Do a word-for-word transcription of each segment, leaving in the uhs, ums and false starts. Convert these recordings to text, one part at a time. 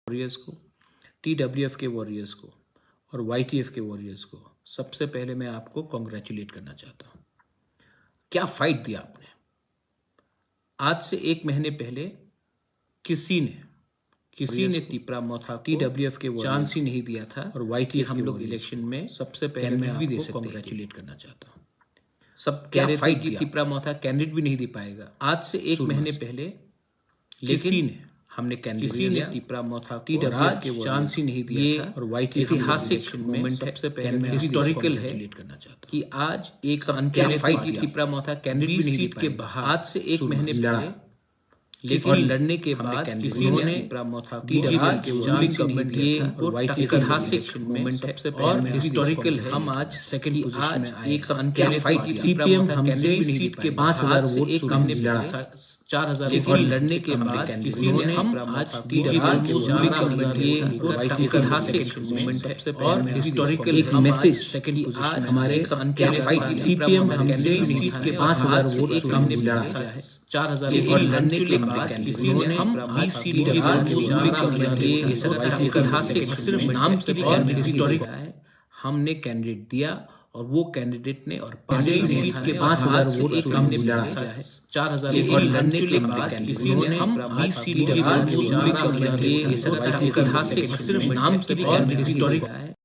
वॉरियर्स को, टीडब्ल्यूएफ के वॉरियर्स को और वाईटीएफ के वॉरियर्स को सबसे पहले मैं आपको कॉन्ग्रेचुलेट करना चाहता हूँ। क्या फाइट दिया आपने। आज से एक महीने पहले किसी ने किसी ने तिपरा मोथा को टीडब्ल्यूएफ के चांस ही नहीं दिया था और वाईटीएफ हम लोग इलेक्शन में सबसे पहले मैं भी दे सकते, कॉन्ग्रेचुलेट करना चाहता हूँ। सब क्या फाइट दिया। तिपरा मोथा कैंडिडेट भी नहीं दे पाएगा। आज से एक महीने पहले लेकिन किसी ने, हमने कैंडिडेट किसी ने तिपरा मोथा को टीडब्ल्यूएफ के चांस ही नहीं दिया था और वाईटीएफ ऐतिहासिक मोमेंट है, सबसे पहले हिस्टोरिकल है कि आज एक अनचार्टेड फाइट। तिपरा मोथा कैंडिडेट भी नहीं दे पाएगा। आज से एक महीने पहले लेकिन और लड़ने के बाद किसी ने तिपरा मोथा को टीडब्ल्यूएफ के चांस ही नहीं दिया था और वाईटीएफ ऐतिहासिक मोमेंट है और हिस्टोरिकल है। हम आज सेकंड पोजीशन में आए। एक अनचार्टेड फाइट। सीपीएम हमसे सीट के पाँच हज़ार वोट से कम नहीं लड़ा। चार हज़ार लेकिन लड़ने के बाद किसी ने हम आज टीडब्ल्यूएफ को चार हज़ार वोट लेकर ऐतिहासिक मोमेंट है और हिस्टोरिकल। एक मैसेज सेकंड पोजीशन हमारे। सीपीएम हमसे सीट के पाँच हज़ार वोट से कम नहीं लड़ा। चार हज़ार लेकिन लड़ने के बाद किसी ने हम आज टीडब्ल्यूएफ को चार हज़ार वोट लेकर ऐतिहासिक सिर्फ नाम के लिए हिस्टोरिक हमने कैंडिडेट दिया और वो कैंडिडेट ने और पांडे सीट के पाँच हज़ार वोट से कम ने लड़ा। चार हज़ार वोट लड़ने के बाद किसी ने हम बीस सीट के बाद जो चार हज़ार वोट ऐसा ऐतिहासिक सिर्फ नाम के लिए हिस्टोरिक है।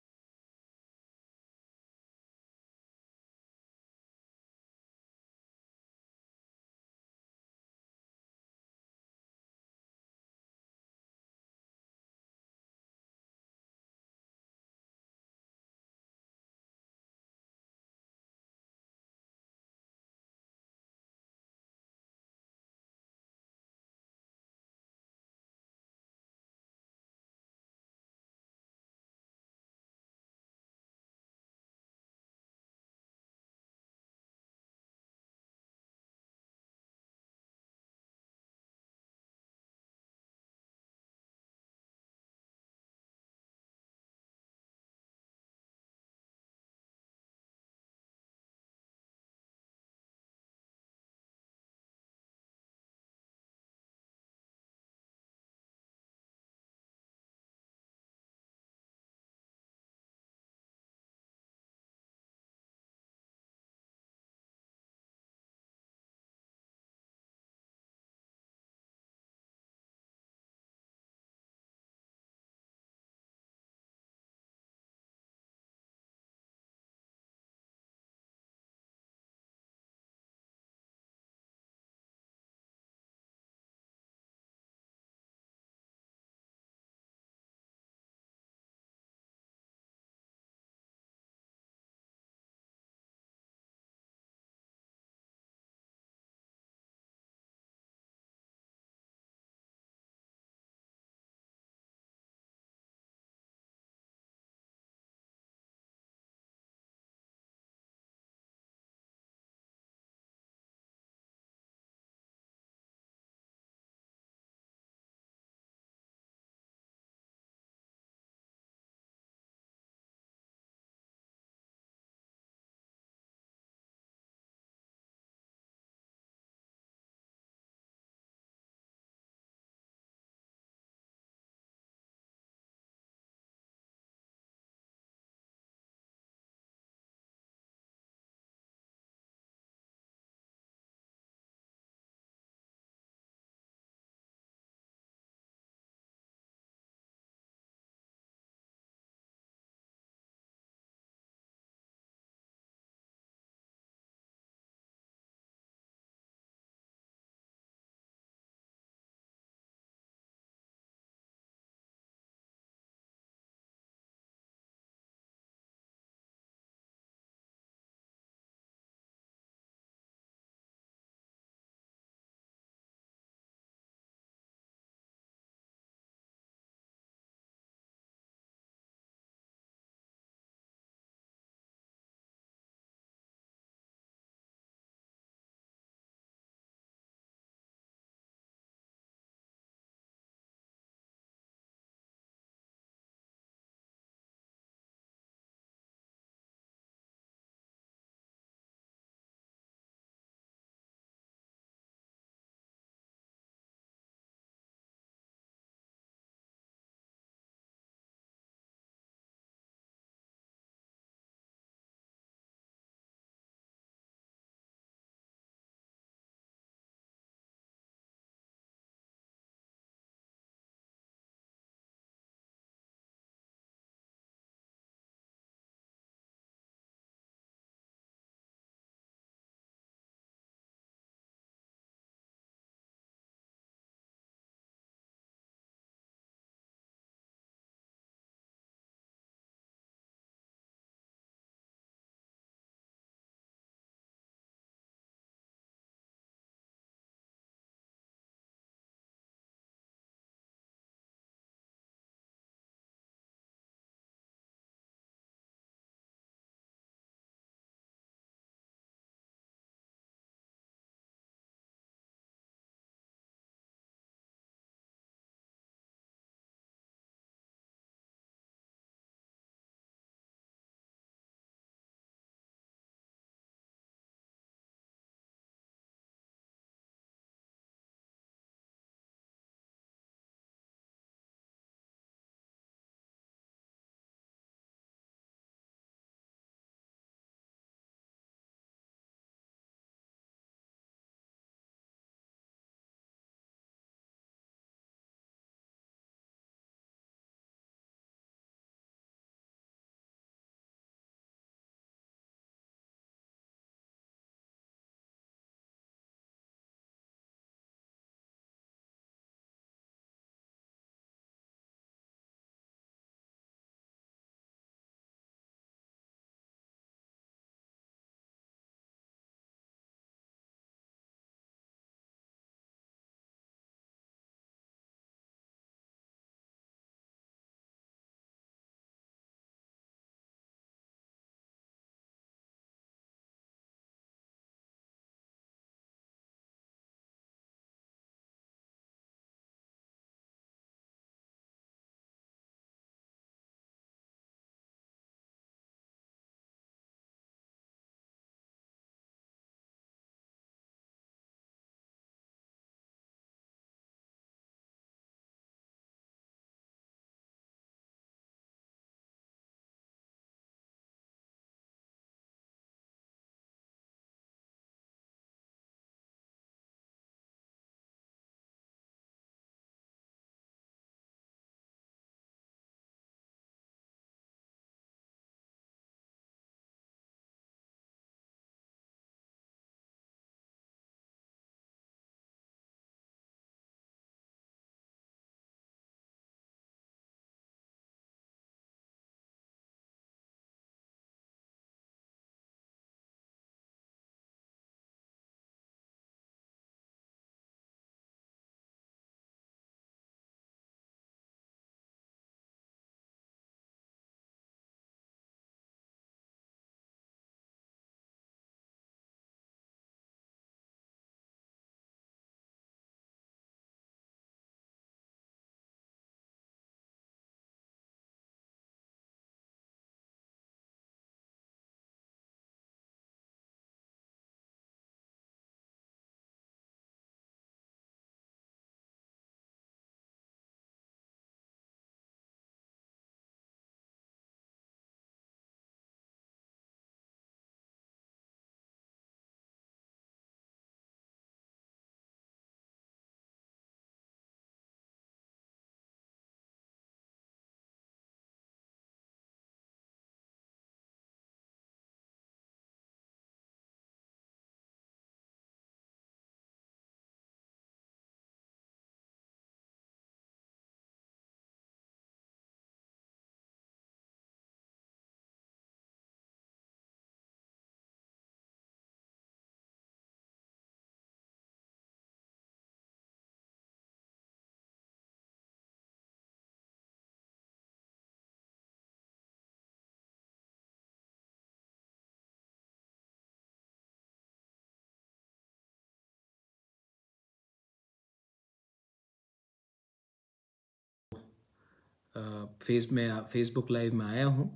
अ, फेस में, Facebook लाइव में आया हूँ।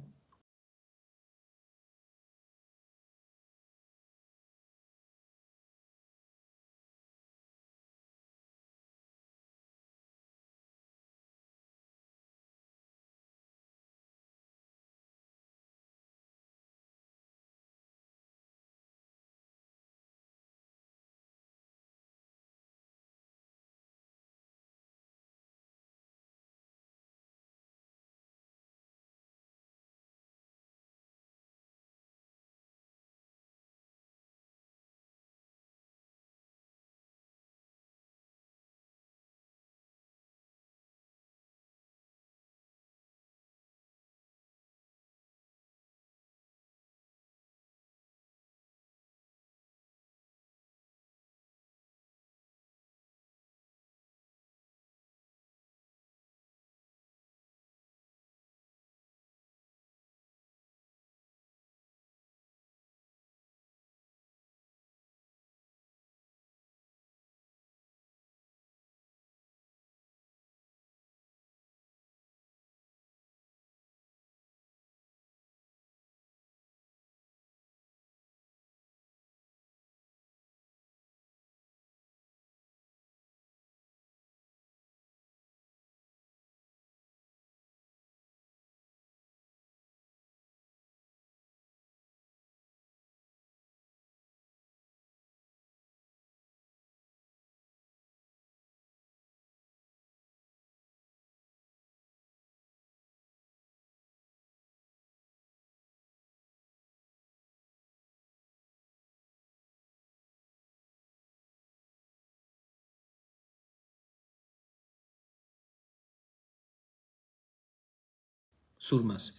सुरमा से,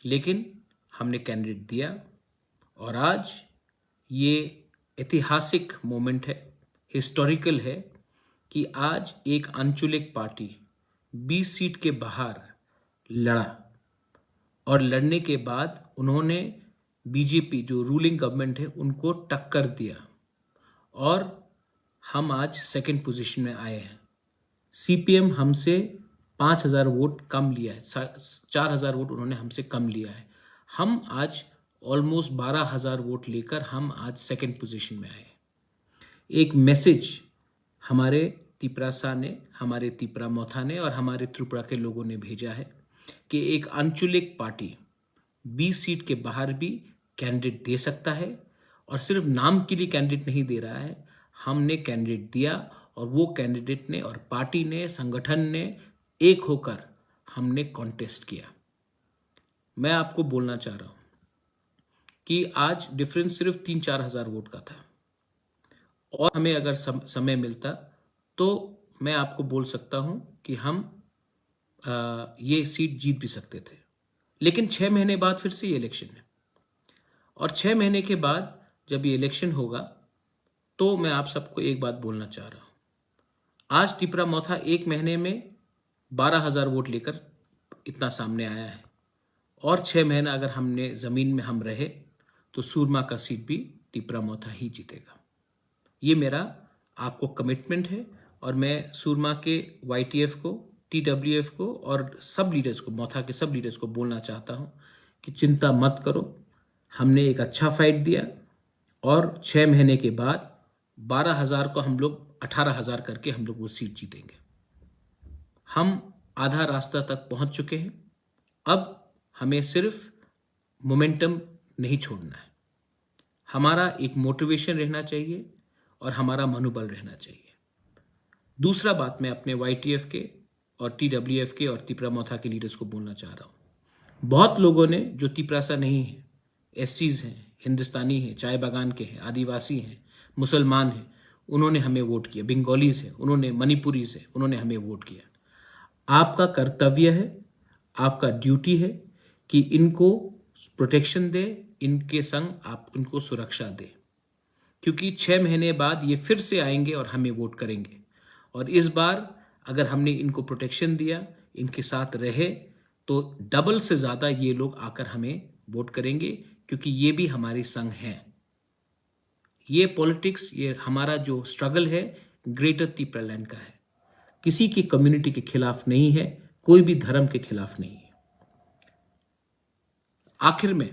लेकिन हमने कैंडिडेट दिया और आज ये ऐतिहासिक मोमेंट है, हिस्टोरिकल है कि आज एक आंचलिक पार्टी बीस सीट के बाहर लड़ा और लड़ने के बाद उन्होंने बीजेपी, जो रूलिंग गवर्नमेंट है, उनको टक्कर दिया और हम आज सेकंड पोजीशन में आए हैं। सीपीएम हमसे पाँच हज़ार वोट कम लिया है, सा-, चार हज़ार वोट उन्होंने हमसे कम लिया है। हम आज ऑलमोस्ट बारह हज़ार वोट लेकर हम आज सेकंड पोजीशन में आए। एक मैसेज हमारे तिपरासा ने, हमारे तिपरा मोथा ने और हमारे त्रिपुरा के लोगों ने भेजा है कि एक आंचलिक पार्टी बीस सीट के बाहर भी कैंडिडेट दे सकता है और सिर्फ नाम के लिए कैंडिडेट नहीं दे रहा है। हमने कैंडिडेट दिया और वो कैंडिडेट ने और पार्टी ने, संगठन ने एक होकर हमने कॉन्टेस्ट किया। मैं आपको बोलना चाह रहा हूँ कि आज डिफरेंस सिर्फ तीन चार हज़ार वोट का था और हमें अगर सम-, समय मिलता तो मैं आपको बोल सकता हूँ कि हम, अ, ये सीट जीत भी सकते थे। लेकिन छः महीने बाद फिर से ये इलेक्शन है और छः महीने के बाद जब ये इलेक्शन होगा तो मैं आप सबको एक बात बोलना चाह रहा हूँ। आज तिपरा मोथा एक महीने में बारह हज़ार वोट लेकर इतना सामने आया है और छः महीना अगर हमने ज़मीन में हम रहे तो सूरमा का सीट भी तिपरा मोथा ही जीतेगा। ये मेरा आपको कमिटमेंट है और मैं सूरमा के वाईटीएफ को, टीडब्ल्यूएफ को और सब लीडर्स को, मोथा के सब लीडर्स को बोलना चाहता हूँ कि चिंता मत करो, हमने एक अच्छा फाइट दिया और छः महीने के बाद बारह हज़ार को हम लोग अठारह हज़ार करके हम लोग वो सीट जीतेंगे। हम आधा रास्ता तक पहुँच चुके हैं, अब हमें सिर्फ मोमेंटम नहीं छोड़ना है। हमारा एक मोटिवेशन रहना चाहिए और हमारा मनोबल रहना चाहिए। दूसरा बात मैं अपने वाईटीएफ के और टीडब्ल्यूएफ के और तिपरा मोथा के लीडर्स को बोलना चाह रहा हूँ। बहुत लोगों ने जो तिपरासा नहीं है, एससीज हैं, हिंदुस्तानी हैं, चाय बागान के हैं, आदिवासी हैं, मुसलमान हैं, उन्होंने हमें वोट किया, बंगालीज हैं, उन्होंने, मणिपुरीज हैं, उन्होंने हमें वोट किया। आपका कर्तव्य है, आपका ड्यूटी है कि इनको प्रोटेक्शन दे, इनके संग आप इनको सुरक्षा दे, क्योंकि छः महीने बाद ये फिर से आएंगे और हमें वोट करेंगे। और इस बार अगर हमने इनको प्रोटेक्शन दिया, इनके साथ रहे, तो डबल से ज़्यादा ये लोग आकर हमें वोट करेंगे, क्योंकि ये भी हमारे संग हैं। ये पॉलिटिक्स, ये हमारा जो स्ट्रगल है, ग्रेटर तिपरालैंड का है, किसी की कम्युनिटी के खिलाफ नहीं है, कोई भी धर्म के खिलाफ नहीं है। आखिर में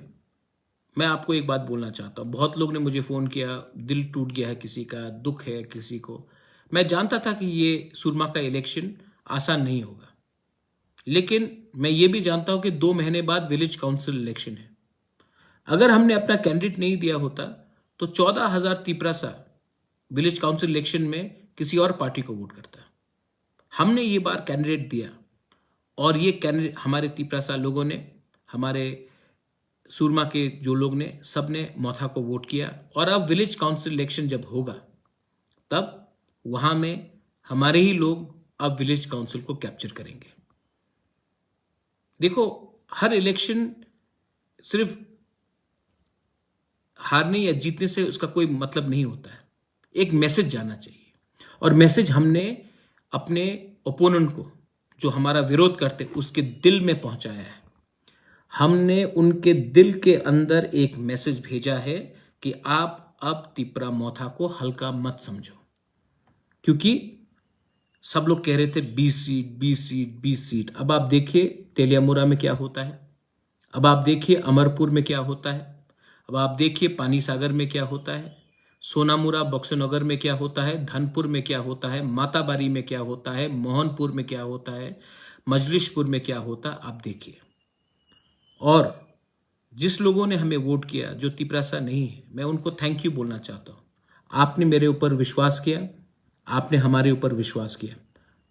मैं आपको एक बात बोलना चाहता हूँ। बहुत लोग ने मुझे फोन किया, दिल टूट गया है किसी का, दुख है किसी को। मैं जानता था कि ये सुरमा का इलेक्शन आसान नहीं होगा, लेकिन मैं ये भी जानता हूँ कि दो महीने बाद विलेज काउंसिल इलेक्शन है। अगर हमने अपना कैंडिडेट नहीं दिया होता तो चौदह हजार तिपरासा विलेज काउंसिल इलेक्शन में किसी और पार्टी को वोट करता। हमने ये बार कैंडिडेट दिया और ये कैंडिडेट हमारे तिपरासा लोगों ने, हमारे सूरमा के जो लोग ने, सबने मोथा को वोट किया। और अब विलेज काउंसिल इलेक्शन जब होगा, तब वहां में हमारे ही लोग अब विलेज काउंसिल को कैप्चर करेंगे। देखो, हर इलेक्शन सिर्फ हारने या जीतने से उसका कोई मतलब नहीं होता है। एक मैसेज जाना चाहिए, और मैसेज हमने अपने ओपोनेंट को, जो हमारा विरोध करते, उसके दिल में पहुंचाया है। हमने उनके दिल के अंदर एक मैसेज भेजा है कि आप अब तिपरा मोथा को हल्का मत समझो, क्योंकि सब लोग कह रहे थे बीस सीट, बीस सीट, बीस सीट। अब आप देखिए तेलियामुरा में क्या होता है, अब आप देखिए अमरपुर में क्या होता है, अब आप देखिए पानी सागर में क्या होता है, सोनामुरा बक्सनगर में क्या होता है, धनपुर में क्या होता है, माताबारी में क्या होता है, मोहनपुर में क्या होता है, मजलिशपुर में क्या होता है, आप देखिए। और जिस लोगों ने हमें वोट किया, जो तिपरासा नहीं है, मैं उनको थैंक यू बोलना चाहता हूँ। आपने मेरे ऊपर विश्वास किया, आपने हमारे ऊपर विश्वास किया।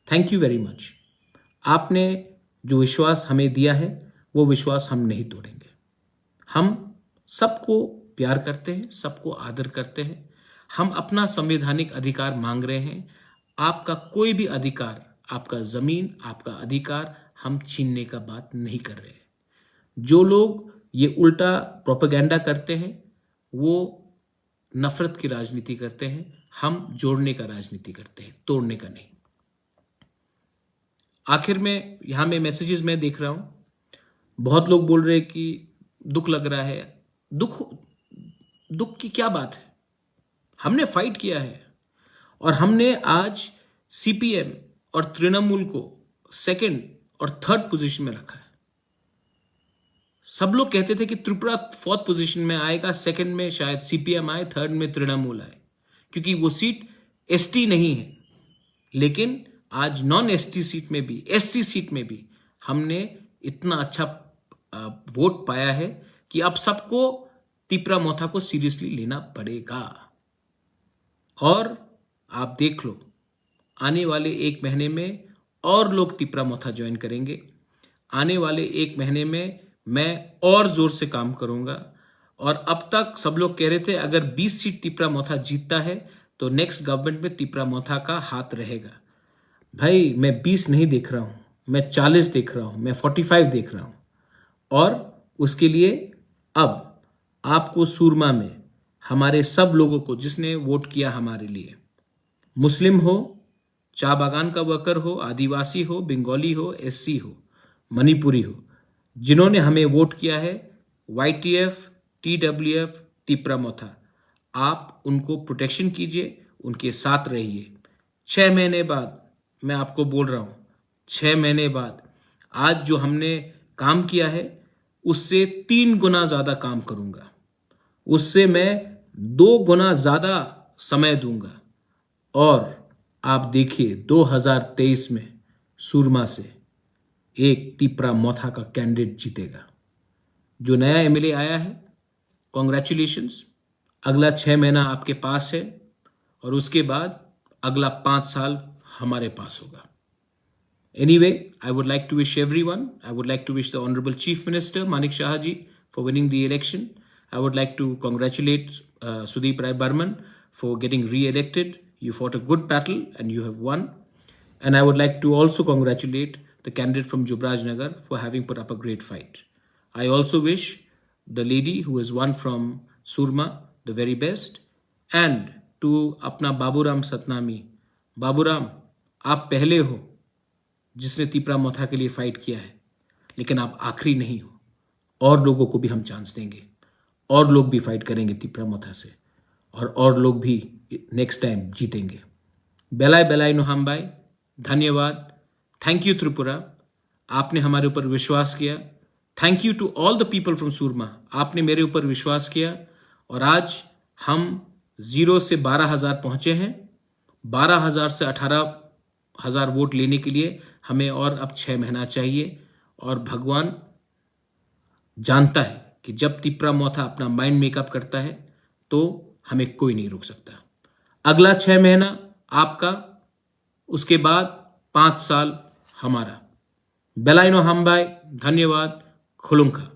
Thank you very much. आपने जो विश्वास हमें दिया है, वो विश्वास हम नहीं तोड़ेंगे। हम सबको प्यार करते हैं, सबको आदर करते हैं। हम अपना संवैधानिक अधिकार मांग रहे हैं। आपका कोई भी अधिकार, आपका जमीन, आपका अधिकार हम छीनने का बात नहीं कर रहे। जो लोग ये उल्टा प्रोपेगेंडा करते हैं, वो नफरत की राजनीति करते हैं। हम जोड़ने का राजनीति करते हैं, तोड़ने का नहीं। आखिर में यहाँ में मैसेजेस मैं देख रहा हूँ, बहुत लोग बोल रहे हैं कि दुख लग रहा है। दुख, दुख की क्या बात है? हमने फाइट किया है और हमने आज सीपीएम और तृणमूल को सेकंड और थर्ड पोजीशन में रखा है। सब लोग कहते थे कि त्रिपुरा फोर्थ पोजीशन में आएगा, सेकंड में शायद सीपीएम आए, थर्ड में तृणमूल आए, क्योंकि वो सीट एसटी नहीं है। लेकिन आज नॉन एसटी सीट में भी, एससी सीट में भी हमने इतना अच्छा, अ, वोट पाया है कि अब सबको तिपरा मोथा को सीरियसली लेना पड़ेगा। और आप देख लो, आने वाले एक महीने में और लोग तिपरा मोथा ज्वाइन करेंगे। आने वाले एक महीने में मैं और जोर से काम करूंगा। और अब तक सब लोग कह रहे थे अगर बीस सीट तिपरा मोथा जीतता है तो नेक्स्ट गवर्नमेंट में तिपरा मोथा का हाथ रहेगा। भाई, मैं बीस नहीं देख रहा हूँ, मैं चालीस देख रहा हूँ, मैं फोर्टी फाइव देख रहा हूँ। और उसके लिए अब आपको सूरमा में हमारे सब लोगों को, जिसने वोट किया हमारे लिए, मुस्लिम हो, चा बागान का वर्कर हो, आदिवासी हो, बंगाली हो, एससी हो, मणिपुरी हो, जिन्होंने हमें वोट किया है, वाईटीएफ, टीडब्ल्यूएफ, तिपरा मोथा, आप उनको प्रोटेक्शन कीजिए, उनके साथ रहिए। छह महीने बाद, मैं आपको बोल रहा हूँ, छह महीने बाद आज जो हमने काम किया है, उससे तीन गुना ज्यादा काम करूंगा, उससे मैं दो गुना ज्यादा समय दूंगा। और आप देखिए, दो हज़ार तेईस में सूरमा से एक तिपरा मोथा का कैंडिडेट जीतेगा। जो नया एमएलए आया है, कॉन्ग्रेचुलेशंस। अगला छह महीना आपके पास है और उसके बाद अगला पाँच साल हमारे पास होगा। Anyway, I would like to wish everyone, I would like to wish the Honorable Chief Minister Manik Saha ji for winning the election. I would like to congratulate uh, Sudeep Rai Barman for getting re-elected. You fought a good battle and you have won. And I would like to also congratulate the candidate from Jubraj Nagar for having put up a great fight. I also wish the lady who has won from Surma the very best, and to apna Baburam Satnami. Baburam, आप पहले हो जिसने तिपरा मोथा के लिए फाइट किया है, लेकिन आप आखिरी नहीं हो। और लोगों को भी हम चांस देंगे, और लोग भी फाइट करेंगे तिपरा मोथा से, और और लोग भी नेक्स्ट टाइम जीतेंगे। Belai belai no hambai, धन्यवाद। Thank you Tripura। आपने हमारे ऊपर विश्वास किया। Thank you to all the people from सूरमा, आपने मेरे ऊपर विश्वास किया और आज हम ज़ीरो से बारह हज़ार पहुँचे हैं। बारह हज़ार से अठारह हज़ार वोट लेने के लिए हमें और अब छः महीना चाहिए और भगवान जानता है कि जब तिप्रा मोथा अपना माइंड मेकअप करता है तो हमें कोई नहीं रोक सकता। अगला छः महीना आपका, उसके बाद पाँच साल हमारा। Belaino hambai, dhanyawad, khulumkha.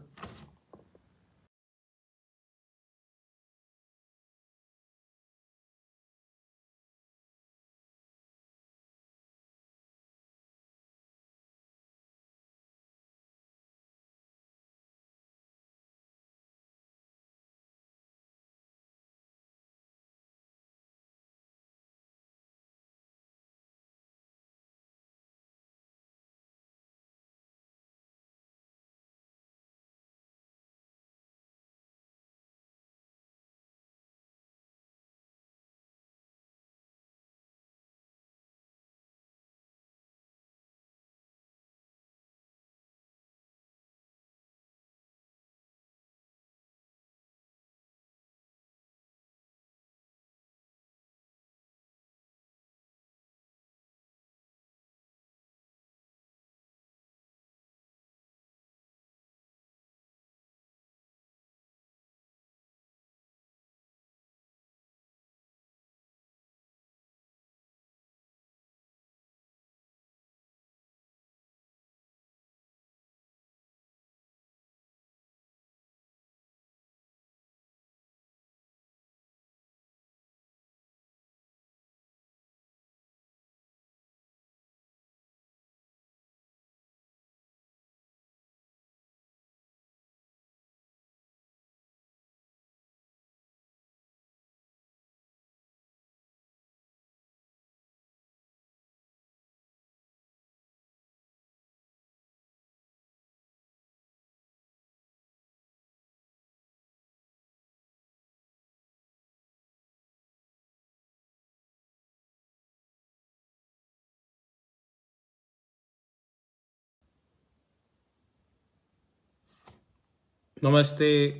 नमस्ते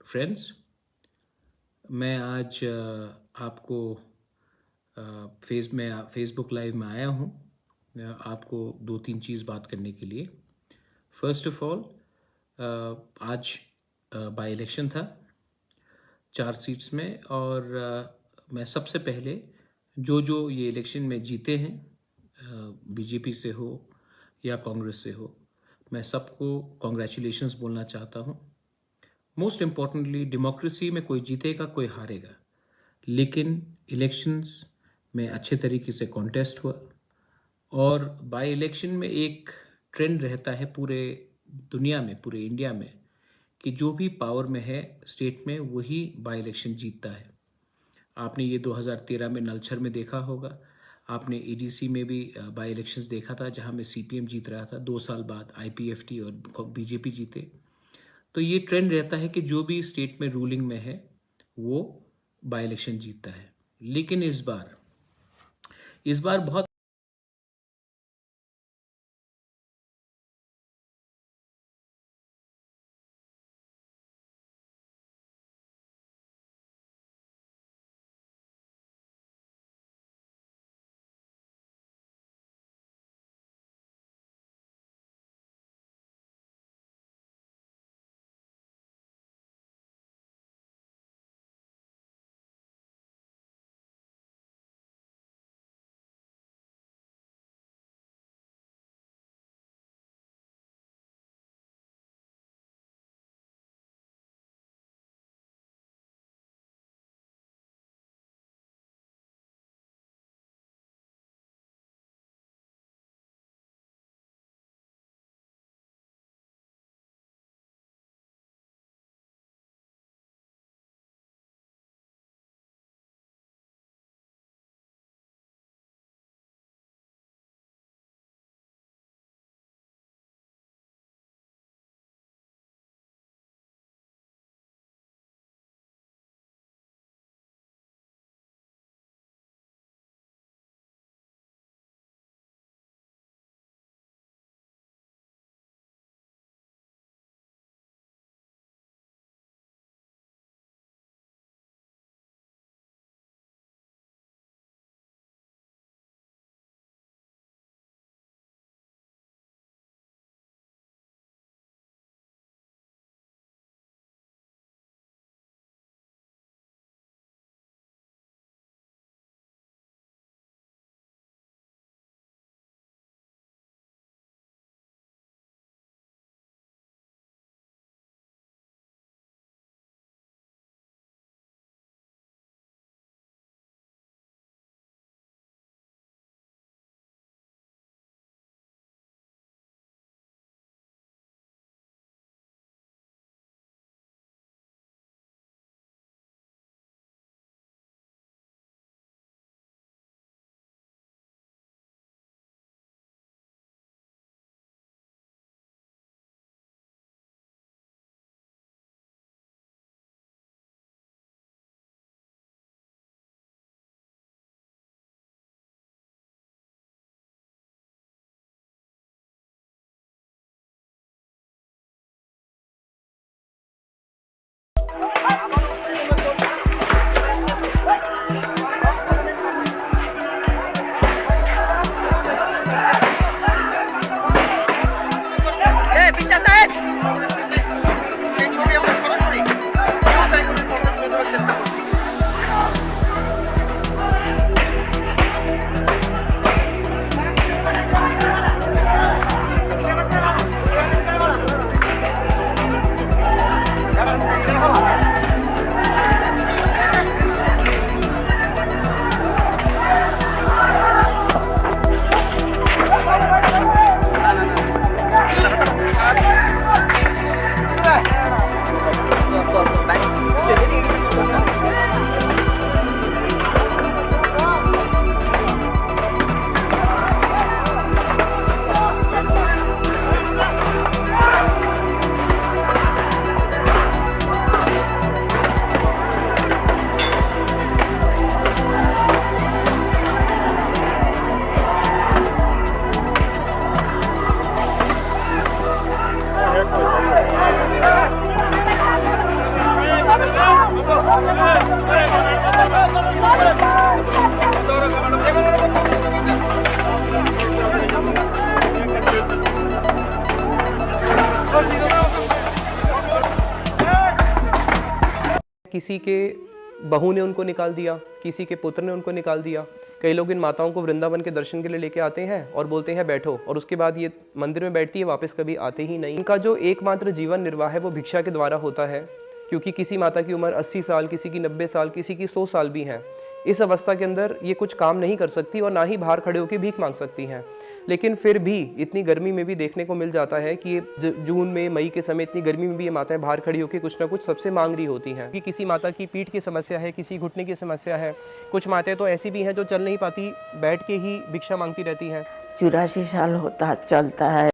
फ्रेंड्स, मैं आज, अ, आपको, अ, फेस में, Facebook लाइव में आया हूँ, अ, आपको दो तीन चीज़ बात करने के लिए। फर्स्ट ऑफ ऑल, अ, आज, अ, बाई इलेक्शन था चार सीट्स में और, अ, मैं सबसे पहले जो, जो ये इलेक्शन में जीते हैं, अ, बीजेपी से हो या कांग्रेस से हो, मैं सबको कॉन्ग्रेचुलेशंस बोलना चाहता हूँ। मोस्ट इम्पॉर्टेंटली, डेमोक्रेसी में कोई जीतेगा, कोई हारेगा, लेकिन इलेक्शंस में अच्छे तरीके से कॉन्टेस्ट हुआ और बाई इलेक्शन में एक ट्रेंड रहता है पूरे दुनिया में, पूरे इंडिया में, कि जो भी पावर में है स्टेट में, वही बाई इलेक्शन जीतता है। आपने ये दो हज़ार तेरह में नलछर में देखा होगा, आपने एडीसी में भी, अ, बाई इलेक्शंस देखा था, जहां में सीपीएम जीत रहा था, दो साल बाद आईपीएफटी और बीजेपी जीते। तो ये ट्रेंड रहता है कि जो भी स्टेट में रूलिंग में है, वो बाई इलेक्शन जीतता है। लेकिन इस बार, इस बार बहुत किसी के बहू ने उनको निकाल दिया, किसी के पुत्र ने उनको निकाल दिया। कई लोग इन माताओं को वृंदावन के दर्शन के लिए लेके आते हैं और बोलते हैं, "बैठो," और उसके बाद ये मंदिर में बैठती है, वापस कभी आते ही नहीं। इनका जो एकमात्र जीवन निर्वाह है, वो भिक्षा के द्वारा होता है, क्योंकि किसी माता की उम्र अस्सी साल, किसी की नब्बे साल, किसी की सौ साल भी हैं। इस अवस्था के अंदर ये कुछ काम नहीं कर सकती और ना ही बाहर खड़े होकर भीख मांग सकती हैं। लेकिन फिर भी इतनी गर्मी में भी देखने को मिल जाता है कि ये ज-, जून में, मई के समय इतनी गर्मी में भी ये माताएं बाहर खड़ी होकर कुछ ना कुछ सबसे मांग रही होती हैं। कि किसी माता की पीठ की समस्या है, किसी घुटने की समस्या है, कुछ माताएं तो ऐसी भी हैं जो चल नहीं पाती, बैठ के ही भिक्षा मांगती रहती हैं। चौरासी साल होता चलता है।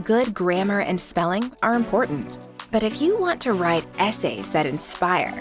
Good grammar and spelling are important, but if you want to write essays that inspire,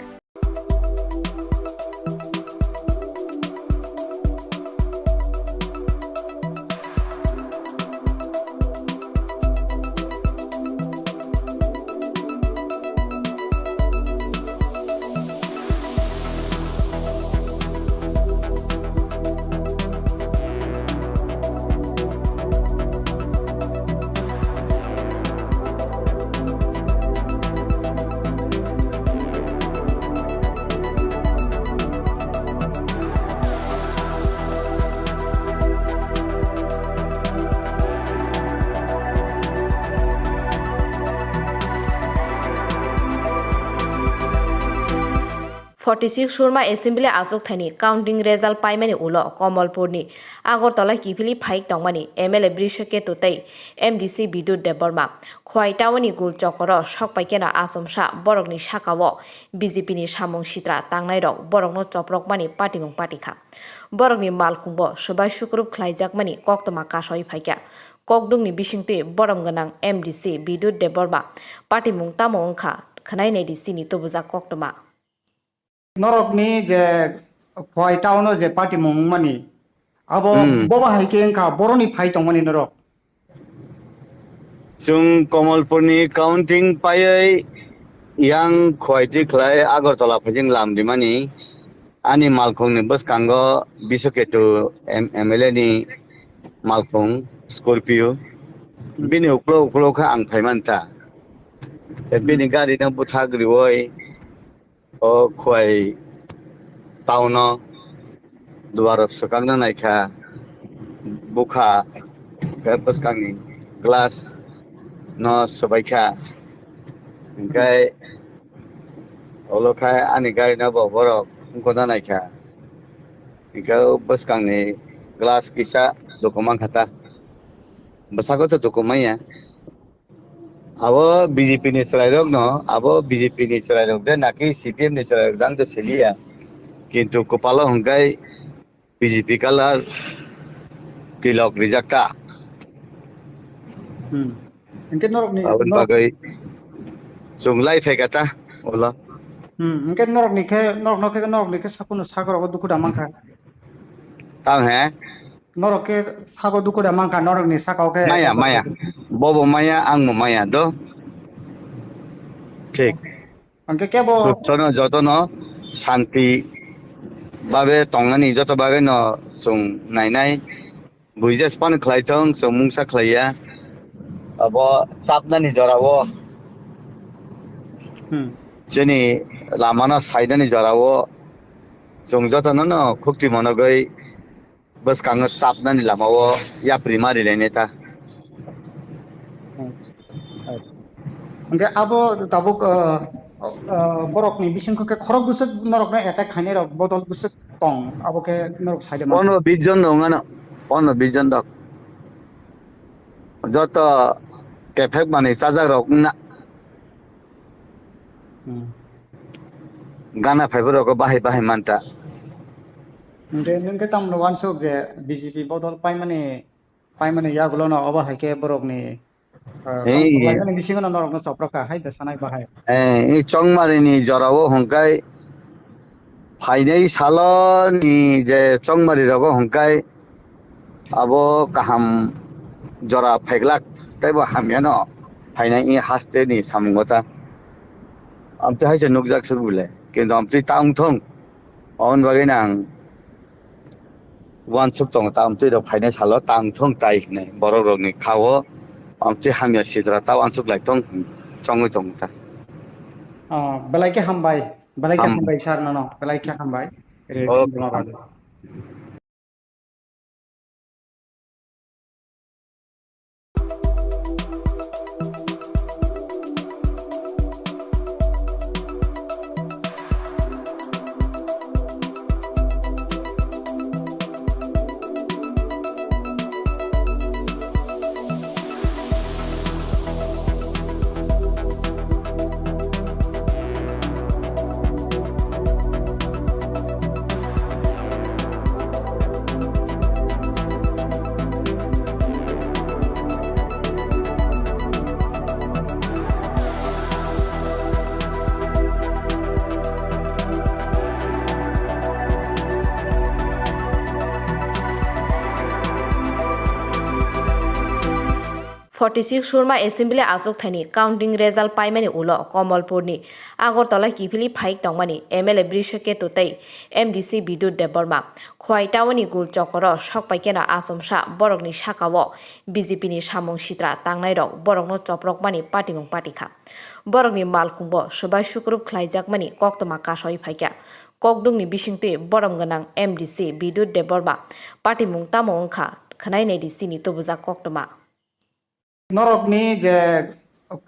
Forty six Surma Assembly achukthani counting result paimani ulo Komolpurni Agartala kiphilwi phaik tongmani M L A Brishaketu tei M D C Bidut Debbarma. Khowai Town-ni gul chokoro sokpaikeno achomsa borokni sakao B J P ni samung sitra tangnairok borokno choprokmani patimung patikha. Borokni malkhungbo swbai sukrup khlaijakmani koktwma kasawi phaikha. Kokdungni bisingtwi borom gwnang M D C Bidut Debbarma patimung tamo wngkha khwnai naidi chini tubujak koktwma. Norokni je Khowai town-o je patimung wngmani, abo Hmm. bobo hai khe wngkha, boroni phai tongmani norok. Chwng Komolpurni counting paiwi yang Khowai twi khlai Agartala phaijing lam rimani. Ani malkhungni bwskango Bishnu Ketu M-, M L A ni malkhung Scorpio. Bini uklo uklo khe ang phai manta. Tei bini gari no bwthak riwi o Khowai town-o duar swkakna naikha, bukha khe bwskangni glass no swbaikha, hinkhe ulo khai ani gari no bo borok wngkokna naikha, hinkhe bwskangni glass kisa duku mankha ta, bwskango to duku manya. Abo B J P ni chwrairokno, abo B J P ni chwrairok de naki C P M ni chwrairok de ang to siliya. Kintu kwpalo hwnkhe B J P colour tilok rijak ta. Hmm. Hwnkhe norokni, Aboni norok- bagwi chwng lai phaikha ta ulo. Hmm, hwnkhe norokni khe, norokno khe, norokni khe sakhno sakrogo dukhu da mankha. Tamo he? Norok khe sago dukhu da mankha, norokni sakao khe. Maya, maya. Bobo maya, angbo maya do. Thik. Hwnkhe kebo jotono, jotono santi babe tongnani, joto bagwino chwng nainai. Buija phano khlaithong, chwng mungsa khlaiya. Abo chapnani jorao. Hmm. Chini lamano saidani jorao. Chwng jotono no khukti monogwi bwskango chapnani lamao yapri ma rilainai ta. Hwnkhe abo tabuk, ah, ah, borokni bisingkho khe khorok bwswk norokno attack khainai rok bodol bwswk tong, abo khe norok saida man. Pondro bis jon dong ano, pondro bis jon dok. Joto kephek manwi chajak rok wngna. Hmm. Gana phaibo rogo bahai bahai manta. Hwnkhe nwng khe tamno wansuk je B J P bodol paimani, paimani yagulono obo hai khe borokni, ah, Hey. Tongthok lainani bisingono norokno choprokha hai da sanai bahai. Eh, i Chongmarini jorao hwnkhe phainai saloni je Chongmari rogo hwnkhe abo kaham jora phaiglak, teibo hamyano phainai i haste ni samungo ta. Amtwi hai se nukjak se bole, kintu amtwi ta wngthong, aboni bagwi no ang uansuk tongo ta, amtwi rok phainai salo ta wngthong tai hinwi borok rokni kha-o amtwi hamya sidra ta uansuk lai tong, chongwi tongo ta. Ah, belai khe hambai, belai khe Ham- hambai sir nono, belai khe hambai. Re, Oh. Thank you. Forty six Surma Assembly achukthani counting result paimani ulo Komolpurni Agartala kiphilwi phaik tongmani M L A Brishaketu tei M D C Bidut Debbarma Khwai taoni gul chokoro sokpaikeno achomsa borokni sakao B J P ni samung sitra tangnairok borokno choprokmani patimung patikha. Borokni malkhungbo swbai sukrup khlaijakmani koktwma kasawi phaikha. Kokdungni bisingtwi borom gwnang M D C Bidut Debbarma patimung tamo wngkha khwnai naidi chini tubujak koktwma. Norokni je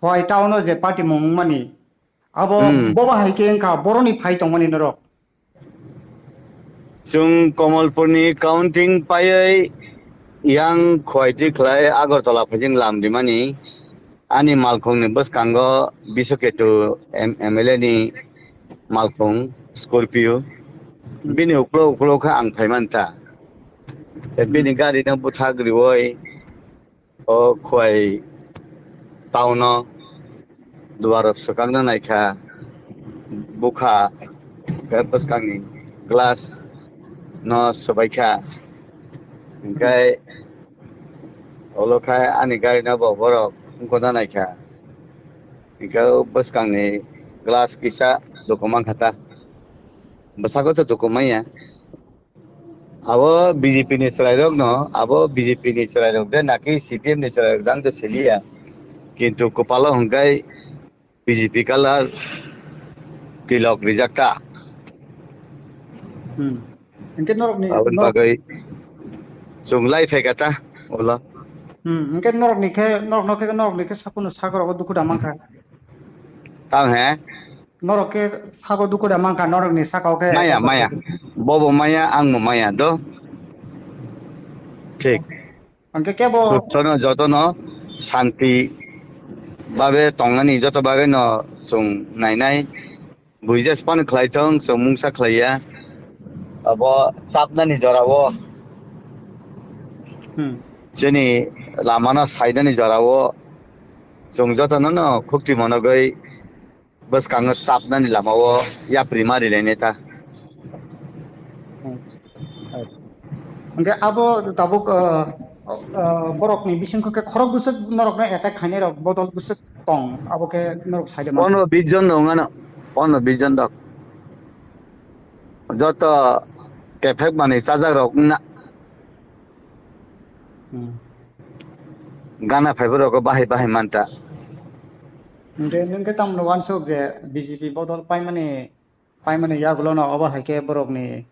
Khwai town o je patimung wngmani, abo Hmm. bobo hai khe wngkha, boroni phai tongmani norok. Chwng Komolpurni counting paiwi yang Khwai twi khlai Agartala phaijing lam rimani ani malkhungni bwskango Biswaketu M-, M L A ni malkhung Scorpio. Hmm. Bini uklo uklo khe ang phaiman ta. Tei bini Hmm. gari no bwthak riwi o Khwai town o duar rok swkakna naikha, bukha khe bwskangni glass no swbaikha, hinkhe ulo khe ani gari no bo borok wngkokna naikha, hinkhe o bwskangni glass kisa duku mankha ta, bwsako to duku manya. Abo B J P ni chwrairokno, abo B J P ni chwrairok de naki C P M ni chwrairok de ang to siliya. Kintu kwpalo hwnkhe B J P colour tilok rijak ta. Hmm. Hwnkhe norokni, Aboni norok- bagwi chwng lai phaikha ta ulo. Hmm, hwnkhe norokni khe, norokno khe, norokni khe saphano sakrogo dukhu da mankha. Tamo he? Norok khe sago dukhu da mankha, norokni sakao khe. Maya, maya. Bobo maya, angbo maya do. Thik. Hwnkhe kebo Jotono, jotono santi babe tongnani joto bagwino chwng nainai. Buija span khlai thung, chwng mungsa khlaiya. Abo chapnani jorao. Hmm. Chini lamano saidani jorao. Chwng jotono no khukti monogwi bwskango chapnani lamao yapri ma rilainai ta. Hwnkhe abo tabuk, ah, ah, borokni bisingkho khe khorok bwswk norokno attack khainai rok bodol bwswk tong, abo khe norok saide man. Pondro bis jon dong ano, pondro bis jon dok. Joto kephek manwi chajak rok na. Hmm. Gana phaibo rogo bahai bahai manta. Hwnkhe nwng khe tamno uansuk je B J P bodol paimani, paimani yagulono obo hai khe borokni,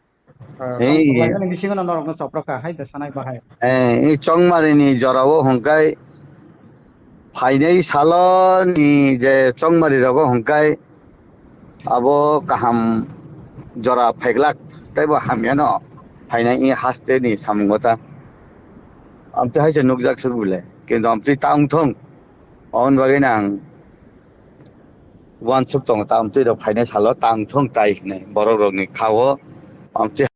ah, Hey. Paimani bisingono norokno choprokha hai da sanai bahai. Eh, i chongmarini jorao hwnkhe phainai saloni je chongmari rogo hwnkhe abo kaham jora phaiglak, teibo hamyano phainai i haste ni samungo ta. Amtwi haise nukjak se bole, kintu amtwi ta wngthung, aboni bagwi no ang uansuk tongo, ta amtwi rok phainai salo ta wngthung tai hinwi borok rokni khao amtwi.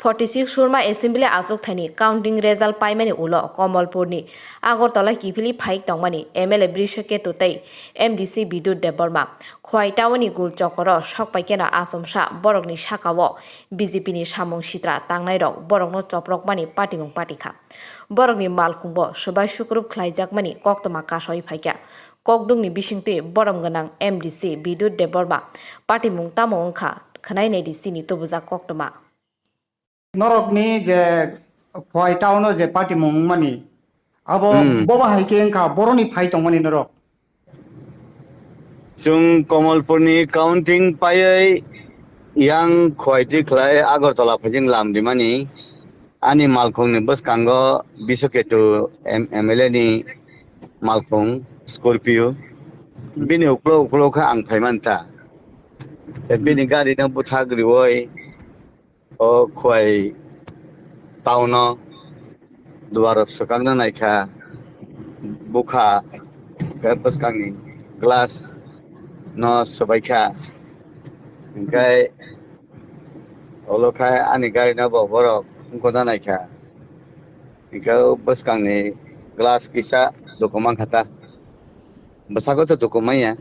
Forty six Surma Assembly achukthani counting result paimani ulo Komolpurni Agartala kiphilwi phaik tongmani M L A Brishaketu tei M D C Bidut Debbarma Khwai taoni gul chokoro sokpaikeno achomsa borokni sakao B J P ni samung sitra tangnairok borokno choprokmani patimung patikha. Borokni malkhungbo swbai sukrup khlaijakmani koktwma kasawi phaikha. Kokdungni bisingtwi borom gwnang M D C Bidut Debbarma patimung tamo wngkha khwnai naidi chini tubujak koktwma. Norokni je Khwai town o je patimung wngmani, abo Hmm. bobo hai khe wngkha, boroni phai tongmani norok. Chwng Komolpurni counting paiwi yang Khwai twi khlai Agartala phaijing lam rimani ani malkhungni bwskango Biswaketu M-, M L A ni malkhung Scorpio. Hmm. Bini uklo uklo khe ang phai man ta. Tei bini gari no bwthak riwi o Khowai town o duar swkakna naikha, bukha khe bwskangni glass no swbaikha, hinkhe ulo khe ani gari no bo borok wngkokna naikha, hinkhe bwskangni glass kisa duku mankha ta, bwskango to duku manya.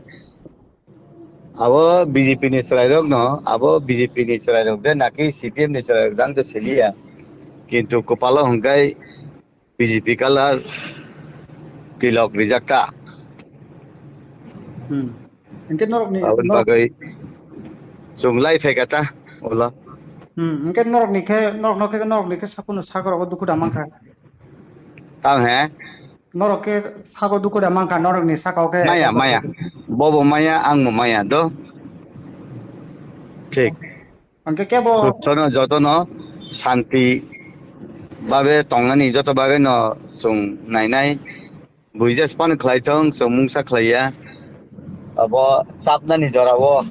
Abo B J P ni chwrairokno, abo B J P ni chwrairok de naki C P M ni chwrairok dang to siliya. Kintu kwpalo hwnkhe B J P colour tilok rijak ta. Hmm. Hwnkhe norokni, aboni norok-, bagwi chwng lai phaikha ta ulo. Hmm. Hwnkhe norokni khe, norokno khe, norokni khe sakuno sakrogo dukhu da mankha. Tamo he? Norok khe sago duku da mankha norokni sakao khe. Maya, maya. Bobo maya, angbo maya do. Thik. Hwnkhe kebo jotono, jotono santi babe tongnani joto bagwino chwng nainai. Buija phano khlaithong, chwng mungsa khlaiya. Abo chapnani jorao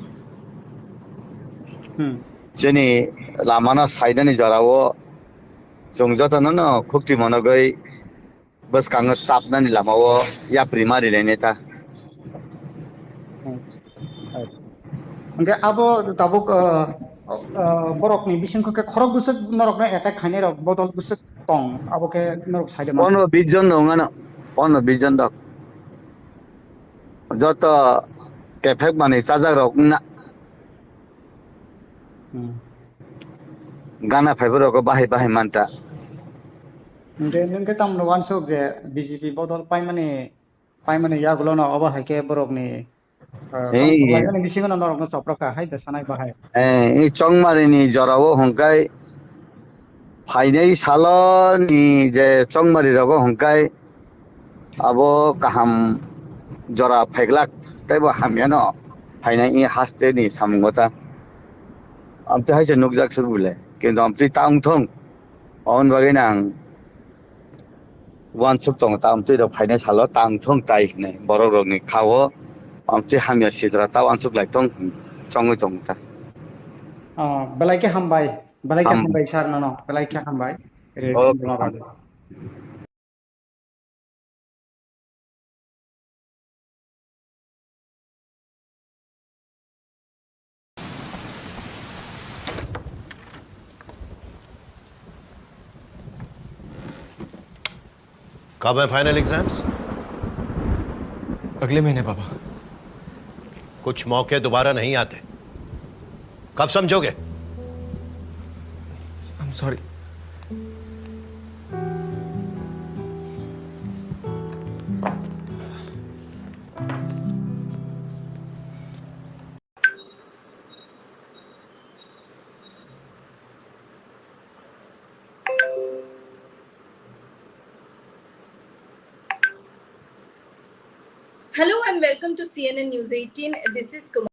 Hmm. Chini lamano sainani jorao chwng jotono no khukti monogwi bwskango chapnani lamao yapri ma rilainai ta. Hwnkhe abo tabuk, ah, ah, borokni bisingkho khe khorok bwswk norokno attack khainai rok bodol bwswk tong, abo khe norok saida man. Pondro bis jon dong ano, pondro bis jon dok. Joto kephek manwi chajak rok wngna. Hmm. Gana phaibo rogo bahai bahai manta. Hwnkhe nwng khe tamno uansuk je B J P bodol paimani, paimani yagulono obo hai khe borokni, ah, Hey. Tongthok lainani bisingono norokno choprokha hai de sanai bahai. Eh, i chongmarini jorao hwnkhe phainai saloni je chongmari rogo hwnkhe abo kaham jora phaiglak, teibo hamyano phainai i haste ni samungo ta. Amtwi hai se nukjak se bole, kintu amtwi ta wngthong, aboni bagwi no ang uansuk tongo ta, amtwi rok phainai salo ta wngthong tai hinwi borok rokni khao amtwi hamya sidra ta uansuk lai thong chongwi tongo ta. Ah, belai khe hambai, belai khe Ham- hambai sir nono, belai khe hambai. Re, Oh, tongma bagwi. कब है final exams? अगले महीने, पापा। कुछ मौके दोबारा नहीं आते। कब समझोगे? I'm sorry. Hello and welcome to C N N News eighteen. This is Kumar.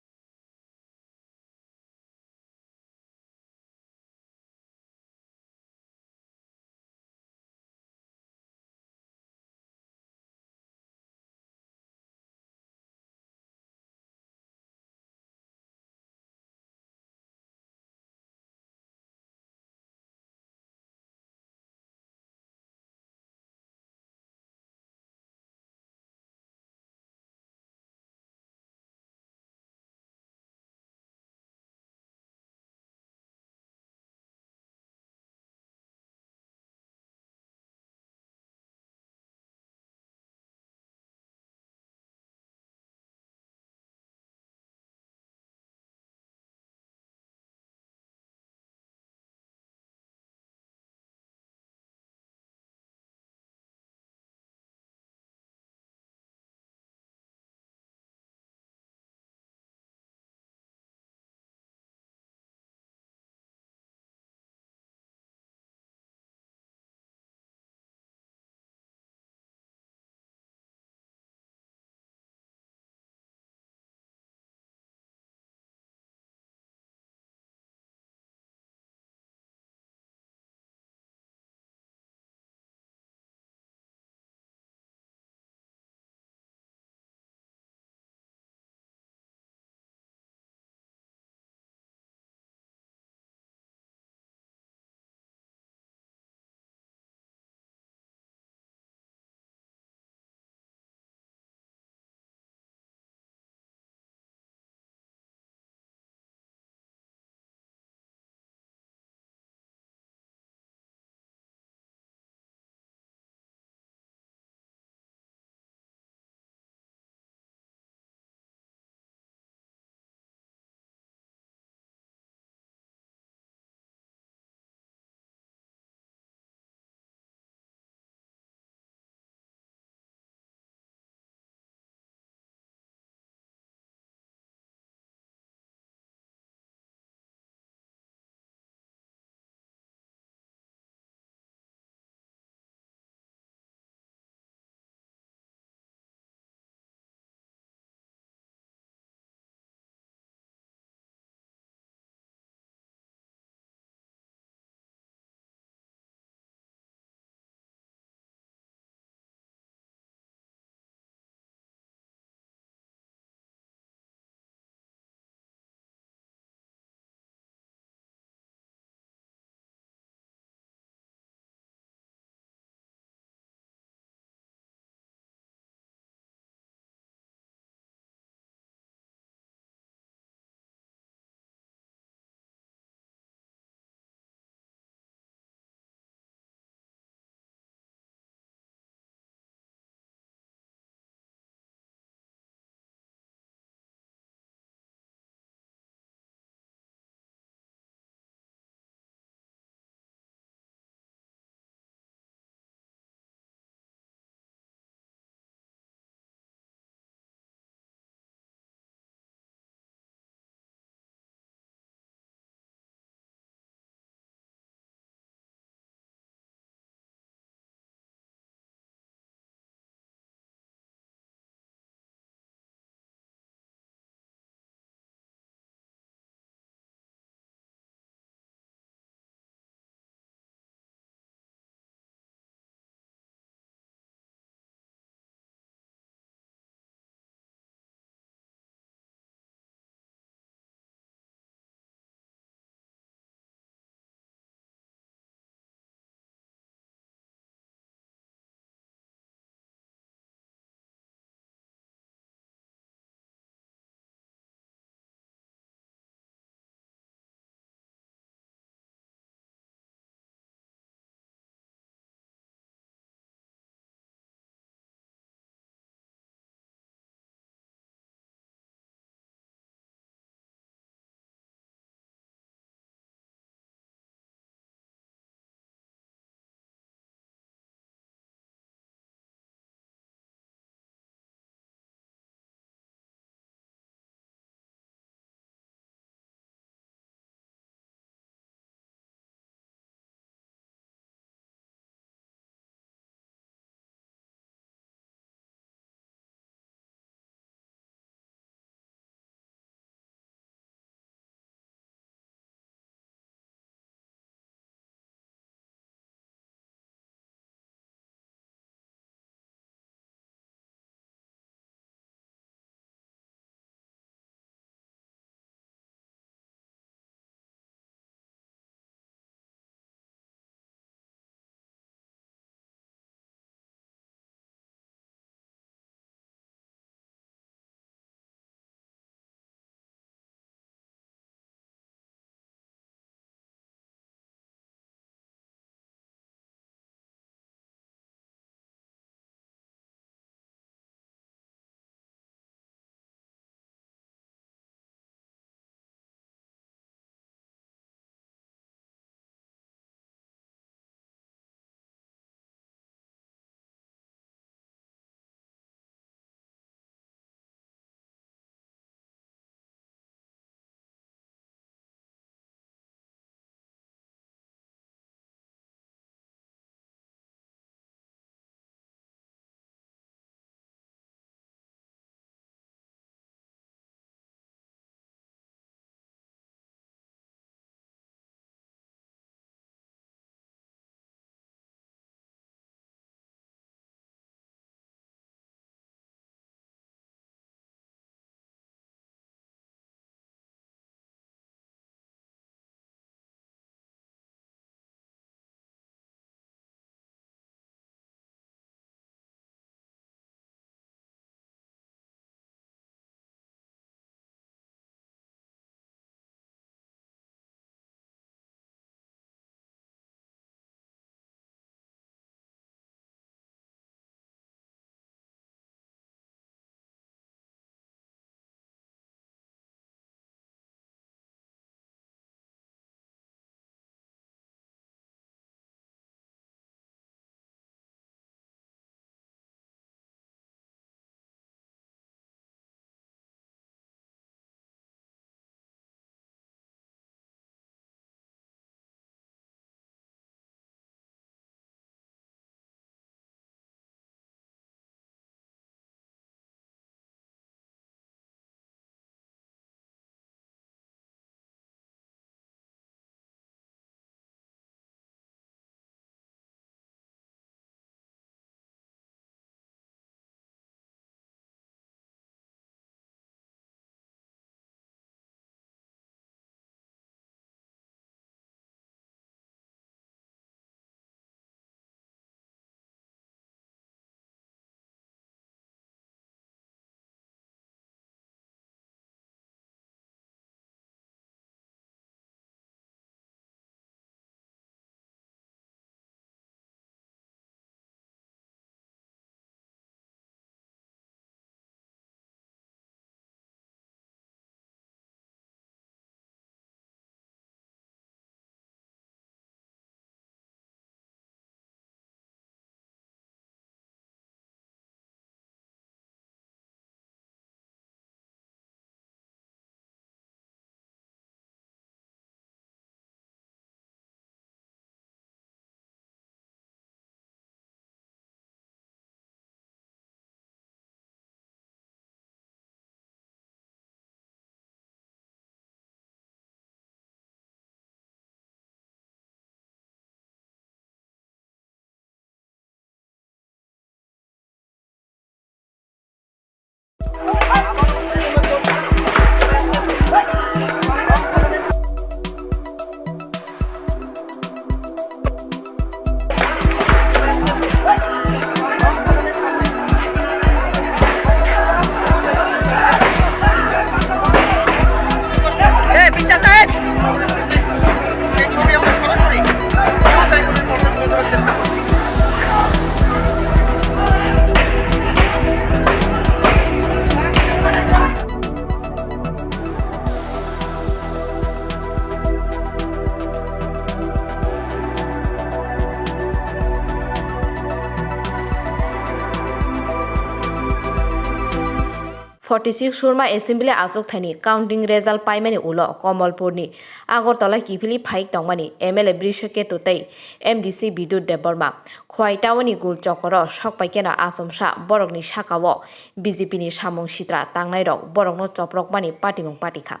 Forty six Surma Assembly achukthani counting result paimani ulo Komolpurni Agartala kiphilwi phaik tongmani M L A Brishaketu tei M D C Bidut Debbarma Khwai Taoni gul chokoro sokpaikeno achomsa borokni sakao B J P ni samung sitra tangnairok borokno choprokmani patimung patikha.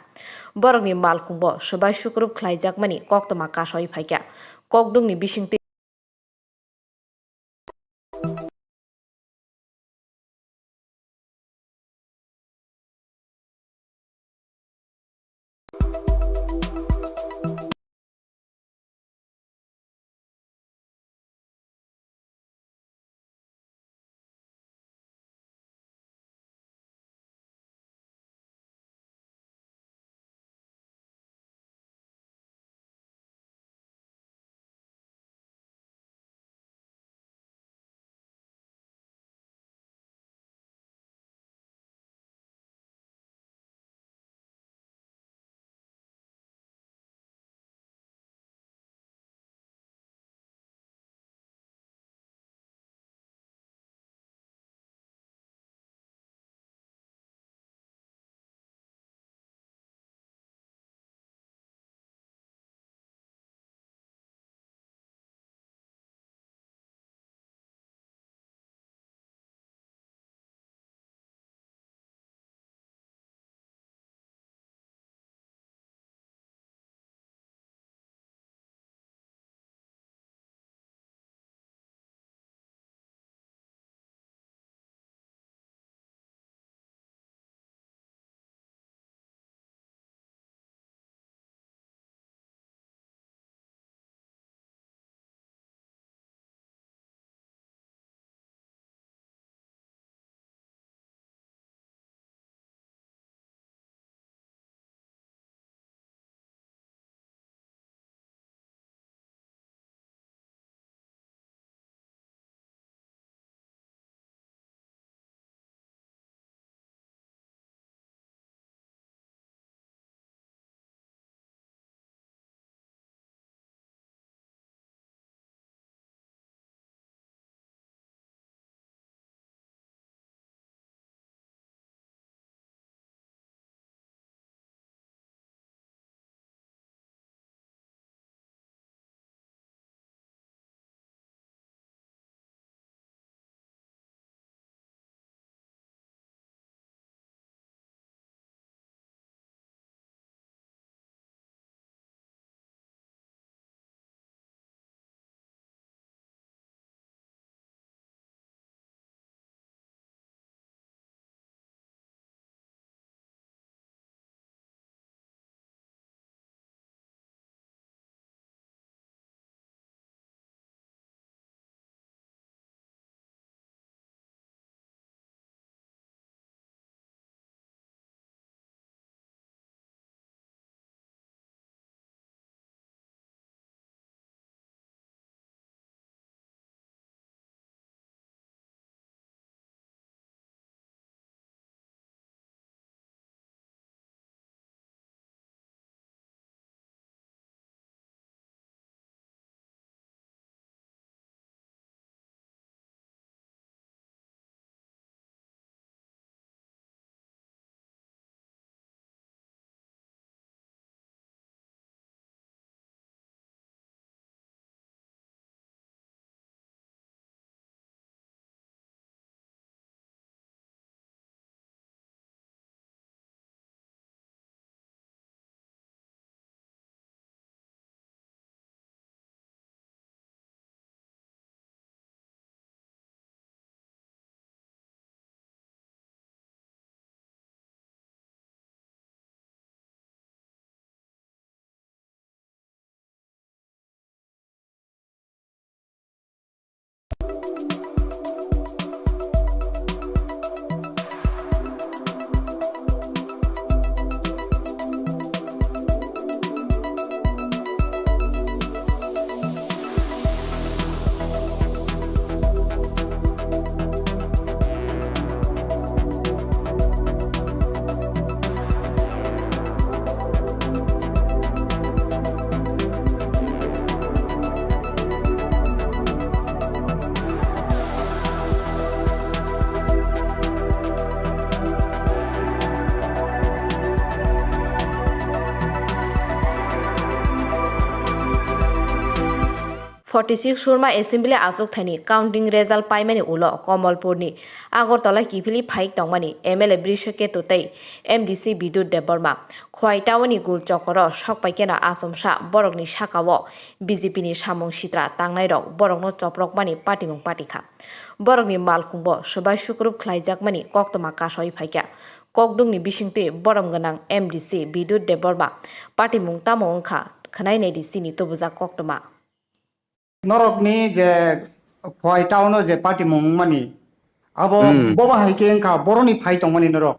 Borokni malkhungbo swbai sukrup khlaijakmani koktwma kasawi phaikha. Kokdungni bisingtwi Forty six Surma Assembly achukthani counting result paimani ulo Komolpurni Agartala kiphilwi phaik tongmani M L A Brishaketu tei M D C Bidut Debbarma Khwai Townni gul chokoro sokpaikeno achomsa borokni sakao B J P ni samung sitra tangnairok borokno choprokmani patimung patikha. Borokni malkhungbo swbai sukrup khlaijakmani koktwma kasawi phaikha. Kokdungni bisingtwi borom gwnang M D C Bidut Debbarma patimung tamo wngkha khwnai naidi chini tubujak koktwma. Norokni je Khwai Town-o je patimung wngmani, abo Hmm. bobo hai khe wngkha, boroni phai tongmani norok.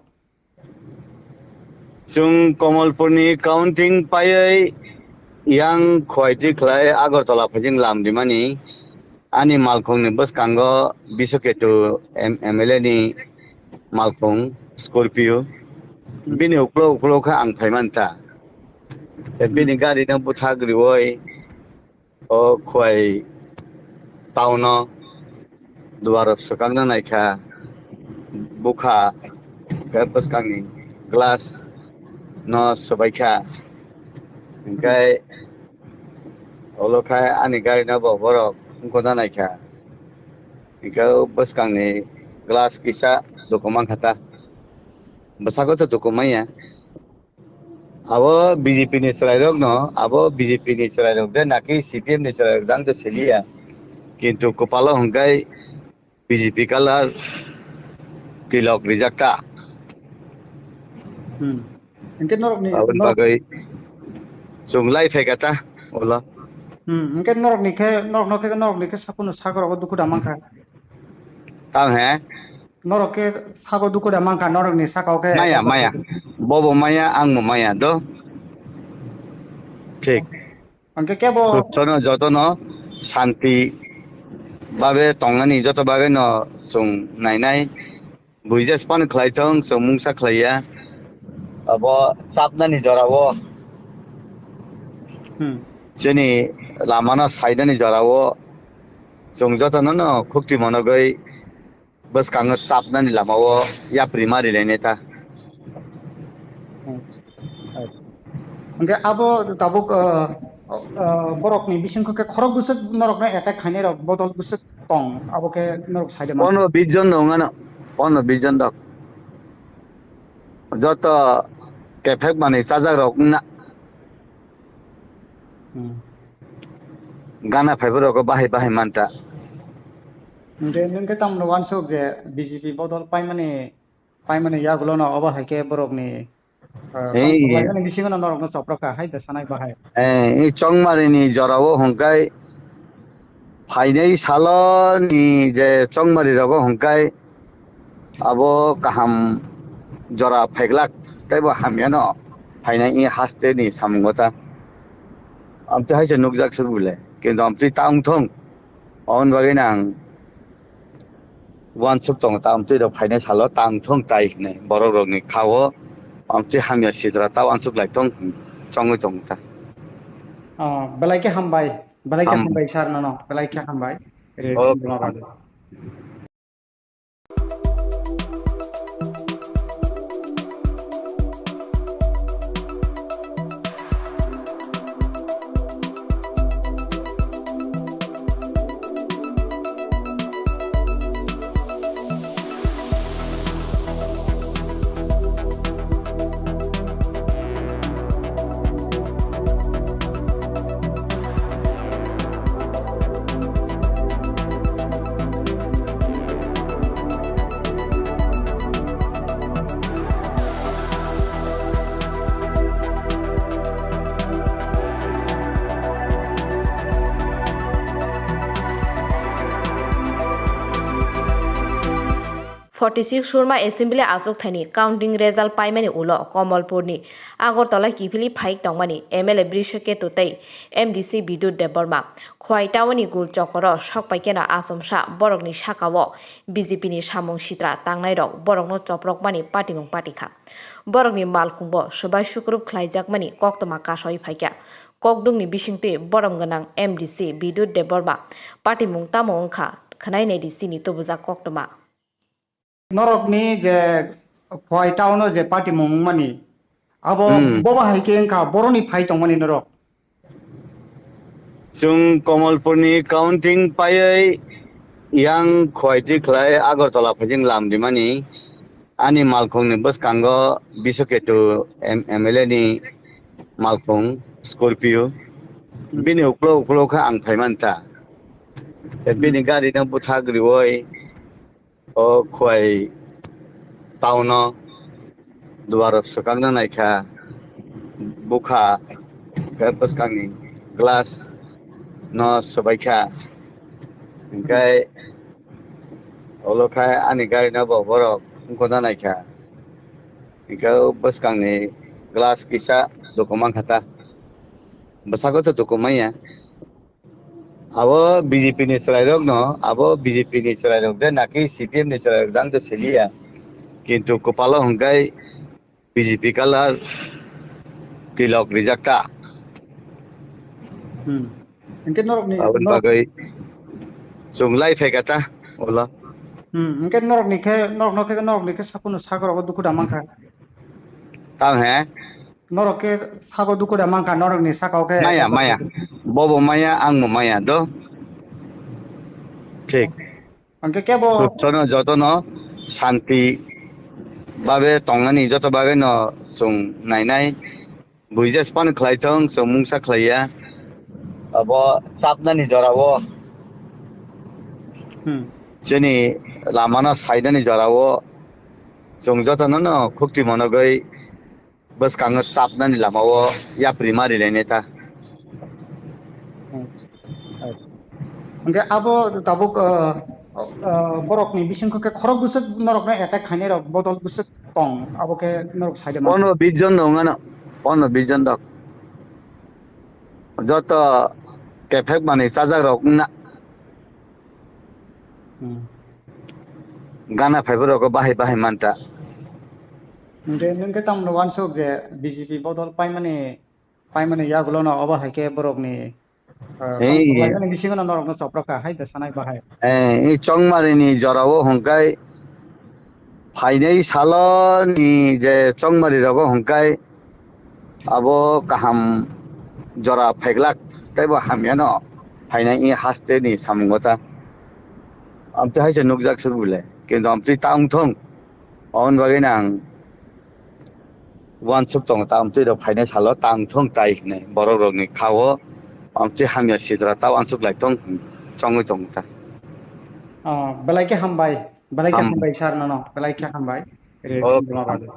Chwng Komolpurni counting paiwi yang Khwai twi khlai Agartala phaijing lam rimani ani malkhungni bwskango Bishnuketu M-, M L A ni malkhung Scorpio. Hmm. Bini uklo uklo khe ang phai manta. Tei bini Hmm. gari no bwthak riwi o Khwai town-o duar swkakna naikha, bukha khe bwskangni glass no swbaikha, hinkhe ulo khe ani gari no bo borok wngkokna naikha, hinkhe bwskangni glass kisa duku mankha ta, bwskango to duku manya. Abo B J P ni chwrairokno, abo B J P ni chwrairok de naki C P M ni chwrairok dang to siliya. Kintu kwpalo hwnkhe B J P colour tilok rijak ta. Hmm. Hwnkhe norokni, Aboni norok- bagwi chwng lai phaikha ta ulo. Hmm. Hwnkhe norokni khe, norokno khe, norokni khe saphano sakrogo dukhu da mankha. Tamo he? Norok khe sago dukhu da mankha, norokni sakao khe Maya, maya. Bobo maya, angbo maya do. Thik. Hwnkhe kebo Jotono, jotono santi babe tongnani joto bagwino chwng nainai. Buija span khlai thung, chwng mungsa khlaiya. Abo chapnani jorao. Hmm. Chini lamano saidani jorao. Chwng jotono no khukti monogwi bwskango chapnani lamao yapri ma rilainai ta. Hwnkhe abo tabuk, uh, uh, borokni bisingkho khe khorok bwswk norokno attack khainai rok bodol bwswk tong, abo khe norok saida man. Pondro bis jon dong ano, pondro bis jon dok. Joto kephek manwi chajak rok wngna. Hmm. Gana phaibo rogo bahai bahai manta. Hwnkhe nwng khe tamno wansuk je B J P bodol paimani, paimani yagulono obo hai khe borokni, ah, Hey. Paimani bisingono norokno choprokha hai da sanai bahai. Eh, i chongmarini jorao hwnkhe phainai saloni je chongmari rogo hwnkhe abo kaham jora phaiglak teibo hamyano phainai i haste ni samungo ta. Amtwi haise nukjak se bole, kintu amtwi ta wngthung, aboni bagwi no ang uansuk tongo ta, amtwi rok phainai salo ta wngthung tai hinwi borok rokni khao amtwi hamya sidra ta uansuk lai thung chongwi tongo ta. Oh, belai khe hambai, belai khe Ham- hambai sir nono, belai khe hambai. Re, Oh. Thung bagwi. Forty six Surma Assembly achukthani counting result paimani ulo Komolpurni Agartala kiphilwi phaik tongmani M L A Brishaketu tei M D C Bidut Debbarma Khwai Townni gul chokoro sokpaikeno achomsa borokni sakao B J P ni samung sitra tangnairok borokno choprokmani patimung patikha. Borokni malkhungbo swbai sukrup khlaijakmani koktwma kasawi phaikha. Kokdungni bisingtwi borom gwnang M D C Bidut Debbarma patimung tamo wngkha khwnai naidi chini tubujak koktwma. Norokni je Khwai Town-o je patimung wngmani, abo Hmm. bobo hai khe wngkha, boroni phai tongmani norok. Chwng Kamalpurni counting paiwi yang Khuaiti khlai Agartala phaijing lam rimani. Ani malkhungni bwskango Bisoketu M-, M L A ni malkhung Scorpio. Bini uklo uklo khe ang phaiman ta. Tei bini gari no bwthak riwi o Khuai town o duar swkakna naikha, bukha khe bwskangni glass no swbaikha, hinkhe ulo khe ani gari no bo borok wngkokna naikha, hinkhe o bwskangni glass kisa duku mankha ta, bwskango to duku manya. Abo B J P ni chwrairokno, abo B J P ni chwrairok de naki C P M ni chwrairok dang to siliya. Kintu kwpalo hwnkhe B J P colour tilok rijak ta. Hmm. Hwnkhe norokni, Aboni norok- bagwi chwng lai phaikha ta, ulo. Hmm, hwnkhe norokni khe, norokno khe, norokni khe saphano sakrogo dukhu da mankha. Tamo he? Norok khe sago dukhu da mankha, norokni sakao khe. Maya, maya. Bobo maya, angbo maya, do. Thik. Hwnkhe kebo Sustono jotono santi babe tongnani joto bagwino chwng nainai. Buija span khlai thung, chwng mungsa khlaiya. Abo chapnani jorao. Hmm. Chini lamano saidani jorao. Chwng jotono no khukti monogwi bwskango chapnani lamao yapri ma rilainai ta. Hwnkhe abo tabuk, ah, ah, borokni bisingkho khe khorok bwswk norokno attack khainai rok bodol bwswk tong, abo khe norok saida man. Pondro bis jon dong ano, pondro bis jon dok. Joto kephek manwi chajak rok wngna. Hmm. Gana phaibo rogo bahai bahai manta. Hwnkhe nwng khe tamno wansuk je B J P bodol paimani, paimani yagulono obo hai khe borokni, ah, Hey. Paimani bisingono norokno choprok kha hai da sanai bahai. Eh, i chongmarini jorao hwnkhe phainai saloni je chongmari rogo hwnkhe abo kaham jora phaiglak, teibo hamyano phainai i haste ni samungo ta. Amtwi haise nukjak se bole, kintu amtwi ta wngthong, aboni bagwi no ang wansuk tongo ta, amtwi rok phainai salo ta wngthong tai hinwi borok rokni khao amtwi hamya sidra ta wansuk lai thong chongwi tongo ta. Ah, belai khe hambai, belai khe Ham- hambai sir nono, belai khe hambai. Re, Okay. Chwng bagwi.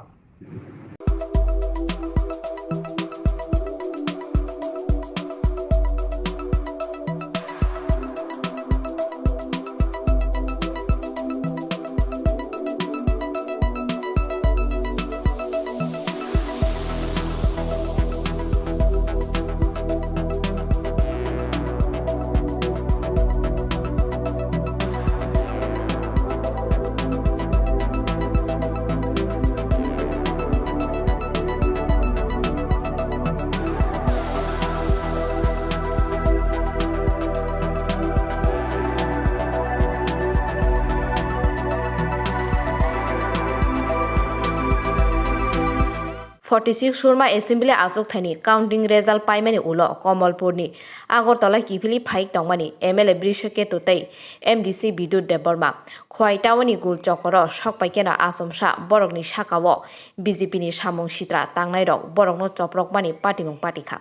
Forty six Surma Assembly achukthani counting result paimani ulo Komolpurni Agartala kiphilwi phaik tongmani M L A Brishaketu tei M D C Bidut Debbarma Khwai taoni gul chokoro sokpaikeno achomsa borokni sakao B J P ni samung sitra tangnairok borokno choprokmani patimung patikha.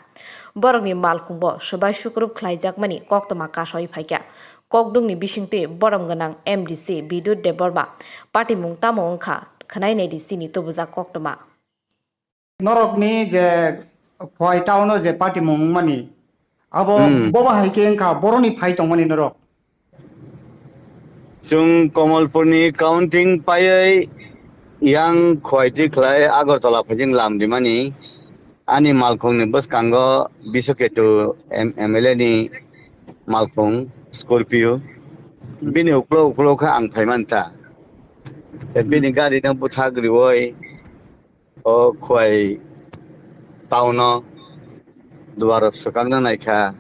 Borokni malkhungbo swbai sukrup khlaijakmani koktwma kasawi phaikha. Kokdungni bisingtwi borom gwnang M D C Bidut Debbarma patimung tamo wngkha khwnai naidi chini tubujak koktwma. Norokni je Khwai town o je patimung wngmani, abo Hmm. bobo hai khe wngkha, boroni phai tongmani norok. Chwng Komolpurni counting paiwi yang Khwai twi khlai Agartala phaijing lam rimani. Ani malkhungni bwskango Bisoketu M-, M L A ni malkhung Scorpio. Hmm. Bini uklo uklo khe ang phaiman ta. Tei bini Hmm. gari no bwthak riwi o Khwai town o duar swkakna naikha,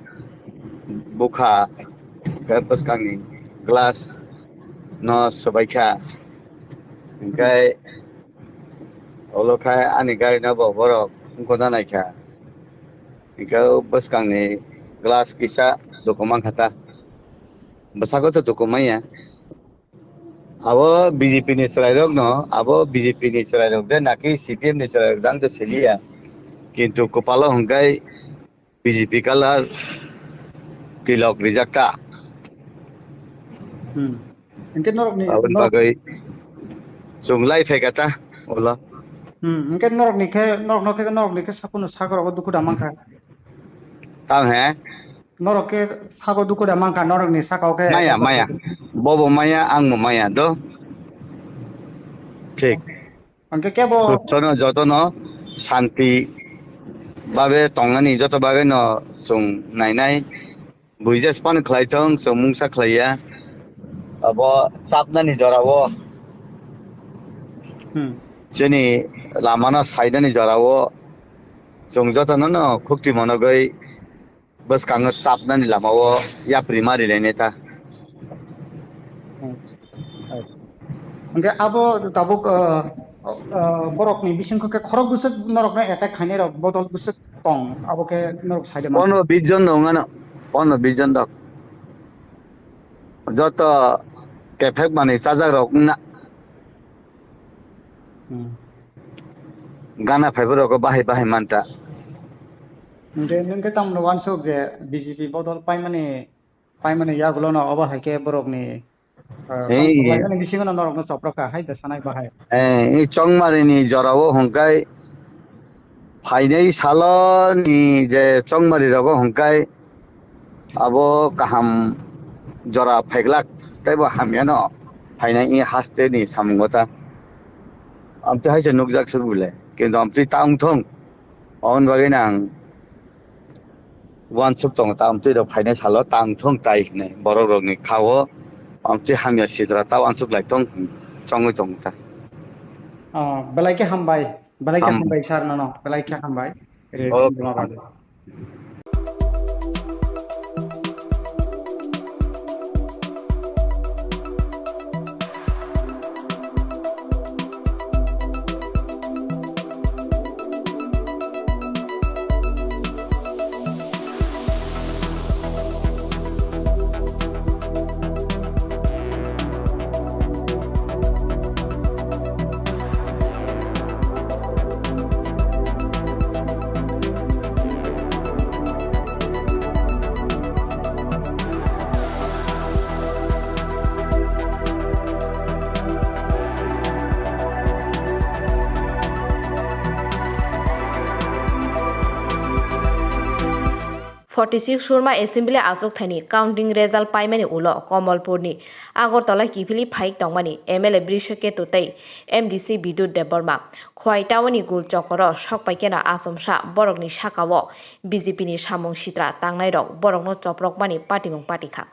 bukha khe bwskangni glass no swbaikha, hinkhe ulo khe ani gari no bo borok wngkokna naikha, hinkhe o bwskangni glass kisa duku mankha ta. Bwsako to duku manya. Abo B J P ni chwrairokno, abo B J P ni chwrairok de naki C P M ni chwrairok dang to siliya. Kintu kwpalo hwnkhe B J P colour tilok rijak ta. Hmm. Hwnkhe norokni, Aboni norok-, bagwi chwng lai phaikha ta ulo. Hmm, hwnkhe norokni khe, norokno khe, norokni khe saphano sakrogo dukhu da mankha. Tamo he? Norok khe sago dukhu da mankha, norokni sakao khe. Maya, maya. Bobo maya, angbo maya do. Thik. Hwnkhe kebo jotono, jotono santi babe tongnani joto bagwino chwng nainai. Buija phano khlai thung, chwng mungsa khlaiya. Abo chapnani jorao. Hmm. Chini lamano saidani jorao. Chwng jotono no khukti monogwi bwskango chapnani lamao yapri ma rilainai ta. Hwnkhe abo tabuk, ah, ah, borokni bisingkho khe khorok bwswk norokno attack khainai rok bodol bwswk tong, abo khe norok saida mankha. Pondro bis jon dong ano, pondro bis jon dok. Joto kephek manwi chajak rok wngna. Hmm. Gana phaibo rogo bahai bahai manta. Hwnkhe nwng khe tamno uansuk je B J P bodol paimani, paimani yagulono obo hai khe borokni, ah, Hey. Paimani bisingono norokno choprokha hai da sanai bahai. Eh, i chongmarini jorao hwnkhe phainai saloni je chongmari rogo hwnkhe abo kaham jora phaiglak, teibo hamyano phainai i haste ni samungo ta. Amtwi haise nukjak se bole, kintu amtwi ta wngthung, aboni bagwi no ang uansuk tongo ta, amtwi rok phainai salo ta wngthung tai hinwi borok rokni khao amtwi hamya sidra ta uansuk lai tong chongwi tongo ta. Ah, belai khe hambai, belai khe Ham- hambai sir nono, belai khe hambai. Re, okay. Dhanyabad. Forty six Surma Assembly achukthani counting result paimani ulo Komolpurni Agartala kiphilwi phaik tongmani M L A Brishaketu tei M D C Bidut Debbarma. Khowai Town-ni gul chokoro sokpaikeno achomsa borokni sakao B J P ni samung sitra tangnairok borokno choprokmani patimung patikha.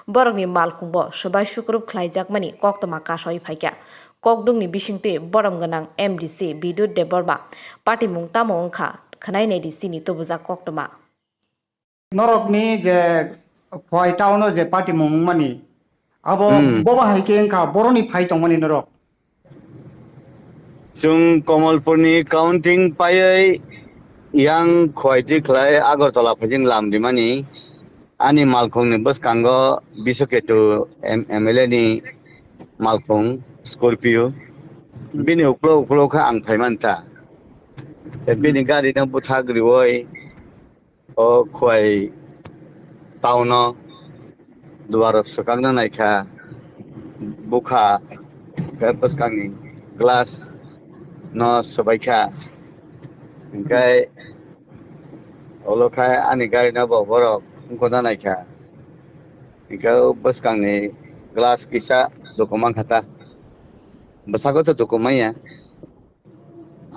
Borokni malkhungbo swbai sukrup khlaijakmani koktwma kasawi phaikha. Kokdwngni bisingtwi borom gwnang M D C Bidut Debbarma patimung tamo wngkha khwnai naidi chini tubujak koktwma. Norokni je Khowai Town-o je patimung wngmani, abo Hmm. bobo hai khe wngkha, boroni phai tongmani norok. Chwng Komolpurni counting paiwi yang Khowai twi khlai Agartala phaijing lam rimani. Ani malkhungni bwskango Bishwaketu M-, M L A ni malkhung Scorpio. Hmm. Bini uklo uklo khe ang phai manta. Tei bini Hmm. gari no bwthak riwi o Khowai Town-o duar swkakna naikha, bukha khe bwskangni glass no swbaikha, hwnkhe ulo khe ani gari no bo borok wngkukna naikha, hwnkhe bwskangni glass kisa duku mankha ta, bwsako to duku manya.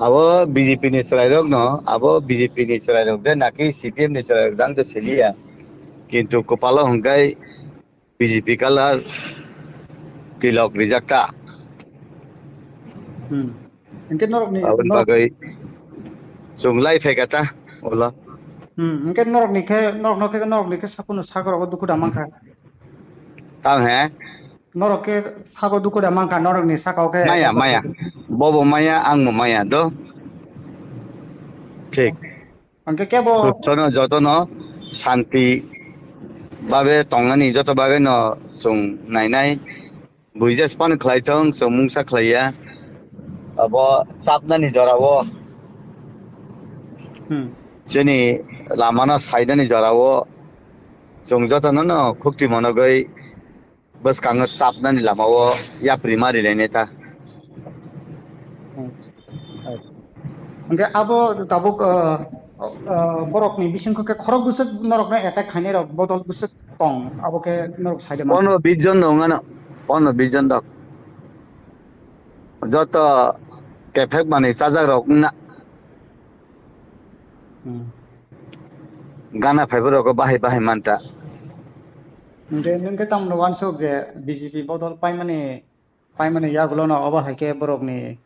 Abo B J P ni chwrairokno, abo B J P ni chwrairok de naki C P M ni chwrairok dang to siliya. Kintu kwpalo hwnkhe B J P colour tilok rijak ta. Hmm. Hwnkhe norokni, Aboni norok- bagwi chwng lai phaikha ta ulo. Hmm. Hwnkhe norokni khe, norokno khe, norokni khe saphano sakrogo dukhu da mankha. Tamo he? Norok khe sago dukhu da mankha, norokni sakao khe. Maya, maya. Bobo maya, angbo maya do. Thik. Hwnkhe kebo Jotono, jotono santi babe tongnani joto bagwi no chwng nainai. Buija phano khlai thung, chwng mungsa khlai ya. Abo chapnani jorao, Hmm. chini lamano sainani jorao chwng jotono no khukti monogwi bwskango chapnani lamao yapri ma rilainai ta. Acha, acha. Hwnkhe abo tabuk, ah, ah, borokni bisingtwi khe khorok bwswk norokno attack khainai rok bodol bwswk tong, abo khe norok saida mano. Pondro bis jon dong ano, pondro bis jon dok. Joto kephek manwi chajak rok wngna. Hmm. Gana phaibo rogo bahai bahai manta. Hwnkhe nwng khe tamno wansuk je B J P bodol paimani, paimani yagulono obo hai khe borokni,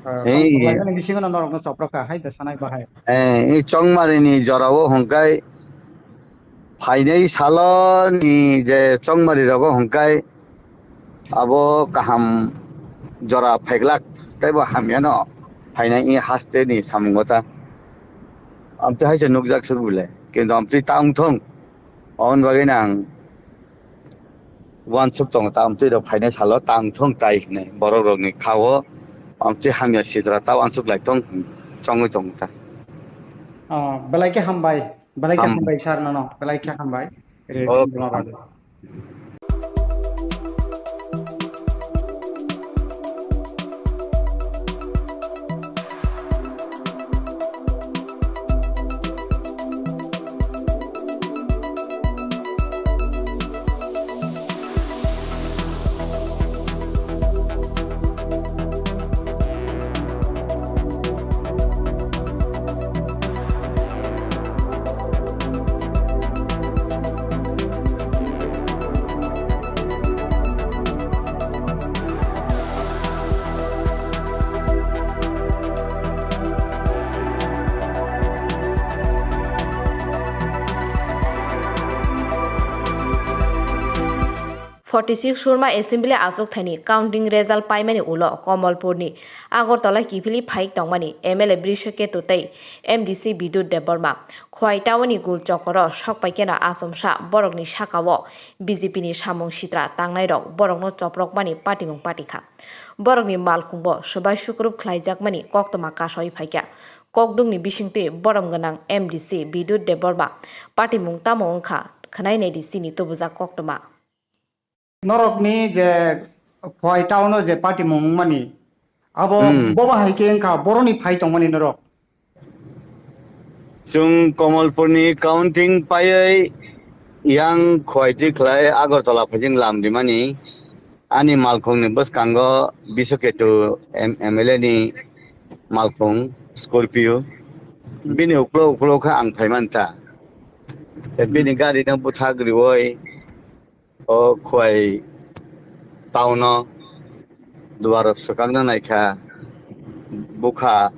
ah, Hey. tongthok lainani bisingono norokno choprok kha hai da sanai bahai. Eh, i chongmarini jorao hwnkhe phainai saloni je chongmari rogo hwnkhe abo kaham jora phaiglak teibo hamyano phainai i hasteni samungo ta. Amtwi haise nukjak swk bile, kintu amtwi ta wngthung, aboni bagwi nang uansuk tongo ta, amtwi rok phainai salo ta wngthung tai hinwi borok rokni khao amtwi hamya sidra ta uansuk lai tong chongwi tongo ta. Oh, belai khe hambai, belai khe Ham- hambai sir nono, belai khe hambai. Re, Okay. Chwng bagwi. Forty six Surma Assembly achukthani counting result paimani ulo Komolpurni Agartala kiphilwi phaik tongmani M L A Brishaketu tei M D C Bidut Debbarma Khwai Townni gul chokoro sokpaikeno achomsa borokni sakao B J P ni samung sitra tangnairok borokno choprokmani patimung patikha. Borokni malkhungbo swbai sukrup khlaijakmani koktwma kasawi phaikha. Kokdungni bisingtwi borom gwnang M D C Bidut Debbarma patimung tamo wngkha khwnai naidi chini tubujak koktwma. Norokni je Khwai town o je patimung wngmani, abo Hmm. bobo hai khe wngkha, boroni phai tongmani norok. Chwng Komolpurni counting paiwi yang Khwai twi khlai Agartala phaijing lam rimani. Ani malkhungni bwskango Bishnu Ketu M-, M L A ni malkhung Scorpio. Hmm. Bini uklo uklo khe ang phai manta. Tei bini Hmm. gari no bwthak riwi o Khwai town o duar rok swkakna naikha, bukha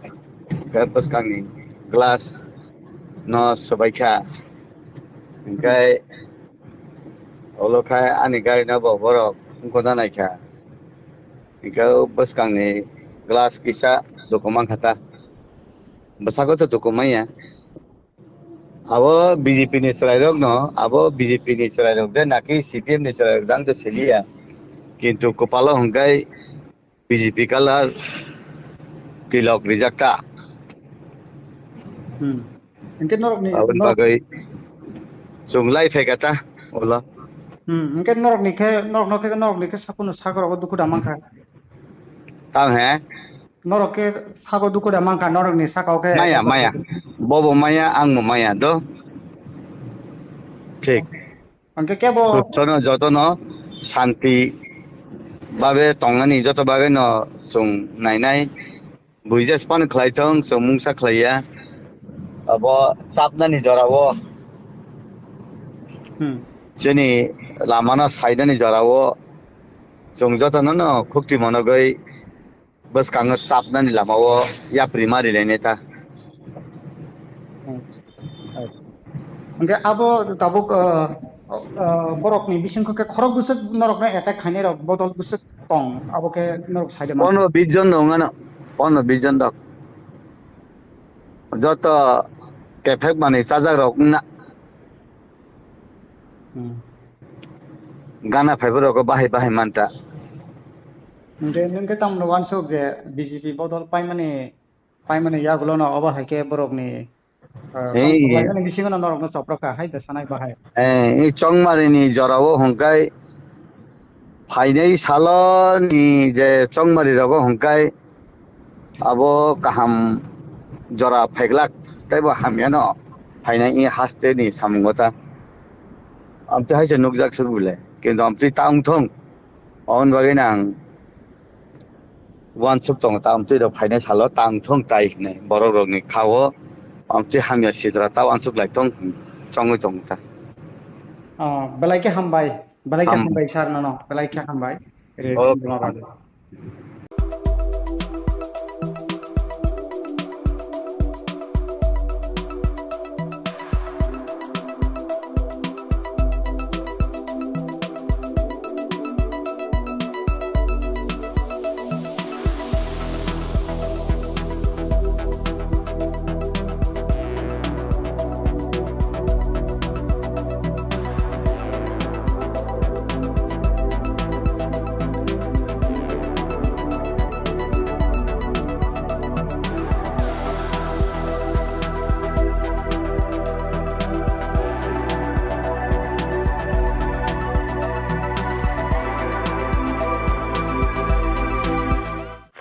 khe bwskangni glass no swbaikha, hwnkhe ulo khe ani gari no bo borok wngkukna naikha, hwnkhe bwskangni glass kisa duku mankha ta, bwskango to duku manya. Abo B J P ni chwrairokno, abo B J P ni chwrairok de naki C P M ni chwrairok dang to siliya. Kintu kwpalo hwnkhe B J P colour tilok rijak ta. Hmm. Hwnkhe norokni, Aboni norok- bagwi chwng lai phaikha ta, ulo. Hmm, hwnkhe norokni khe, norokno khe, norokni khe saphano sakrogo dukhu da mankha. Tamo he? Norok khe sago dukhu da mankha, norokni sakao khe. Maya, maya. Bobo maya, angbo maya do. Thik. Hwnkhe kebo Jotono, jotono santi babe tongnani joto bagwino chwng nainai. Buija phano khlai thung, chwng mungsa khlai ya. Abo chapnani jorao. Hmm. Chini lamano saidani jorao. Chwng jotono no khukti monogwi bwskango chapnani lamao yapri ma rilainai ta. Acha, acha. Hwnkhe abo tabuk, ah, ah, borokni bisingtwi khe khorok bwswk norokno attack khainai rok bodol bwswk tong, abo khe norok saida mano. Pondro bis jon dong ano, pondro bis jon dok. Joto kephek manwi chajak rok wngna. Hmm. Gana phaibo rogo bahai bahai manta. Hwnkhe nwng khe tamno wansuk je B J P bodol paimani, paimani yagulo no obo hai khe borokni, ah, Hey. Tamni bisingo no norokno choprok kha hai da sanai bahai. Eh, i chongmari ni jora o hwnkhe phainai salo ni je chongmari rogo hwnkhe abo kaham jora phaiglak teibo hamyano phainai i haste ni samungo ta. Amtwi hai se nukjak se bole, kintu amtwi ta wngthong. Aboni bagwi no ang uansuk tongo, ta amtwi rok phainai salo ta wngthong tai hinwi borok rokni kha-o amtwi hamya sidra ta uansuk lai tong chongwi tongo ta. Ah, belai khe hambai, belai khe Ham- hambai sir nono, belai khe hambai. Re, Okay. Chwng bagwi.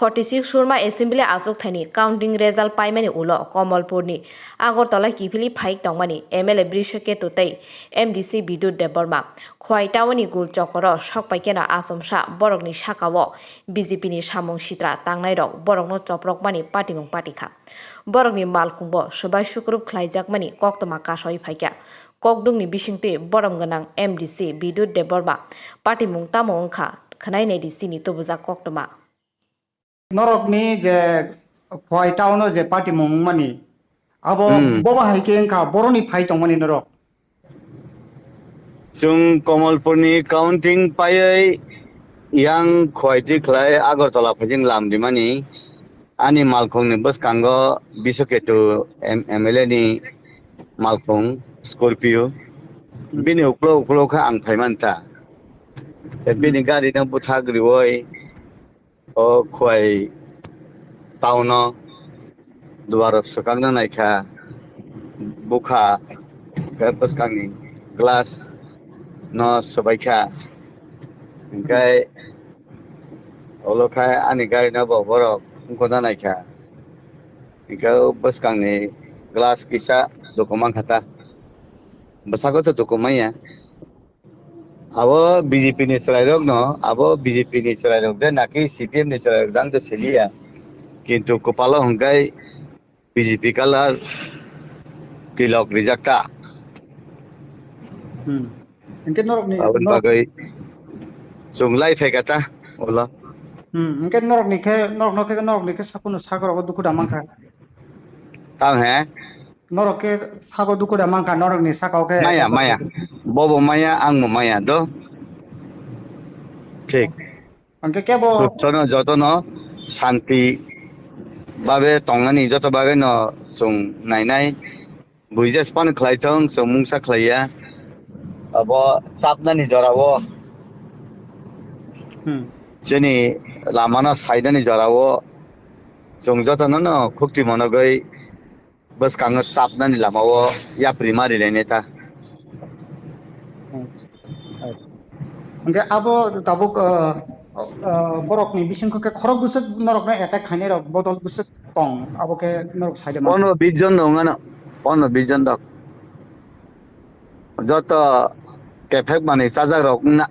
Forty six Surma Assembly achukthani counting result paimani ulo Komolpurni Agartala kiphilwi phaik tongmani M L A Brishaketu tei M D C Bidut Debbarma Khwai taoni gul chokoro sok pai keno achomsa borokni sakao B J P ni samung sitra tangnairok borokno choprokmani patimung patikha. Borokni malkhungbo swbai sukrup khlaijakmani koktwma kasawi phaikha. Kokdungni bisingtwi borom gwnang M D C Bidut Debbarma patimung tamo wngkha khwnai naidi chini tubujak koktwma. Norokni je Khwai town o je patimung wngmani, abo Hmm. bobo hai khe wngkha, boroni phai tongmani norok. Chwng Komolpurni counting paiwi yang Khwai twi khlai Agartala phaijing lam rimani ani malkhungni bwskango Bishoketu M-, M L A ni malkhung Scorpio. Hmm. Bini uklo uklo khe ang phaiman ta. Tei bini Hmm. gari no bwthak riwi o Khwai town o duar rok swkakna naikha, bukha khe bwskangni glass no swbaikha, hwnkhe ulo khai ani gari no bo borok wngkokna naikha, hwnkhe o bwskangni glass kisa duku mankha ta, bwsako to duku manya. Abo B J P ni chwrairokno, abo B J P ni chwrairok de naki C P M ni chwrairok de ang to siliya. Kintu kwpalo hwnkhe B J P colour tilok rijak ta. Hmm. Hwnkhe norokni Aboni norok- bagwi chwng lai phaikha ta ulo. Hmm. Hwnkhe norokni khe, norokno khe, norokni khe saphano sakrogo dukhu da mankha. Tamo he? Norok khe sago dukhu da mankha, norokni sakao khe Maya, maya. Bobo maya, angbo maya do. Thik. Hwnkhe kebo Jotono, jotono santi babe tongnani joto bagwino chwng nainai. Buija phano khlai thung, chwng mungsa khlaiya. Abo chapnani jorao Hmm. chini lamano saidani jorao chwng jotono no khukti monogwi bwskango chapnani lamao yapri ma rilainai ta. Hwnkhe abo tabuk, ah, ah, borokni bisingkho khe khorok bwswk norokno attack khainai rok bodol bwswk tong, abo khe norok saida man. Pono bis jon dong ano, pono bis jon dok. Joto kephek manwi chajak rok wngna.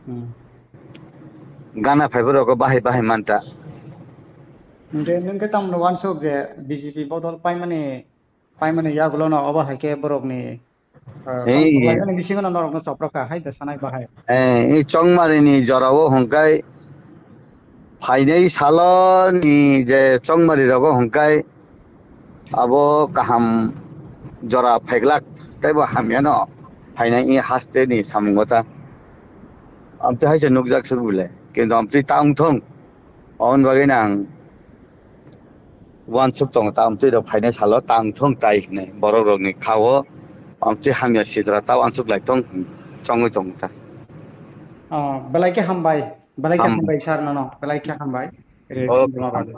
Hmm. Gana phaibo rogo bahai bahai manta. Hwnkhe nwng khe tamno wansuk je B J P bodol paimani, paimani yagulo no obo hai khe borokni, ah, Hey. Paimani bisingo no norokno choprok kha hai da sanai bahai. Eh, i chongmari ni jorao hwnkhe phainai salo ni je chongmari rogo hwnkhe abo kaham jora phaiglak teibo hamyano phainai i haste ni samungo ta. Amtwi hai se nukjak se bole, kintu amtwi ta wngthong. Aboni bagwi no ang uansuk tongo, ta amtwi rok phainai salo ta wngthong tai hinwi borok rokni kha-o Amtwi hamya sidra ta uansuk lai tong, chongwi tong ta. Oh, belai khe hambai, belai khe Ham- hambai sir nono, belai khe hambai. Re, Okay. Chwng bagwi.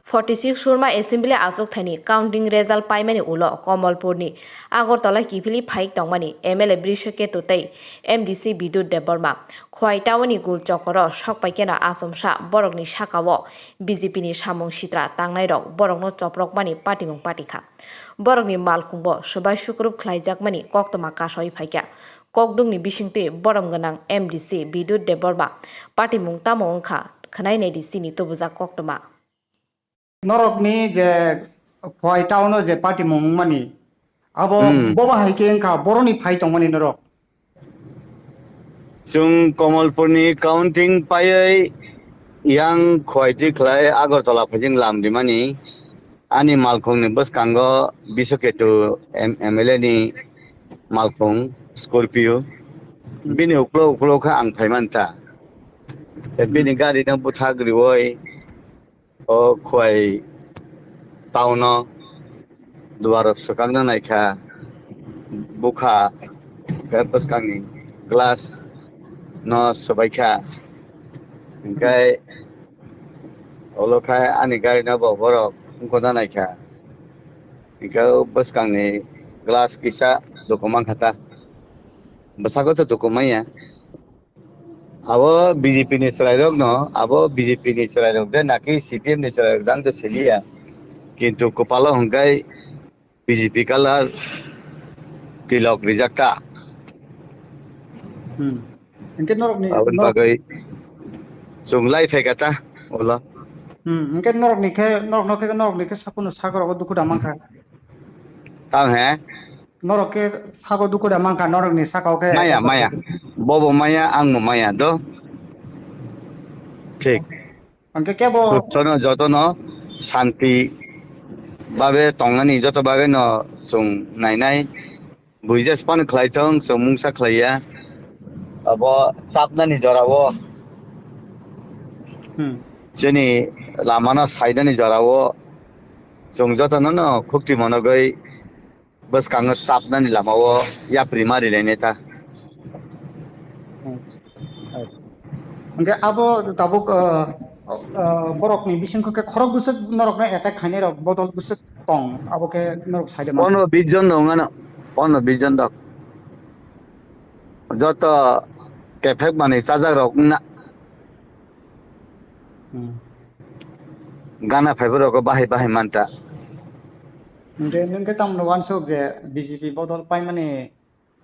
Forty six Surma Assembly achukthani counting result paimani ulo Komolpurni Agartala kiphilwi phaik tongmani M L A Brishaketu tei M D C Bidut Debbarma Khwai Town-ni gul chokoro sokpaikeno achomsa borokni sakao B J P ni samung sitra tangnairok borokno choprokmani patimung patikha. Borokni malkhungbo swbai sukrup khlaijakmani koktwma kasawi phaikha. Kokdungni bisingtwi borom gwnang M D C Bidut Debbarma patimung tamo wngkha khwnai naidi chini tubujak koktwma. Norokni je Khwai town-o je patimung wngmani, abo Hmm. bobo hai khe wngkha, boroni phai tongmani norok. Chwng Komolpurni counting paiwi yang Khwai twi khlai Agartala phaijing lam rimani. Ani malkhungni bwskango Bishoketu M-, M L A ni malkhung Scorpio. Hmm. Bini uklo uklo khe ang phaiman ta. Tei bini Hmm. gari no bwthak riwi o Khwai town-o duarok swkakna naikha, bukha khe bwskangni glass no swbaikha, hinkhe ulo khai ani gari no bo borok wngkokna naikha, hinkhe o bwskangni glass kisa duku mankha ta, bwskango to duku manya. Abo B J P ni chwrairokno, abo B J P ni chwrairok de naki C P M ni chwrairok dang to siliya. Kintu kwpalo hwnkhai B J P colour tilok rijak ta. Hmm. Hwnkhe norokni, Aboni norok- bagwi chwng lai phaikha ta ulo. Hmm, hwnkhe norokni khe, norokno khe, norokni khe saphano sakrogo dukhu da mankha. Tamo he? Norok khe sago dukhu da mankha, norokni sakao khe. Maya, maya. Bobo maya, angbo maya do. Thik. Hwnkhe kebo Jotono, jotono santi babe tongnani joto bagwino chwng nainai. Buija phano khlai thung, chwng mungsa khlaiya. Abo chapnani jorao. Hmm. Chini lamano sainani jorao. Chwng jotono no khukti monogwi bwskango chapnani lamao yapri ma rilainai ta. Hwnkhe abo tabuk, ah, ah, borokni bisingtwi khe khorok bwswk norokno attack khainai rok bodol bwswk tong, abo khe norok saida man. Pondro bis jon dong ano, pondro bis jon dok. Joto kephek manwi chajak rok wngna. Hmm. Gana phaibo rogo bahai bahai manta. Hwnkhe nwng khe tamno uansuk je B J P bodol paimani,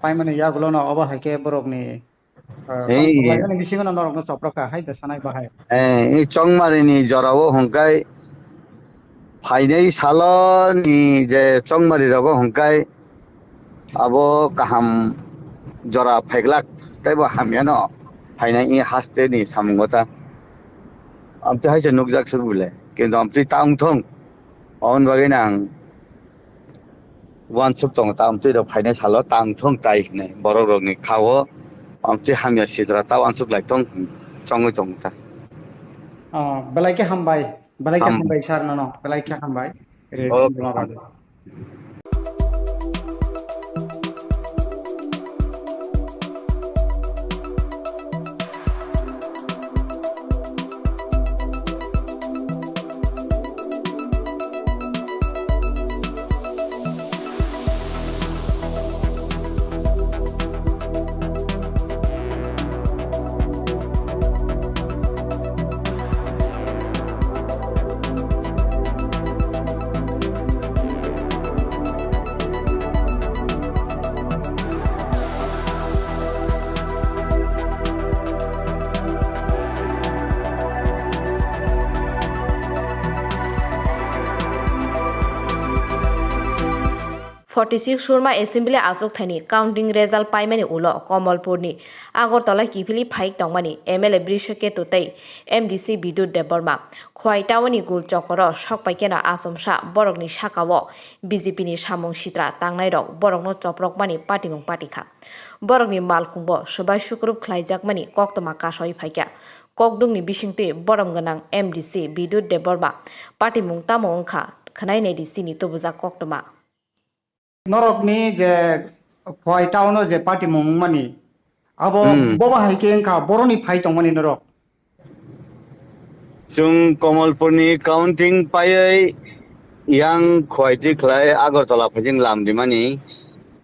paimani yagulono obo hai khe borokni, ah, Ei. Paimani bisingo no norokno choprokha hai da sanai bahai. Eh, i chongmarini jorao hwnkhe phainai saloni je chongmari rogo hwnkhe abo kaham jora phaiglak, teibo hamyano phainai i haste ni samungo ta. Amtwi haise nukjak se bole, kintu amtwi ta wngthong. Aboni bagwi no ang uansuk tongo, ta amtwi rok phainai salo ta wngthong tai hinwi borok rokni khao amtwi hamya sidra ta uansuk lai tong chongwi tongo ta. Ah, belai khe hambai, belai khe Ham- hambai sir nono, belai khe hambai. Re, Okay. Chwng bagwi. Forty six Surma Assembly achukthani counting result paimani ulo Komolpurni Agartala kiphilwi phaik tongmani M L A Brishaketu tei M D C Bidut Debbarma Khwai Townni gul chokoro sokpaikeno achomsa borokni sakao B J P ni samung sitra tangnairok borokno choprokmani patimung patikha. Borokni malkhungbo swbai sukrup khlaijakmani koktwma kasawi phaikha. Kokdungni bisingtwi borom gwnang M D C Bidut Debbarma patimung tamo wngkha khwnai naidi chini tubujak koktwma. Norokni je Khwai Town-o je patimung wngmani, abo Hmm. bobo hai khe wngkha, boroni phai tongmani norok. Chwng Komolpurni counting paiwi yang Khwai twi khlai Agartala phaijing lam rimani,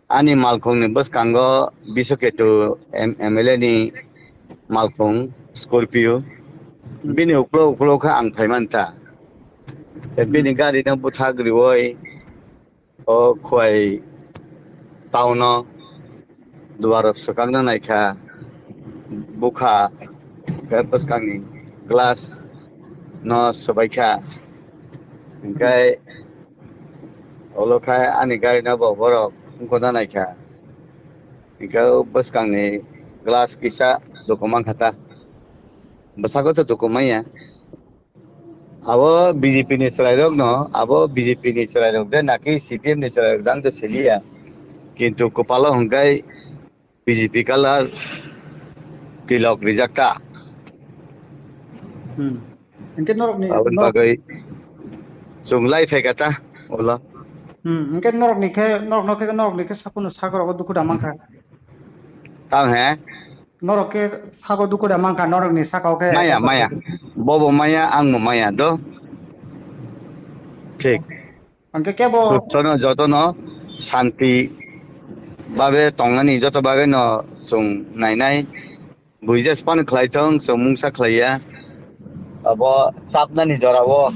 ani malkhungni bwskango Biswaketu M-, M L A ni malkhung Scorpio. Hmm. Bini uklo uklo khe ang phai manta. Tei bini Hmm. gari no bwthak riwi o Khwai town-o duar swkakna naikha, bukha khe bwskangni glass no swbaikha, hinkhe ulo khe ani gari no bo borok wngkokna naikha, hinkhe o bwskangni glass kisa duku mankha ta, bwskango to duku manya. Abo B J P ni chwrairokno, abo B J P ni chwrairok de naki C P M ni chwrairok dang to siliya. Kintu kwpalo hwnkhe B J P colour tilok rijak ta. Hmm. Hwnkhe norokni, Aboni norok- bagwi chwng lai phaikha ta ulo. Hmm. Hwnkhe norokni khe, norokno khe, norokni khe saphano sakrogo dukhu da mankha. Tamo he? Norok khe sago dukhu da mankha, norokni sakao khe Maya, maya. Bobo maya, angbo maya do. Thik. Hwnkhe kebo Jotono, jotono santi babe tongnani joto bagwino chwng nainai. Buija span khlai thung, chwng mungsa khlaiya. Abo chapnani jorao.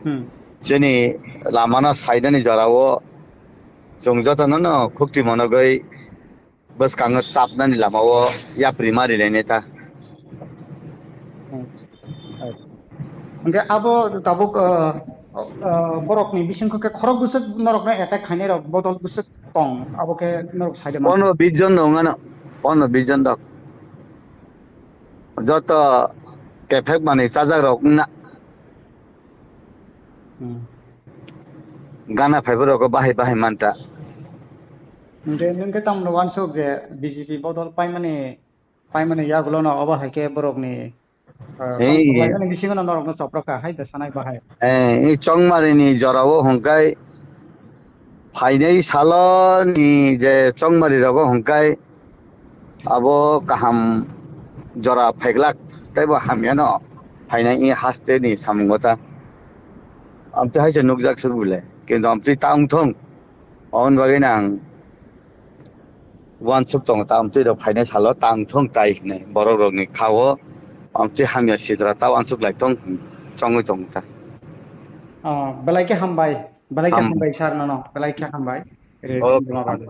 Hmm. Chini lamano saidani jorao. Chwng jotono no khukti monogwi bwskango chapnani lamao yapri ma rilainai ta. Hwnkhe abo tabuk, uh, uh, borokni bisingkho khe khorok bwswk norokno attack khainai rok bodol bwswk tong, abo khe norok saida man. Pondro bis jon dong ano, pondro bis jon dok. Joto kephek manwi chajak rok wngna. Hmm. Gana phaibo rogo bahai bahai manta. Hwnkhe nwng khe tamno wansuk je B J P bodol paimani, paimani yagulono obo hai khe borokni, ah, Hey. Paimani bisingono norokno choprokha hai da sanai bahai. Eh, i chongmarini jorao hwnkhe phainai saloni je chongmari rogo hwnkhe abo kaham jora phaiglak teibo hamyano phainai i haste ni samungo ta. Amtwi haise nukjak se bole, kintu amtwi ta wngthung, aboni bagwi no ang uansuk tongo ta, amtwi rok phainai salo ta wngthung tai hinwi borok rokni khao amtwi hamya sidra ta uansuk lai thung chongwi tongo ta. Ah, belai khe hambai, belai khe Ham- hambai sir nono, belai khe hambai. Re, Oh. Dhonnobad.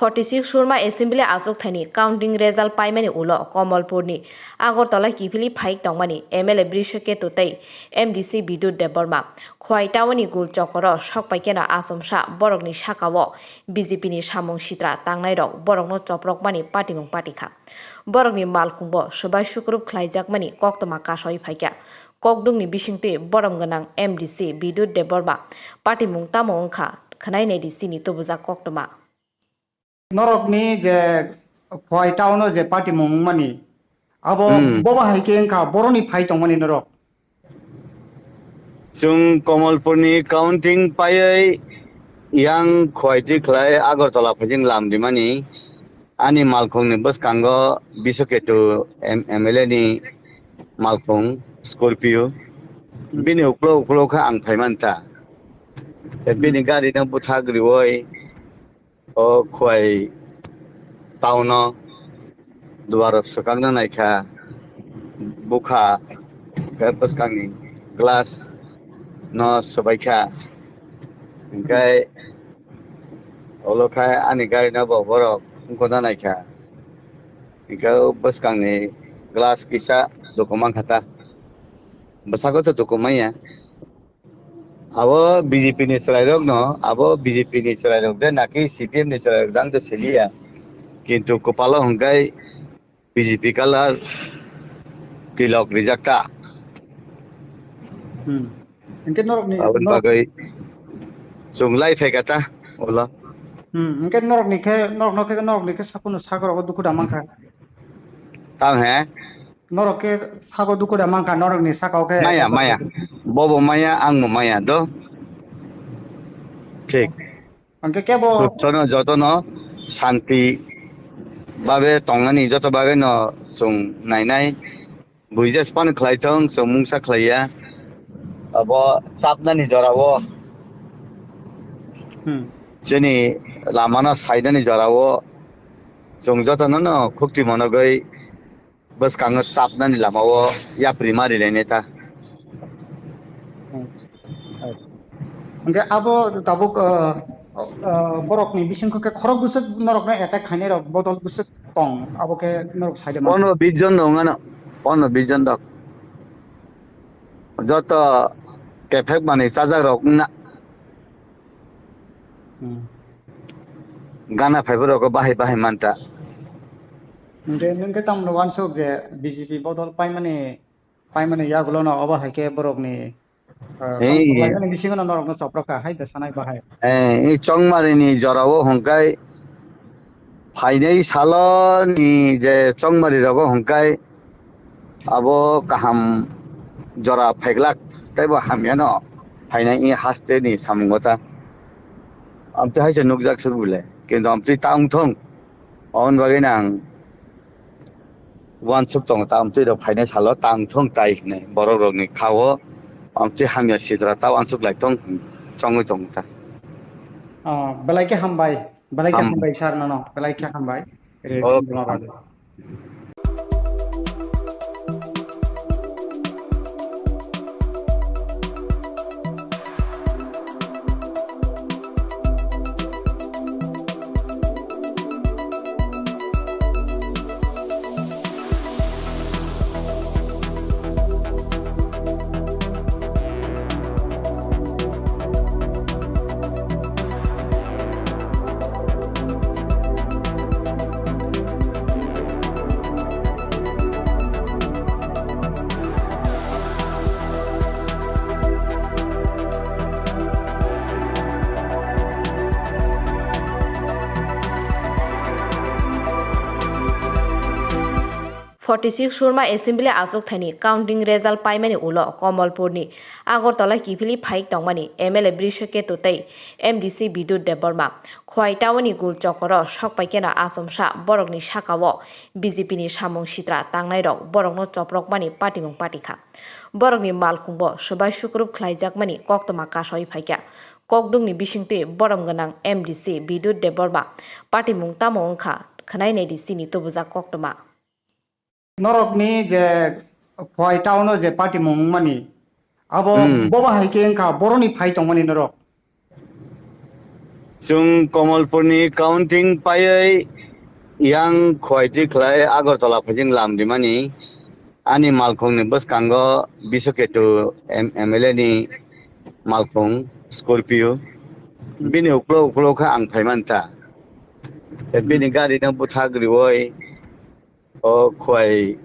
Forty six Surma Assembly achukthani counting result paimani ulo Komolpurni Agartala kiphilwi phaik tongmani M L A Brishaketu tei M D C Bidut Debbarma Khwai Townni gul chokoro sokpaikeno achomsa borokni sakao B J P ni samung sitra tangnairok borokno choprokmani patimung patikha. Borokni malkhungbo swbai sukrup khlaijakmani koktwma kasawi phaikha. Kokdungni bisingtwi borom gwnang M D C Bidut Debbarma patimung tamo wngkha khwnai naidi chini tubujak koktwma. Norokni je Khwai Town-o je patimung wngmani, abo Hmm. bobo hai khe wngkha, boroni phai tongmani norok. Chwng Komolpurni counting paiwi yang Khuaitwi khlai Agartala phaijing lam rimani. Ani malkhungni bwskango Bisoketu M-, M L A ni malkhung Scorpio. Hmm. Bini uklo uklo khe ang phaiman ta. Tei bini Hmm. gari no bwthak riwi o Khuai town o duar swkakna naikha, bukha khe bwskangni glass no swbaikha, hinkhe ulo khe ani gari no bo borok wngkokna naikha, hinkhe o bwskangni glass kisa duku mankha ta, bwskango to duku manya. Abo B J P ni chwrairokno, abo B J P ni chwrairok de naki C P M ni chwrairok de ang to siliya. Kintu kwpalo hwnkhe B J P colour tilok rijak ta. Hmm. Hwnkhe norokni, Aboni norok- bagwi chwng lai phaikha ta ulo. Hmm, hwnkhe norokni khe, norokno khe, norokni khe saphano sakorogo dukhu da mankha. Tamo he? Norok khe sago dukhu da mankha, norokni sakao khe Maya, maya. Bobo maya, angbo maya do. Thik. Hwnkhe kebo Jotono, jotono santi babe tongnani, joto bagwino chwng nainai. Buija span khlai thung, chwng mungsa khlaiya. Abo chapnani jorao. Hmm. Chini lamano saidani jorao. Chwng jotono no khukti monogwi bwskango chapnani lamao yapri ma rilainai ta. Hwnkhe abo tabuk, ah, ah, borokni bisingkho khe khorok bwswk norokno attack khainai rok bodol bwswk tong, abo khe norok saide man. Pondro bis jon dong ano, pondro bis jon dok. Joto kephek manwi chajak rok wngna. Hmm. Gana phaibo rogo bahai bahai manta. Hwnkhe nwng khe tamno wansuk je B J P bodol paimani, paimani yagulono obo hai khe borokni, ah, Hey. Paimani bisingono norokno choprok kha hai da sanai bahai. Eh, i chongmari ni jorao hwnkhe phainai salo ni je chongmari rogo hwnkhe abo kaham jora phaiglak, teibo hamyano phainai i haste ni samungo ta. Amtwi haise nukjak se bole, kintu amtwi ta wngthong, aboni bagwi no ang wansuk tongo ta, amtwi rok phainai salo ta wngthong tai hinwi borok rokni khao amtwi hamya sidra ta wansuk lai tong, chongwi tongo ta. Ah, belai khe hambai. Belai khe Ham- hambai sir nono, belai khe hambai. Re Okay. Chundrima bagwi. Forty six Surma Assembly achukthani counting result paimani ulo Komolpurni Agartala kiphilwi phaik tongmani M L A Brishaketu tei M D C Bidut Debbarma Khwai town-ni gul chokoro sokpaikeno achomsa borokni sakao B J P ni samung sitra tangnairok borokno choprokmani patimung patikha. Borokni malkhungbo swbai sukrup khlaijakmani koktwma kasawi phaikha. Kokdwngni bisingtwi borom gwnang M D C Bidut Debbarma patimung tamo wngkha khwnai naidi chini tubujak koktwma. Norokni je Khwai town-o je patimung wngmani, abo Hmm. bobo hai khe wngkha, boroni phai tongmani norok. Chwng Komolpurni counting paiwi yang Khwai twi khlai Agartala phaijing lam rimani. Ani malkhungni bwskango Bisoketu M-, M L A ni malkhung Scorpio. Hmm. Bini uklo uklo khe ang phaiman ta. Tei bini Hmm. gari no bwthak riwi o Khwai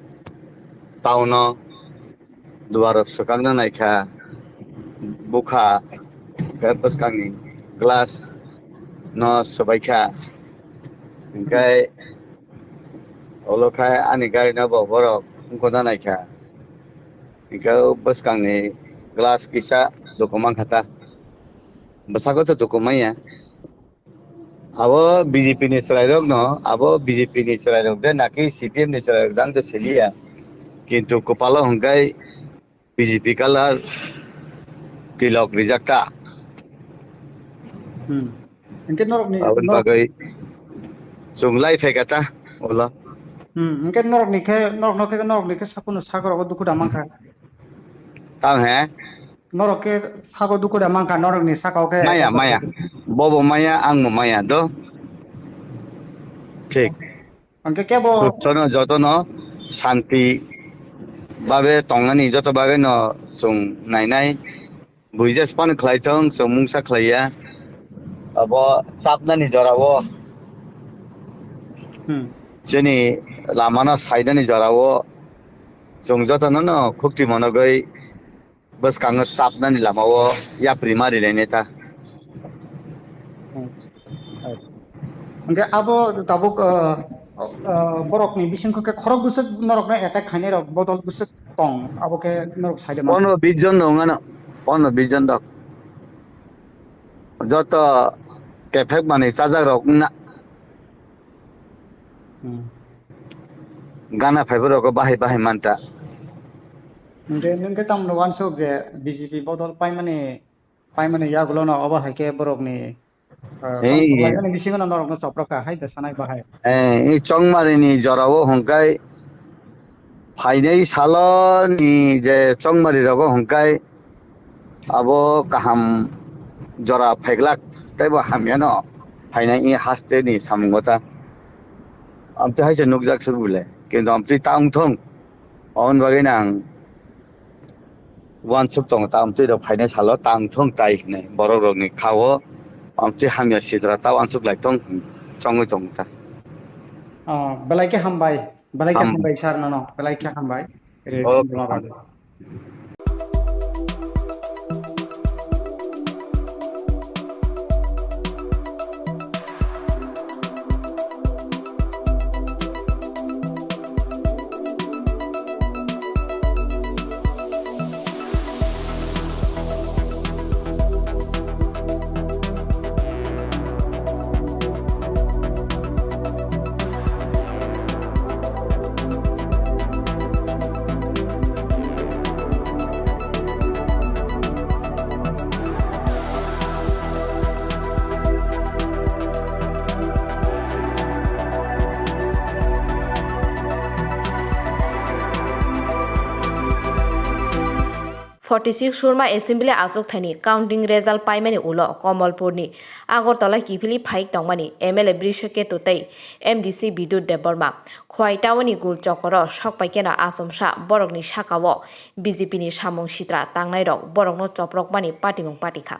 town-o duar swkakna naikha, bukha khe bwskangni glass no swbaikha, hinkhe ulo khe ani gari no bo borok wngkokna naikha, hinkhe o bwskangni glass kisa duku mankha ta. Bwsako to duku manya. Abo B J P ni chwrairokno, abo B J P ni chwrairok de naki C P M ni chwrairok dang to siliya. Kintu kwpalo hwnkhe B J P colour tilok rijak ta. Hmm. Hwnkhe norokni, Aboni norok-, bagwi chwng lai phaikha ta ulo. Hmm, hwnkhe norokni khe, norokno khe, norokni khe saphano sakrogo dukhu da mankha. Tamo he? Norok khe sago dukhu da mankha, norokni sakao khe. Maya, maya. Bobo maya, angbo maya do. Thik. Hwnkhe kebo jotono, jotono santi babe tongnani joto bagwino chwng nainai. Buija phano khlai thung, chwng mungsa khlaiya. Abo chapnani jorao. Hmm. Chini lamano saidani jorao. Chwng jotono no khukti monogwi bwskango chapnani lamao yapri ma rilainai ta. Hwnkhe abo tabuk, ah, ah, borokni bisingtwi khe khorok bwswk norokno attack khainai rok bodol bwswk tong, abo khe norok saide man. Pondro bis jon dong ano, pondro bis jon dok. Joto kephek manwi chajak rok wngna. Hmm. Gana phaibo rogo bahai bahai manta. Hwnkhe nwng khe tamno uansuk je B J P bodol paimani, paimani yagulono obo hai khe borokni, ah, Hey. Paimani bisingo no norokno choprokha hai da sanai bahai. Eh, i chongmari ni jorao hwnkhe phainai salo ni je chongmari rogo hwnkhe abo kaham jora phaiglak, teibo hamyano phainai i haste ni samungo ta. Amtwi haise nukjak se bole, kintu amtwi ta wngthung, aboni bagwi no ang uansuk tongo ta, amtwi rok phainai salo ta wngthung tai hinwi borok rokni khao amtwi hamya sidra ta uansuk lai tong, chongwi tongo ta. Ah, belai khe hambai, belai khe Ham- hambai sir nono, belai khe hambai. Re, okay. Chwng bagwi. Forty six Surma Assembly achukthani counting result paimani ulo Komolpurni Agartala kiphilwi phaik tongmani M L A Brishaketu tei M D C Bidut Debbarma, Khowai Town-ni gul chokoro sokpaikeno achomsa borokni sakao B J P ni samung sitra tangnairok borokno choprokmani patimung patikha.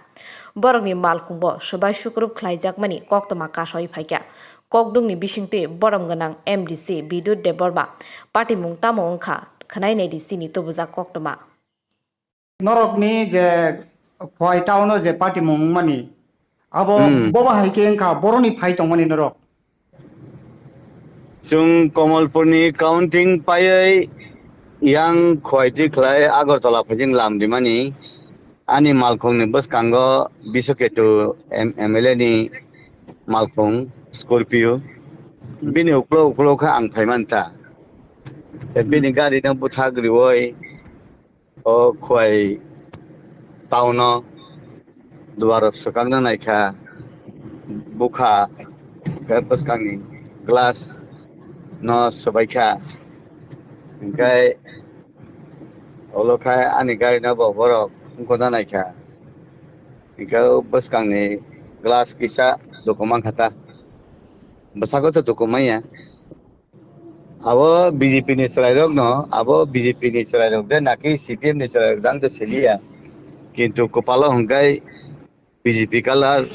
Borokni malkhungbo swbai sukrup khlaijakmani koktwma kasawi phaikha. Kokdwngni bisingtwi borom gwnang M D C Bidut Debbarma patimung tamo wngkha khwnai naidi chini tubujak koktwma. Norokni je Khowai town-o je patimung wngmani, abo Hmm. bobo hai khe wngkha, boroni phai tongmani norok. Chwng Komolpurni counting paiwi yang Khowai twi khlai Agartala phaijing lam rimani. Ani malkhungni bwskango Bishwaketu M-, M L A ni malkhung Scorpio. Hmm. Bini uklo uklo khe ang phai manta. Tei bini Hmm. gari no bwthak riwi o Khowai town-o duar swkakna naikha, bukha khe bwskangni glass no swbaikha, hwnkhe ulo khe ani gari no bo borok wngkukna naikha, hwnkhe bwskangni glass kisa duku mankha ta, bwsako to duku manya. Abo B J P ni chwrairokno, abo B J P ni chwrairok de naki C P M ni chwrairok dang to siliya. Kintu kwpalo hwnkhe B J P colour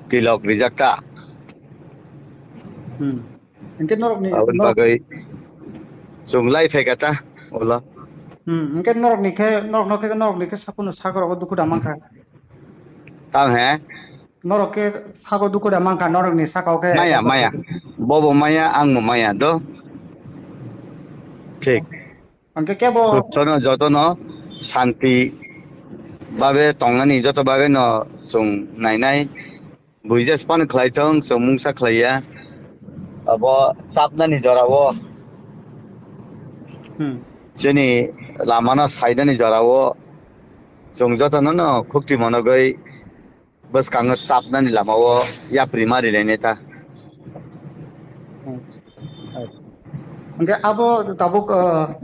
tilok rijak ta. Hmm. Hwnkhe norokni, Aboni norok- bagwi chwng lai phaikha ta ulo. Hmm. Hwnkhe norokni khe, norokno khe, norokni khe saphano sakrogo dukhu da mankha. Tamo he? Norok khe sago dukhu da mankha, norokni sakao khe. Maya, maya. Bobo maya, angbo maya do. Thik. Hwnkhe kebo Jotono, jotono shanti babe tongnani joto bagwi no chwng nainai. Buija phano khlai thung, chwng mungsa khlai ya. Abo chapnani jorao, Hmm. chini lamano saidani jorao chwng jotono no khukti monogwi bwskango chapnani lamao yapri ma rilainai ta. Acha, acha. Hwnkhe abo tabuk, ah,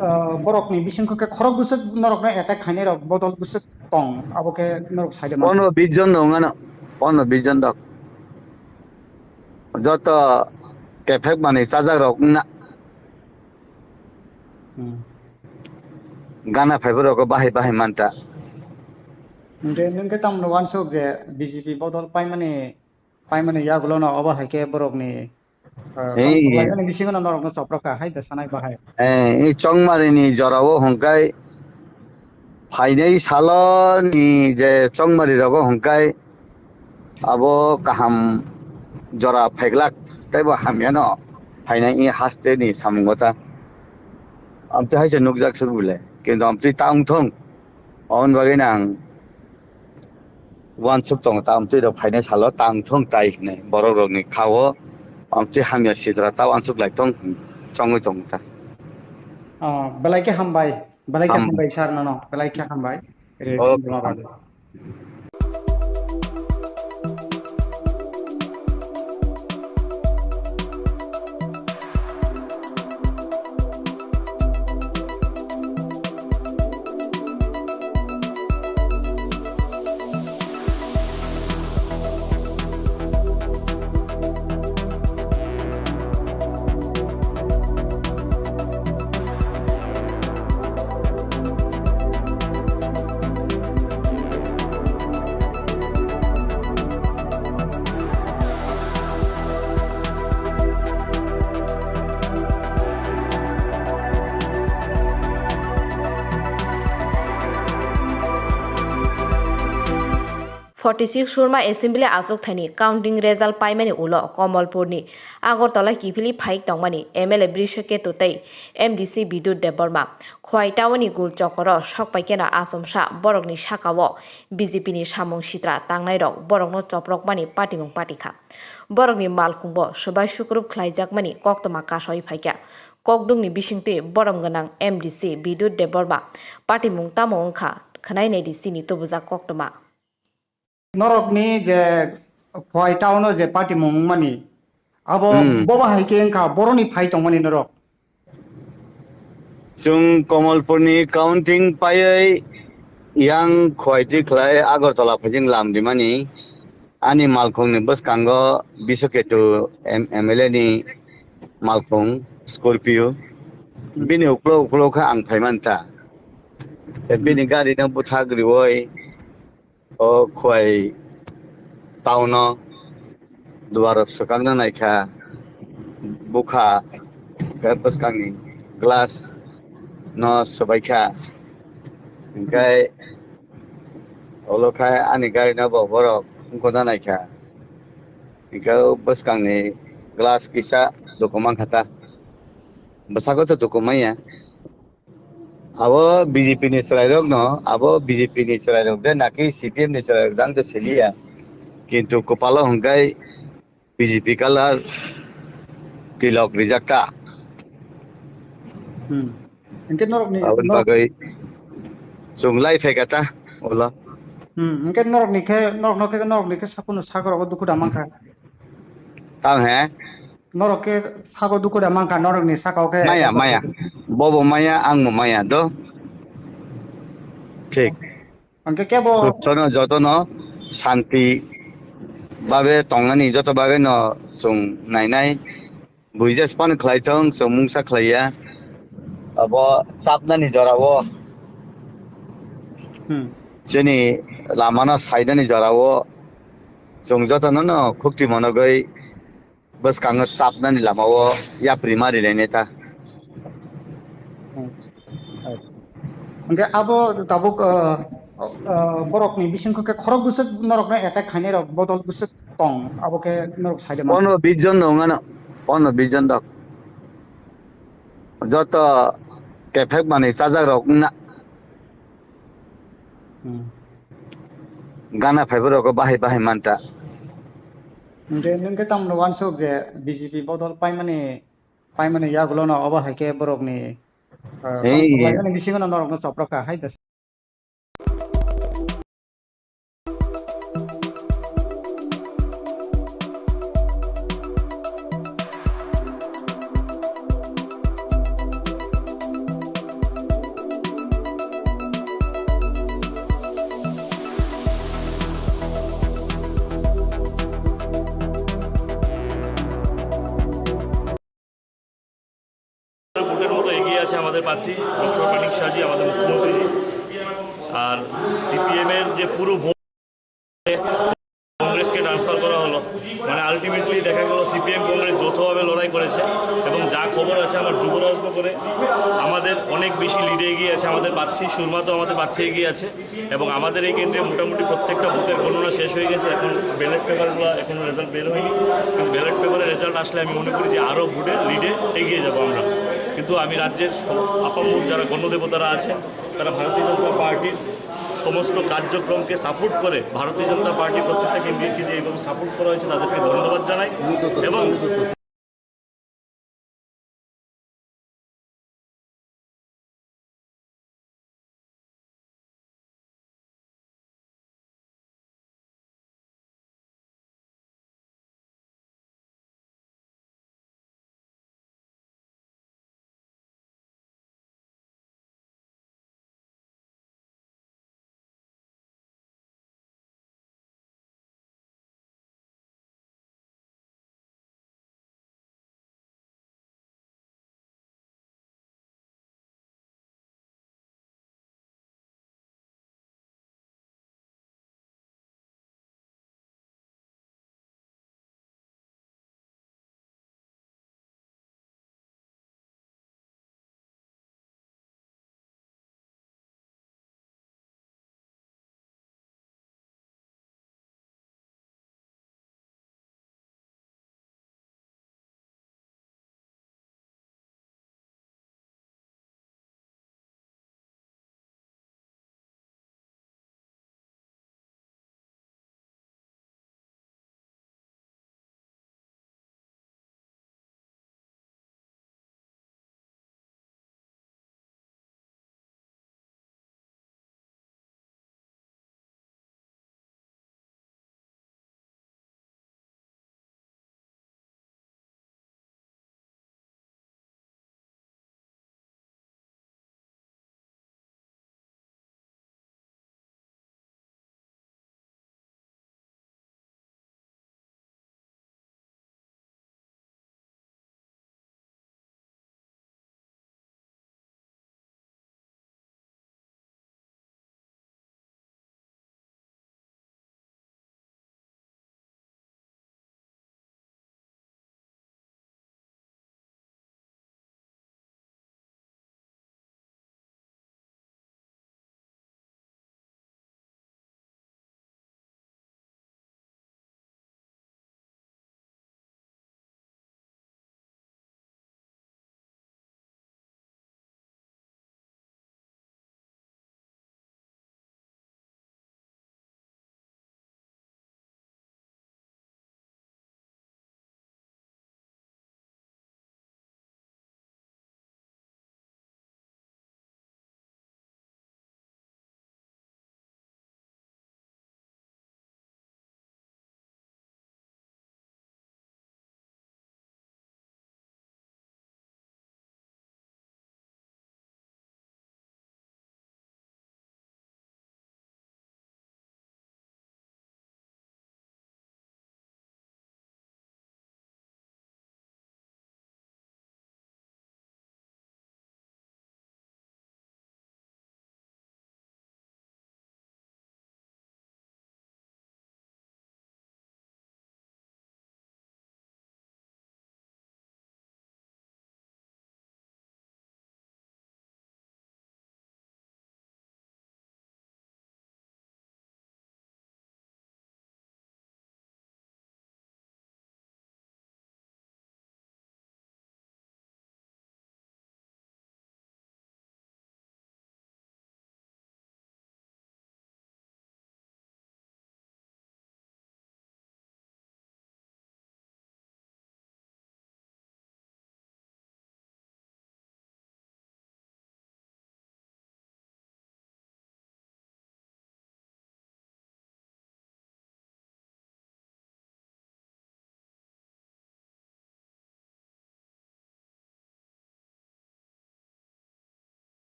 ah, borokni bisingtwi khe khorok bwswk norokno attack khainai rok bodol bwswk tong, abo khe norok saida mano. Pondro bis jon dong ano, pondro bis jon dok. Joto kephek manwi chajak rok wngna. Hmm. Gana phaibo rogo bahai bahai manta. Hwnkhe nwng khe tamno wansuk je B J P bodol paimani, paimani yagulono obo hai khe borokni, ah, Hey. tongthok lainani bisingono norokno choprokha hai da sanai bahai. Eh, i chongmarini jorao hwnkhe phainai saloni je chongmari rogo hwnkhe abo kaham jora phaiglak teibo hamyano phainai i hasteni samungo ta. Amtwi hai se nukjak se bole, kintu amtwi ta wngthung. Aboni bagwi no ang uansuk tongo, ta amtwi rok phainai salo ta wngthung tai hinwi borok rokni kha-o amtwi hamya sidra ta uansuk lai tong, chongwi tongo ta. Oh, belai khe hambai, belai khe Ham- hambai sir nono, belai khe hambai. Re, Oh. Chwng dwma bagwi. Forty six Surma Assembly achukthani counting result paimani ulo Komolpurni Agartala kiphilwi phaik tongmani M L A Brishaketu tei M D C Bidut Debbarma Khwai Townni gul chokoro sokpaikeno achomsa borokni sakao B J P ni samung sitra tangnairok borokno choprokmani patimung patikha. Borokni malkhungbo swbai sukrup khlaijakmani koktwma kasawi phaikha. Kokdungni bisingtwi borom gwnang M D C Bidut Debbarma patimung tamo wngkha khwnai naidi chini tubujak koktwma. Norokni je Khwai town o je patimung wngmani, abo Hmm. bobo hai khe wngkha, boroni phai tongmani norok. Chwng Komolpurni counting paiwi yang Khwai twi khlai Agartala phaijing lam rimani. Ani malkhungni bwskango Bishnu Ketu M-, M L A ni malkhung Scorpio. Hmm. Bini uklo uklo khe ang phai manta. Tei bini Hmm. gari no bwthak riwi o Khwai town o duar rok swkakna naikha, bukha, khe bwskangni glass no swbaikha, hwnkhe ulo khe ani gari no bo borok wngkukna naikha, hwnkhe o bwskangni glass kisa duku mankha ta, bwskango to duku manya. Abo B J P ni chwrairokno, abo B J P ni chwrairok de naki C P M ni chwrairok dang to siliya. Kintu kwpalo hwnkhe B J P colour tilok rijak ta. Hmm. Hwnkhe norokni, Aboni norok- bagwi chwng lai phaikha ta, ulo. Hmm, hwnkhe norokni khe, norokno khe, norokni khe saphano sakrogo dukhu da mankha. Tamo he? Norok khe sago dukhu da mankha, norokni sakao khe. Maya, maya. Bobo maya, angbo maya do. Thik. Hwnkhe kebo Jotono, jotono shanti babe tongnani joto bagwino chwng nainai. Buija phano khlai thung, chwng mungsa khlai ya. Abo chapnani jorao. Hmm. Chini lamano saidani jorao. Chwng jotono no khukti monogwi bwskango chapnani lamao yapri ma rilainai ta. Hwnkhe abo tabuk, ah, ah, borokni bisingtwi khe khorok bwswk norokno attack khainai rok bodol bwswk tong, abo khe norok saida mano. Pondro bis jon dong ano, pondro bis jon dok. Joto kephek manwi chajak rok wngna. Hmm. Gana phaiborok bahai bahai manta. Hwnkhe nwng khe tamno uansuk je B J P bodol paimani, paimani yagulono obo hai khe borokni, ah, Hey. Paimani bisingono norokno chopra kha hai da. ভোটের মতো এগিয়ে আছে আমাদের প্রার্থী ডক্টর মানিক সাহাজি, আমাদের মুখ্যমন্ত্রী। আর সিপিএম এর যে পুরো ভোট কংগ্রেসকে ট্রান্সফার করা হলো, মানে আলটিমেটলি দেখা গেল সিপিএম কংগ্রেস যৌথভাবে লড়াই করেছে। এবং যা খবর আছে আমার যুবরাজনগরে আমাদের অনেক বেশি লিডে এগিয়ে আছে আমাদের প্রার্থী, সুরমা তো আমাদের প্রার্থী এগিয়ে আছে। এবং আমাদের এই কেন্দ্রে মোটামুটি প্রত্যেকটা বুথের গণনা শেষ হয়ে গেছে, এখন ব্যালট পেপারগুলো এখনো রেজাল্ট বের হয়নি। কিন্তু ব্যালট পেপারের রেজাল্ট আসলে আমি মনে করি যে আরও ভোটে লিডে এগিয়ে যাব আমরা। কিন্তু আমি রাজ্যের সব আপামর যারা গণদেবতারা আছেন, তারা ভারতীয় জনতা পার্টির সমস্ত কার্যক্রমকে সাপোর্ট করে, ভারতীয় জনতা পার্টির প্রত্যেকটা ক্যান্ডিডেটকে যে এইভাবে সাপোর্ট করা হয়েছে, তাদেরকে ধন্যবাদ জানাই। এবং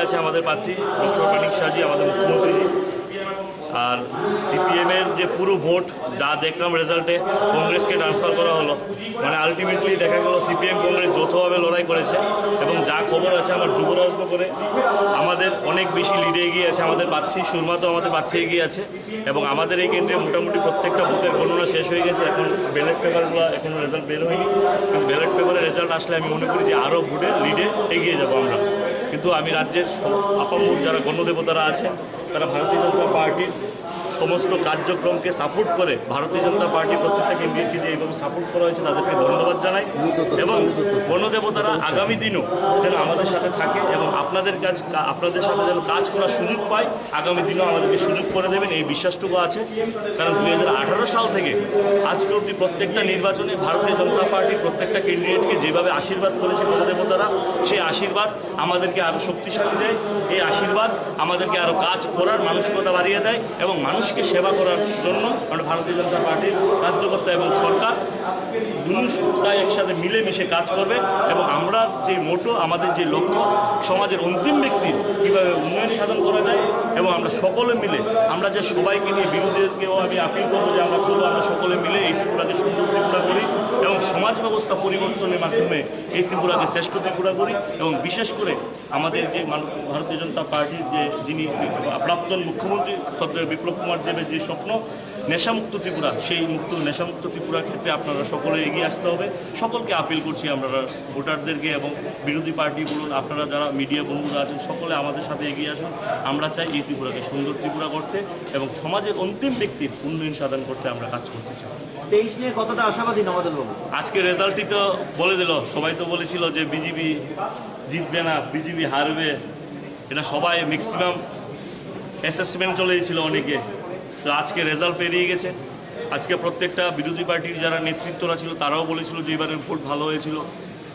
আছে আমাদের প্রার্থী ডক্টর মানিক সাহাজি, আমাদের মুখ্যমন্ত্রীজি। আর সিপিএম এর যে পুরো ভোট, যা দেখলাম রেজাল্টে, কংগ্রেসকে ট্রান্সফার করা হলো, মানে আলটিমেটলি দেখা গেল সিপিএম কংগ্রেস যৌথভাবে লড়াই করেছে। এবং যা খবর আছে, আমার যুবরাজনগরে আমাদের অনেক বেশি লিডে এগিয়ে আছে আমাদের প্রার্থী, সুরমা তো আমাদের প্রার্থী এগিয়ে আছে। এবং আমাদের এই কেন্দ্রে মোটামুটি প্রত্যেকটা বুথের গণনা শেষ হয়ে গেছে, এখন ব্যালট পেপারগুলো এখনো রেজাল্ট বের হয়নি। কিন্তু ব্যালট পেপারের রেজাল্ট আসলে আমি মনে করি যে আরও ভোটে লিডে এগিয়ে যাব আমরা। কিন্তু আমি রাজ্যের সব আপামর যারা গণদেবতারা আছেন, তারা ভারতীয় জনতা পার্টির সমস্ত কার্যক্রমকে সাপোর্ট করে, ভারতীয় জনতা পার্টি প্রত্যেকটা ক্যান্ডিডেটকে যে এইভাবে সাপোর্ট করা হয়েছে, তাদেরকে ধন্যবাদ জানাই। এবং গণদেবতারা আগামী দিনও যেন আমাদের সাথে থাকে এবং আপনাদের কাজ, আপনাদের সাথে যেন কাজ করার সুযোগ পায়, আগামী দিনও আমাদেরকে সুযোগ করে দেবেন, এই বিশ্বাসটুকু আছে। কারণ দুই হাজার আঠারো সাল থেকে আজকে অবধি প্রত্যেকটা নির্বাচনে ভারতীয় জনতা পার্টি প্রত্যেকটা ক্যান্ডিডেটকে যেভাবে আশীর্বাদ করেছে গণদেবতারা, সেই আশীর্বাদ আমাদেরকে আরও শক্তিশালী দেয়। এই আশীর্বাদ আমাদেরকে আরও কাজ করার মানসিকতা বাড়িয়ে দেয় এবং মানুষকে সেবা করার জন্য আমরা ভারতীয় জনতা পার্টির কার্যকর্তা এবং সরকার দুটা একসাথে মিলেমিশে কাজ করবে। এবং আমরা যে মোটো, আমাদের যে লক্ষ্য, সমাজের অন্তিম ব্যক্তির কীভাবে উন্নয়ন সাধন করা যায় এবং আমরা সকলে মিলে, আমরা যে সবাইকে নিয়ে, বিরোধীদেরকেও আমি আপিল করবো যে আমরা শুধু, আমরা সকলে মিলে এই ত্রিপুরাকে সুন্দর ত্রিপুরা করি এবং সমাজ ব্যবস্থা পরিবর্তনের মাধ্যমে এই ত্রিপুরাকে শ্রেষ্ঠ ত্রিপুরা করি। এবং বিশেষ করে আমাদের যে মান-, ভারতীয় জনতা পার্টির যে, যিনি প্রাক্তন মুখ্যমন্ত্রী শ্রদ্ধেয় বিপ্লব কুমার দেবের যে স্বপ্ন, নেশামুক্ত ত্রিপুরা, সেই মুক্ত, নেশামুক্ত ত্রিপুরার ক্ষেত্রে আপনারা সকলে এগিয়ে আসতে হবে। সকলকে আপিল করছি, আপনারা ভোটারদেরকে এবং বিরোধী পার্টি বলুন, আপনারা যারা মিডিয়া বন্ধুরা আছেন, সকলে আমাদের সাথে এগিয়ে আসুন। আমরা চাই এই ত্রিপুরাকে সুন্দর ত্রিপুরা করতে এবং সমাজের অন্তিম ব্যক্তির উন্নয়ন সাধন করতে আমরা কাজ করতে চাই। তেইশ নিয়ে কতটা আশাবাদী নবাদল বাবু? আজকে রেজাল্টই তো বলে দিল, সবাই তো বলেছিল যে বিজেপি জিতবে না, বিজেপি হারবে, এটা সবাই ম্যাক্সিমাম অ্যাসেসমেন্ট চলেছিল অনেকে। তো আজকে রেজাল্ট বেরিয়ে গেছে। আজকে প্রত্যেকটা বিরোধী পার্টির যারা নেতৃত্বরা ছিল, তারাও বলেছিল যে এবারের ভোট ভালো হয়েছিল।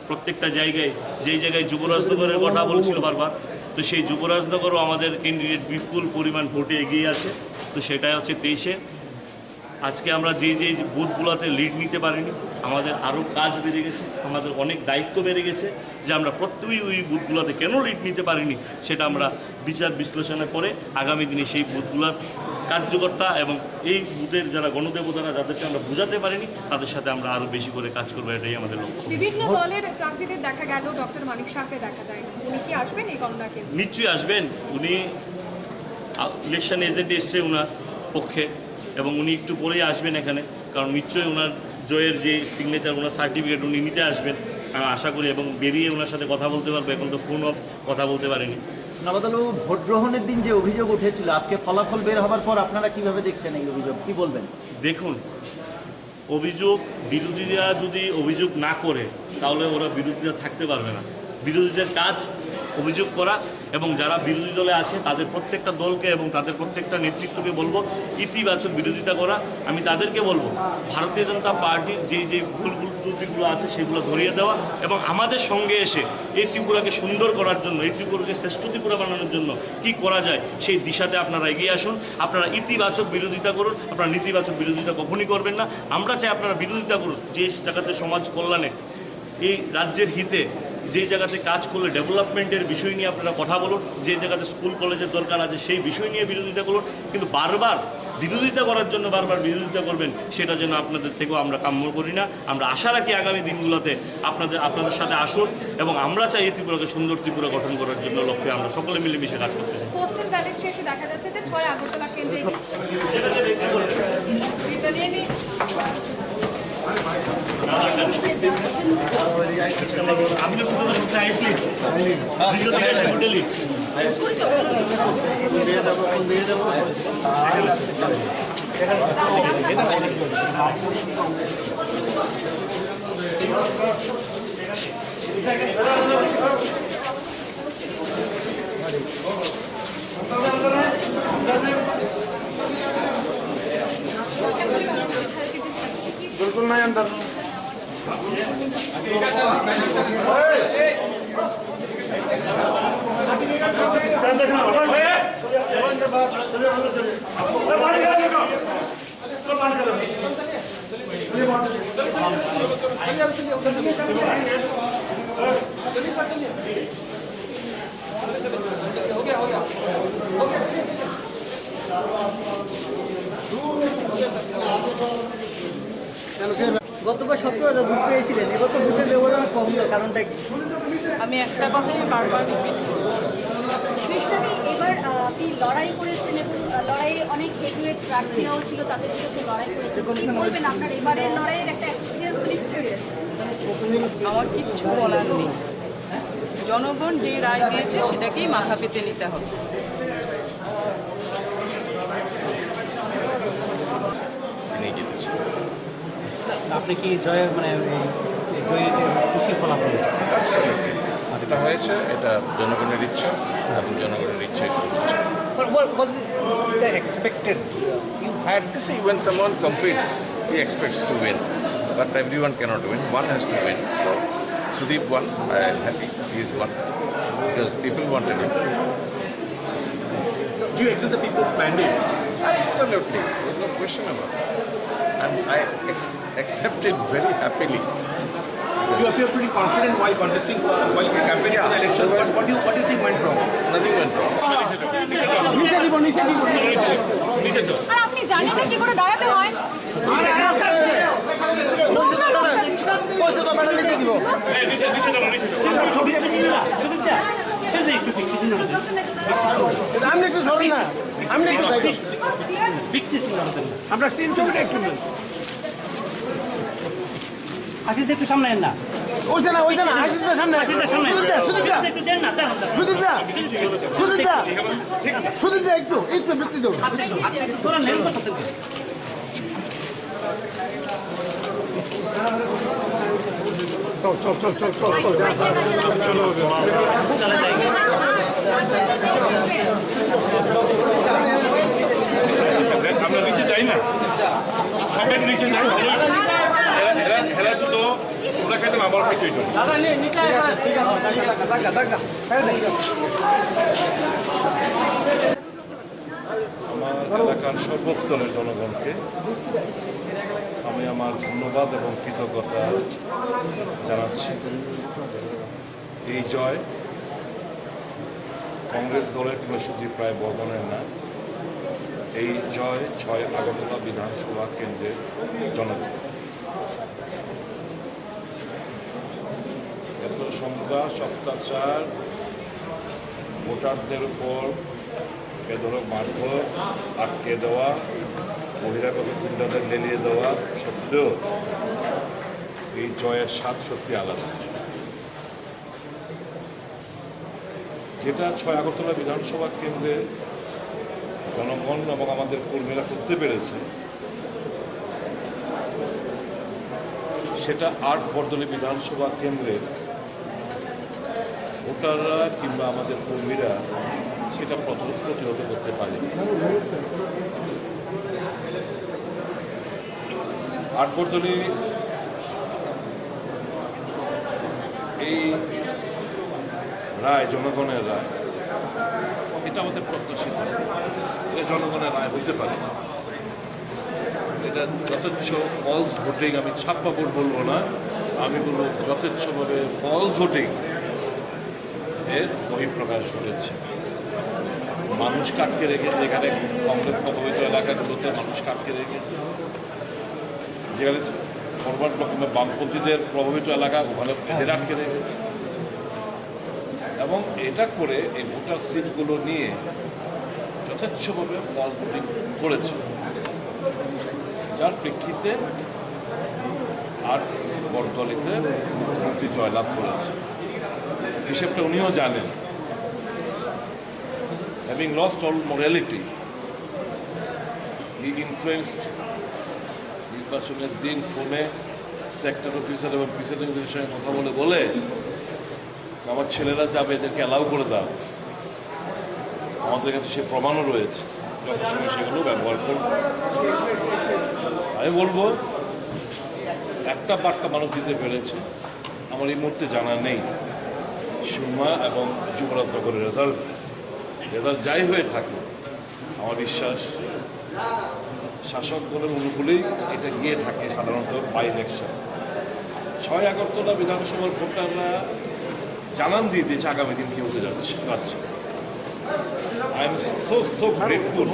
প্রত্যেকটা জায়গায়, যেই জায়গায় যুবরাজনগরের কথা বলছিল বারবার, তো সেই যুবরাজনগরও আমাদের ক্যান্ডিডেট বিপুল পরিমাণ ভোটে এগিয়ে আছে। তো সেটাই হচ্ছে তেইশে। আজকে আমরা যে যে বুথগুলোতে লিড নিতে পারিনি, আমাদের আরও কাজ বেড়ে গেছে, আমাদের অনেক দায়িত্ব বেড়ে গেছে যে আমরা প্রত্যেক ওই বুথগুলোতে কেন লিড নিতে পারিনি, সেটা আমরা বিচার বিশ্লেষণের পরে আগামী দিনে সেই বুথগুলোর কার্যকর্তা এবং এই বুথের যারা গণদেবতারা, যাদেরকে আমরা বোঝাতে পারিনি, তাদের সাথে আমরা আরও বেশি করে কাজ করবো, এটাই আমাদের লক্ষ্য। বিভিন্ন দলের প্রার্থীদের দেখা গেল, ডক্টর মানিক সাহাকে দেখা যায় না। উনি কি আসবেন এই গণনা কেন্দ্রে? নিশ্চয়ই আসবেন। উনি, আ, ইলেকশন এজেন্ট এসছে ওনার পক্ষে এবং উনি একটু পরেই আসবেন এখানে, কারণ নিশ্চয়ই ওনার জয়ের যে সিগনেচার, ওনার সার্টিফিকেট উনি নিতে আসবেন, আমি আশা করি, এবং বেরিয়ে ওনার সাথে কথা বলতে পারবো। এখন তো ফোন অফ, কথা বলতে পারিনি। নবাদলবাবু, ভোট গ্রহণের দিন যে অভিযোগ উঠেছিল, আজকে ফলাফল বের হবার পর আপনারা কিভাবে দেখছেন এই অভিযোগ, কি বলবেন? দেখুন, অভিযোগ, বিরোধীরা যদি অভিযোগ না করে, তাহলে ওরা বিরোধীরা থাকতে পারবে না। বিরোধীদের কাজ অভিযোগ করা, এবং যারা বিরোধী দলে আছে, তাদের প্রত্যেকটা দলকে এবং তাদের প্রত্যেকটা নেতৃত্বকে বলবো, ইতিবাচক বিরোধিতা করা। আমি তাদেরকে বলবো, ভারতীয় জনতা পার্টির যে যে ভুল ভুল ত্রুটিগুলো আছে, সেগুলো ধরিয়ে দেওয়া এবং আমাদের সঙ্গে এসে এই ত্রিপুরাকে সুন্দর করার জন্য, এই ত্রিপুরাকে শ্রেষ্ঠ ত্রিপুরা বানানোর জন্য কি করা যায়, সেই দিশাতে আপনারা এগিয়ে আসুন। আপনারা ইতিবাচক বিরোধিতা করুন, আপনারা নেতিবাচক বিরোধিতা কখনই করবেন না। আমরা চাই আপনারা বিরোধিতা করুন, যে জায়গাতে সমাজ কল্যাণে, এই রাজ্যের হিতে, যে জায়গাতে কাজ করলে ডেভেলপমেন্টের বিষয় নিয়ে আপনারা কথা বলুন, যে জায়গাতে স্কুল কলেজের দরকার আছে সেই বিষয় নিয়ে বিরোধিতা করুন। কিন্তু বারবার বিরোধিতা করার জন্য বারবার বিরোধিতা করবেন, সেটা যেন আপনাদের থেকেও আমরা কাম্য করি না। আমরা আশা রাখি আগামী দিনগুলোতে আপনাদের, আপনাদের সাথে আসুন এবং আমরা চাই এই ত্রিপুরাকে সুন্দর ত্রিপুরা গঠন করার জন্য লক্ষ্যে আমরা সকলে মিলেমিশে কাজ করতে চাই। পোস্টাল ব্যালট শেষে দেখা যাচ্ছে যে ছয় আগরতলা কেন্দ্রে আপনি তো প্রথমে সবচেয়ে হাইস্ট লিড। দ্বিতীয় থেকে আসে টোটালি। बिल्कुल नहीं अंदर। গতবার সতেরো হাজার ভোট পেয়েছিলেন, এবার তো ভোটের ব্যবধান কমলো, কারণটা কি? আমি একটা কথাই বারবার রিপিট করব। কৃষ্ণাদি এবার, আহ, আপনি লড়াই করেছেন এবং, আহ, লড়াইয়ে অনেক হেভিওয়েট প্রার্থীরাও ছিল, তাদের বিরুদ্ধে লড়াই করেছেন। কি বলবেন, আপনার এবারের লড়াইয়ের একটা এক্সপিরিয়েন্স তো নিশ্চয়ই আছে? আমার কিচ্ছু বলার নেই। জনগণ যে রায় দিয়েছে, সেটাকেই মাথা পেতে নিতে হবে। তিনি জিতেছেন। আপনি কি জয়ের, মানে, এই, এই জয়ীতে খুশি ফলাফল? অ্যাবসলিউটলি। যেটা হয়েছে, এটা জনগণের ইচ্ছা এবং জনগণের ইচ্ছাই সর্বোচ্চ। But what was it expected? You had You see, when someone competes, he expects to win. But everyone cannot win. One has to win. So, Sudeep won. I am happy. He is won. Because people wanted him. So, do you accept the people's mandate? Absolutely. There's no question about it. And I ex- accept it very happily. You appear pretty confident while contesting for, while campaigning for the elections. What, what do you, what do you think went wrong? Nothing went wrong. নিচে দিব, নিচে দিব, নিচে দিব। আর আপনি জানেন না কি করে দাঁড়াতে হয়? বলছে তো ম্যাডাম, নিচে দিব। আপনি একটু সরেন না, আপনি একটু সাইডে। আমরা স্ক্রিন ছবিটা একটু নেন। আশিস দা একটু সামনে আন না। ওইসে না, ওইসে না, আশিস দা সামনে। আশিস দা সামনে। সুদীপ দা, সুদীপ দা। একটু দেন না, দাঁড়ান, দাঁড়ান। সুদীপ দা, সুদীপ দা, সুদীপ দা, একটু, একটু ব্যক্তি দেবো। আপনি, আপনি একটু ধরেন, হেল্প করতেছেন কেন? চল, চল, চল, চল, চল, চল, যা। চলো, চলো। আমরা নিচে যাই না, সবাই নিচে যাই। এরা, এরা, এরা তো ওরা খাইতে না, আমার খাইতে হইতো। আমার এলাকার সর্বস্তরের জনগণকে আমি আমার ধন্যবাদ এবং কৃতজ্ঞতা জানাচ্ছি। এই জয় কংগ্রেস দলের কিংবা সুদীপ রায় বর্মনের না, এই জয় ছয় আগরতলা বিধানসভা কেন্দ্রের জনগণ। এত সন্ত্রাস, অত্যাচার, ভোটারদের উপর এ ধরনের মারধর, আটকে দেওয়া, বহিরাগত গুন্ডাদের লেলিয়ে দেওয়া সত্ত্বেও এই জয়ের স্বাদ সত্যি আলাদা। যেটা ছয় আগরতলা বিধানসভা কেন্দ্রে জনগণ এবং আমাদের কর্মীরা করতে পেরেছে, সেটা আট বরদলি বিধানসভা কেন্দ্রের ভোটাররা কিংবা আমাদের কর্মীরা সেটা প্রথম প্রতিহত করতে পারেনি। আট বরদলি এই রায়, জনগণের রায়, এটা আমাদের প্রত্যাশিত। এটা জনগণের রায় হইতে পারে না। এটা যথেচ্ছ ফলস ভোটিং, আমি ছাপ্পা ভোট বলবো না, আমি বলবো যথেচ্ছভাবে ফলস ভোটিং এর বহিঃপ্রকাশ ঘটেছে। মানুষ আটকে রেখেছে, এখানে কংগ্রেস প্রভাবিত এলাকাগুলোতে মানুষ আটকে রেখেছে, যেখানে ফরওয়ার্ড ব্লক কিংবা বামপন্থীদের প্রভাবিত এলাকা, ওখানে এদের আটকে রেখেছে। এবং এটা করে এই ভোটার স্লিপগুলো নিয়ে যথেচ্ছভাবে ফলস ভোটিং করেছে, যার প্রেক্ষিতে আট বরদলিতে মুখ্যমন্ত্রী জয়লাভ করেছে। হিসেবটা উনিও জানেন। Having lost all morality, he influenced নির্বাচনের দিন ফোনে সেক্টর অফিসার এবং প্রিসাইডিং অফিসারের সঙ্গে কথা বলে বলে, "আমার ছেলেরা যাবে, এদেরকে অ্যালাউ করে দাও।" আমাদের কাছে সে প্রমাণও রয়েছে, যখন সময় সেগুলো ব্যবহার করব। আমি বলবো, একটা বার্তা মানুষ দিতে পেরেছে, আমার এই মুহূর্তে জানা নেই সুরমা এবং যুবরাজনগরের রেজাল্ট। রেজাল্ট যাই হয়ে থাকুক, আমার বিশ্বাস শাসক দলের অনুকূলেই এটা গিয়ে থাকে সাধারণত বাই ইলেকশন। ছয় আগরতলা বিধানসভার ভোটাররা জানান দিয়ে দিয়েছে আগামী দিন কি হতে যাচ্ছে রাজ্যে। I am so so grateful.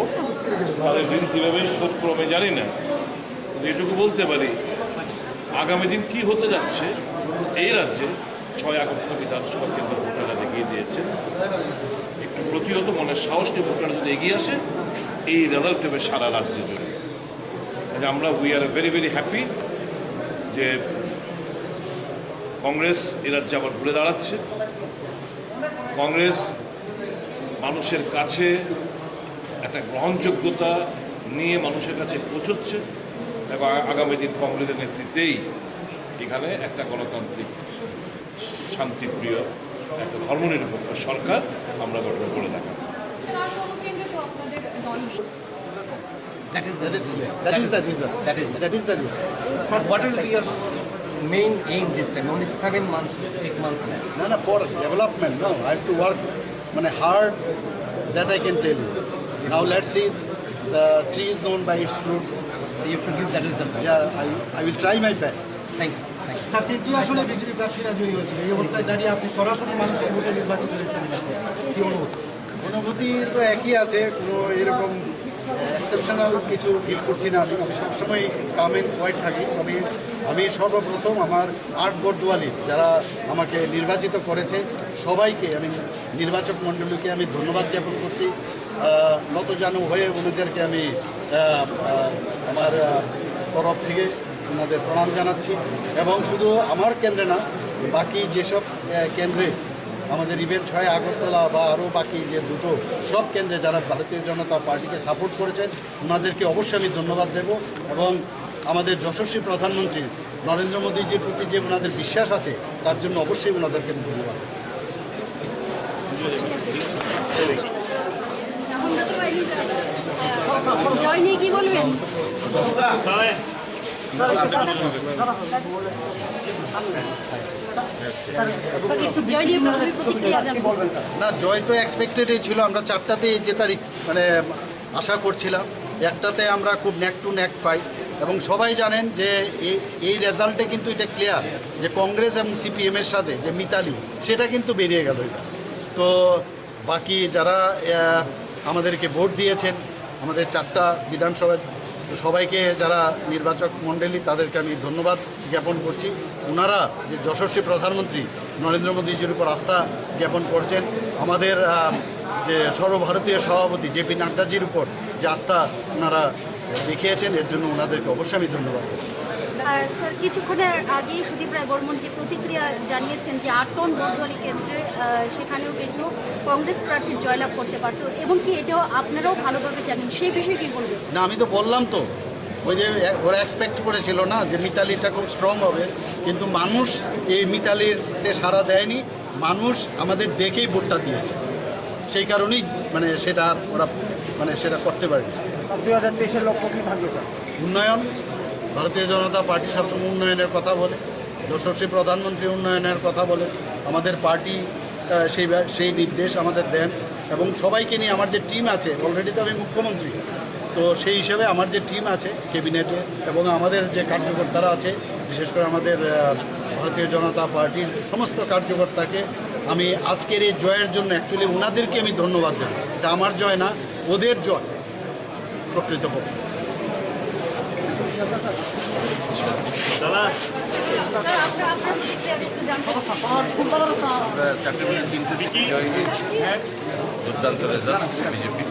তাদের ঋণ কীভাবে শোধ করবো আমি জানি না, কিন্তু এটুকু বলতে পারি, আগামী দিন কি হতে যাচ্ছে এই রাজ্যে, ছয় আগস্ট বিধানসভা কেন্দ্র ভোটাররা দেখিয়ে দিয়েছে। একটু প্রতিহত মনের সাহস নিয়ে ভোটাররা যদি এগিয়ে আসে, এই রেজাল্ট হবে সারা রাজ্যে জুড়ে। কাজে আমরা, we are very very happy যে কংগ্রেস এ রাজ্যে আবার ঘুরে দাঁড়াচ্ছে। কংগ্রেস মানুষের কাছে একটা গ্রহণযোগ্যতা নিয়ে মানুষের কাছে পৌঁছচ্ছে এবং আ-, আগামী দিন কংগ্রেসের নেতৃত্বেই এখানে একটা গণতান্ত্রিক, শান্তিপ্রিয়, একটা ধর্মনিরপেক্ষ সরকার আমরা গঠন করে দেখাবো। স্যার, আর কোনো কেন্দ্রে তো আপনাদের দল নেই? That is the That is reason. That is the reason. That is the That is the reason. Sir, what will be your main aim this time? Only seven months, eight months left. No, no, for development, no. I have to work, মানে, hard, that I can tell you. Now let's see, the tree is known by its fruits. So you have to give that result. Yeah, I, I will try my best. Thank you, sir. Thank you. Sir, তৃতীয় আসনে বিজেপি প্রার্থীরা জয়ী হয়েছিল। এই অবস্থায় দাঁড়িয়ে আপনি সরাসরি মানুষের ভোটে নির্বাচিত হয়েছেন। কি অনুভূতি? অনুভূতি তো একই আছে, কোনো এরকম এক্সেপশনাল কিছু ফিল করছি না আমি। আমি সবসময় কাম এন্ড কোয়াইট থাকি। তবে আমি সর্বপ্রথম আমার আট বর্দুয়ালি যারা আমাকে নির্বাচিত করেছে, সবাইকে আমি, নির্বাচক মণ্ডলীকে আমি ধন্যবাদ জ্ঞাপন করছি। আহ, নতজানু হয়ে ওনাদেরকে আমি, আহ, আহ, আমার, আহ, তরফ থেকে ওনাদের প্রণাম জানাচ্ছি। এবং শুধু আমার কেন্দ্রে না, বাকি যেসব, আহ, কেন্দ্রে আমাদের ইভেন ছয় আগরতলা বা আরও বাকি যে দুটো, সব কেন্দ্রে যারা ভারতীয় জনতা পার্টিকে সাপোর্ট করেছেন, ওনাদেরকে অবশ্যই আমি ধন্যবাদ দেব। এবং আমাদের যশস্বী প্রধানমন্ত্রী নরেন্দ্র মোদীজির প্রতি যে ওনাদের বিশ্বাস আছে, তার জন্য অবশ্যই ওনাদেরকে আমি ধন্যবাদ দেব। জয় নিয়ে কি বলবেন? জয় নিয়ে প্রথমে প্রতিক্রিয়া জানবো। না, জয় তো এক্সপেক্টেডই ছিল। আমরা চারটাতে জেতার ইচ-, মানে, আশা করছিলাম। একটাতে আমরা খুব নেক টু নেক ফাইট, এবং সবাই জানেন যে এই, এই রেজাল্টে কিন্তু এটা ক্লিয়ার যে কংগ্রেস এবং সিপিএম এর সাথে যে মিতালি, সেটা কিন্তু বেরিয়ে গেল এটা। তো বাকি যারা, আহ, আমাদেরকে ভোট দিয়েছেন, আমাদের চারটা বিধানসভায়, তো সবাইকে, যারা নির্বাচক মণ্ডলী, তাদেরকে আমি ধন্যবাদ জ্ঞাপন করছি। ওনারা যে যশস্বী প্রধানমন্ত্রী নরেন্দ্র মোদীজির উপর আস্থা জ্ঞাপন করছেন, আমাদের, আহ, যে সর্বভারতীয় সভাপতি জেপি নাড্ডাজির উপর যে আস্থা ওনারা দেখিয়েছেন, এর জন্য ওনাদেরকে অবশ্যই আমি ধন্যবাদ করছি। আর স্যার, কিছুক্ষণের আগেই সুদীপ রায় বর্মন যে প্রতিক্রিয়া জানিয়েছেন যে আট নং বর্দুয়ালি কেন্দ্রে, আহ, সেখানেও কিন্তু কংগ্রেস প্রার্থী জয়লাভ করতে পারত, এবং কি এটাও আপনারাও ভালোভাবে জানেন, সেই বিষয়ে কি বলবেন? না, আমি তো বললাম তো, ওই যে এ-, ওরা এক্সপেক্ট করেছিল না যে মিতালিটা খুব স্ট্রং হবে, কিন্তু মানুষ এই মিতালিতে সাড়া দেয়নি। মানুষ আমাদের দেখেই ভোটটা দিয়েছে, সেই কারণেই, মানে, সেটা আর ওরা, মানে, সেটা করতে পারেনি। আর দুই হাজার তেইশের লক্ষ্য কি থাকবে, স্যার? উন্নয়ন। ভারতীয় জনতা পার্টি সবসময় উন্নয়নের কথা বলে, যশস্বী প্রধানমন্ত্রী উন্নয়নের কথা বলে, আমাদের পার্টি, আহ, সেই ব্যা-, সেই নির্দেশ আমাদের দেন। এবং সবাইকে নিয়ে আমার যে টিম আছে, অলরেডি তো আমি মুখ্যমন্ত্রী, তো সেই হিসাবে আমার যে টিম আছে ক্যাবিনেটে এবং আমাদের যে কার্যকর্তারা আছে, বিশেষ করে আমাদের, আহ, ভারতীয় জনতা পার্টির সমস্ত কার্যকর্তাকে আমি আজকের এই জয়ের জন্য, অ্যাকচুয়ালি ওনাদেরকে আমি ধন্যবাদ দেব। এটা আমার জয় না, ওদের জয় প্রকৃতপক্ষে। আমরা চাকরি তিনটে সিটি জয় হয়েছি। দুর্দান্ত রেজাল্ট বিজেপি।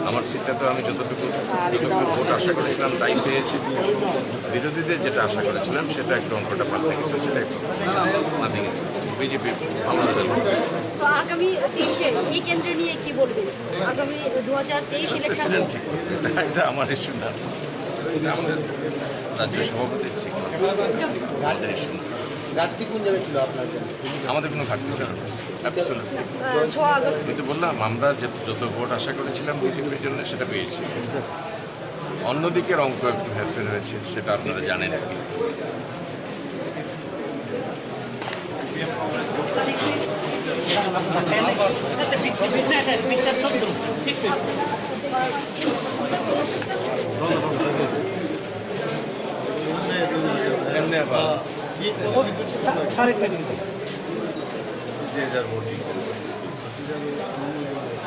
আমার সিটটা তো আমি যতটুকু, যতটুকু ভোট আশা করেছিলাম, তাই পেয়েছি। বিরোধীদের যেটা আশা করেছিলাম, সেটা একটু অঙ্কটা পাল্টে গেছে, সেটা একটু নাথিং। বিজেপি ভালো রেজাল্ট। তো আগামী তেইশে এই কেন্দ্র নিয়ে কি বলবেন? আগামী দু হাজার তেইশ ইলেকশন। প্রেসিডেন্ট ঠিক করবে, এটা, এটা আমার ইস্যু না, এটা আমাদের রাজ্য সভাপতির ঠিক করবে, আমাদের ইস্যু না। ঘাটতি কোন জায়গায় ছিল আপনার? আমাদের কোনো ঘাটতি ছিল না, অ্যাবসলিউটলি। আহ, ছ আগস্ট। আমি তো বললাম, আমরা যে যত ভোট আশা করেছিলাম বিজেপির জন্য, সেটা পেয়েছি। অন্যদিকের অঙ্ক একটু হেরফের হয়েছে, সেটা আপনারা জানেন আর কি।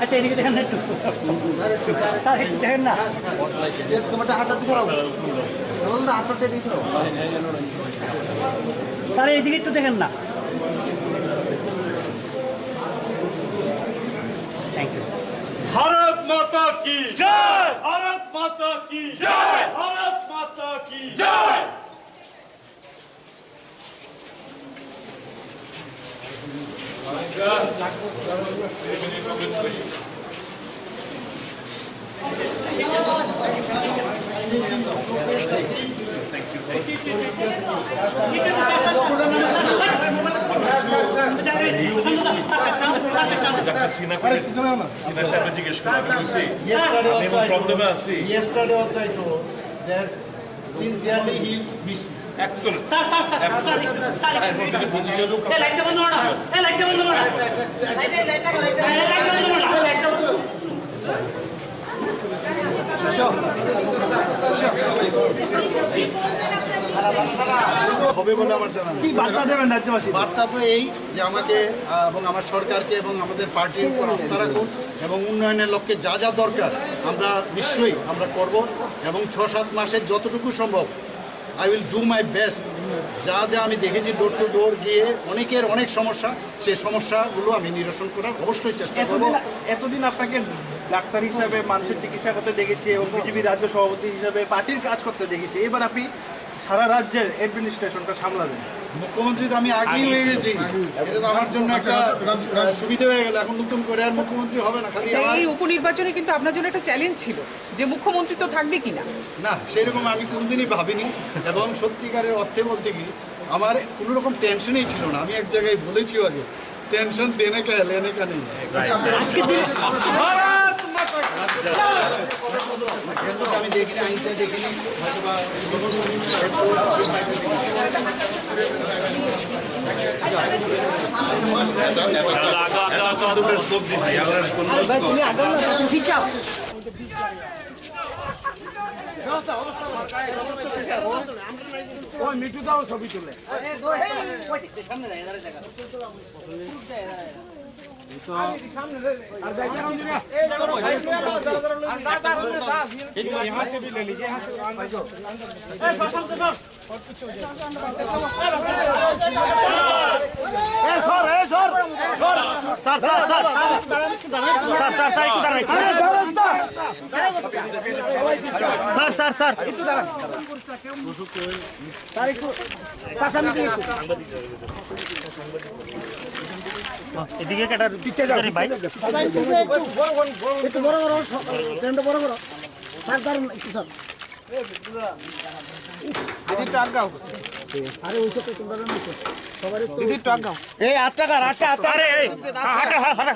আচ্ছা, এদিকে দেখেন না একটু। স্যার, একটু দেখেন না। তোমারটা হাতটা পিছাও। বলুন না, হাতটা দিয়ে দিও। স্যার, এইদিকে একটু দেখেন না। Thank you. ভারত মাতা কি জয়! ভারত মাতা কি জয়! ভারত মাতা কি জয়! ডাক্তার সিনহা করে, সিনহা সাহেবকে জিজ্ঞেস করো, আমি কইছি। Yesterday আমি also এমন I, প্রবলেমে আছি। Yesterday also I told that sincerely he wished. Excellent. Sir, sir, sir, sir, sir, একটু, স্যার, একটু। এই লাইটটা বন্ধ করো না। এই লাইটটা বন্ধ করো না। এই লাইটটা বন্ধ করো না। হবে বলে আমার জানা নেই। কি বার্তা দেবেন রাজ্যবাসী? বার্তা তো এই যে আমাকে, আহ, এবং আমার সরকারকে এবং আমাদের পার্টির উপর আস্থা রাখুন এবং উন্নয়নের লক্ষ্যে যা যা দরকার আমরা নিশ্চয়ই আমরা করব এবং ছ সাত মাসে যতটুকু সম্ভব I will do my best। যা যা আমি দেখেছি ডোর টু ডোর গিয়ে অনেকের অনেক সমস্যা, সেই সমস্যাগুলো আমি নিরসন করার অবশ্যই চেষ্টা করব। এতদিন, এতদিন আপনাকে ডাক্তার হিসাবে মানুষের চিকিৎসা করতে দেখেছি এবং বিজেপি রাজ্য সভাপতি হিসাবে পার্টির কাজ করতে দেখেছি। এবার আপনি সারা রাজ্যের অ্যাডমিনিস্ট্রেশনটা সামলাবেন। মুখ্যমন্ত্রী তো আমি আগেই হয়ে গেছি, এটা তো আমার জন্য একটা, আহ, সুবিধা হয়ে গেল। এখন নতুন করে আর মুখ্যমন্ত্রী হবে না, খালি এটা আমার এই উপনির্বাচনে কিন্তু আপনার জন্য একটা চ্যালেঞ্জ ছিল যে মুখ্যমন্ত্রী তো থাকবে কিনা। না, সেরকম আমি কোনোদিনই ভাবিনি। এবং সত্যিকারের অর্থে বলতে কি, আমার কোনো রকম টেনশনই ছিল না। আমি এক জায়গায় বলেছিও আগে, টেনশন দেনে কা লেনে কা নেই। আজকে দিন ভারত মাতা কি জয়। আমি দেখিনি, আইনটা দেখিনি, হয়তো বা ওই মিঠু দাও ছবি তুলে। Sir, sir, sir, sir, sir, sir, একটু দাঁড়ান। Sir, sir, sir. স্যার, একটু, স্যার, সামনে দিকে একটু। এদিকে একটা পিকচার ভাই। একটু বড় করো, ফ্রেমটা বড় করো। স্যার, স্যার, একটু স্যার। দিদি, একটু আগাও। আরে, ওই সব তো তোমরা জানো তো। সবারই তো দিদি, একটু আগাও। এই, আট টাকার, আটটা, আটটা। আরে, এই, হাঁটা, হাঁটা।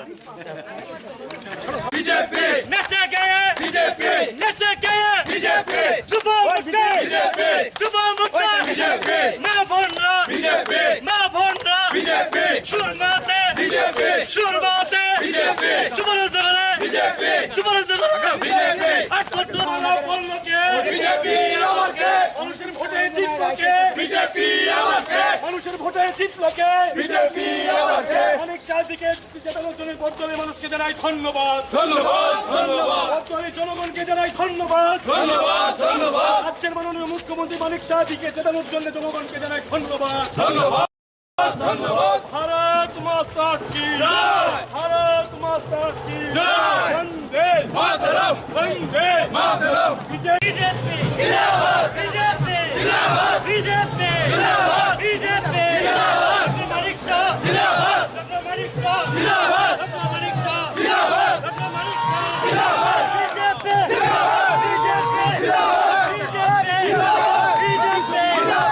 বিজেপি নেচে গেয়ে, বিজেপি নেচে গেয়ে, বিজেপি যুব মোর্চা, বিজেপি যুব মোর্চা, বিজেপি মা বোনরা, বিজেপি মা বোনরা, বিজেপি সুরমাতে, বিজেপি সুরমাতে, বিজেপি যুব মোর্চা, বিজেপি যুব মোর্চা, বিজেপি আট ঘন্টা মালা বলল কে? বিজেপি আমার কে? মানুষের ভোটে জিতল কে? বিজেপি আমার কে? মানুষের ভোটে জিতল কে? বিজেপি আমার কে? মানিক শাহজিকে জেতানোর জন্য বড়জোড়ে মানুষকে জানাই ধন্যবাদ। ধন্যবাদ, ধন্যবাদ। বড়জোড়ে জনগণকে জানাই ধন্যবাদ। ধন্যবাদ, ধন্যবাদ। রাজ্যের মাননীয় মুখ্যমন্ত্রী মানিক শাহজিকে জেতানোর জন্য জনগণকে জানাই ধন্যবাদ। ধন্যবাদ, ধন্যবাদ। ভারত মাতা কি জয়। ভারত মাতা কি জয়। বন্দে মাতরম। বন্দে মাতরম। বিজেপি, বিজেপি জিন্দাবাদ। বিজেপি জিন্দাবাদ। বিজেপি জিন্দাবাদ। বিজেপি জিন্দাবাদ। ডক্টর মানিক শাহ জিন্দাবাদ। ডক্টর মানিক শাহ জিন্দাবাদ। ডক্টর মানিক শাহ জিন্দাবাদ। ডক্টর মানিক শাহ জিন্দাবাদ। বিজেপি জিন্দাবাদ। বিজেপি জিন্দাবাদ। বিজেপি জিন্দাবাদ। বিজেপি জিন্দাবাদ।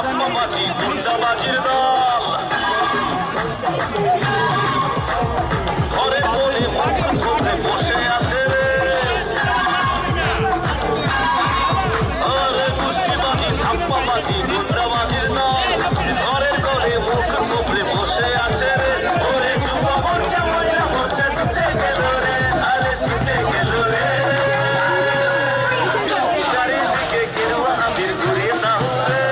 চাপ্পাবাজি, গুন্ডাবাজির দল। ঘরে কোণে মুখ থুবড়ে বসে আছে রে। আরে গুন্ডাবাজি, চাপ্পাবাজি, গুন্ডাবাজির দল। ঘরে কোণে মুখ থুবড়ে বসে আছে রে। ওরে যুবক মরছে, মহিলা মরছে, ছুটে গেল রে। আরে ছুটে গেল রে। চারিদিকে গেরুয়া আবির ঘুরিয়ে দাও রে।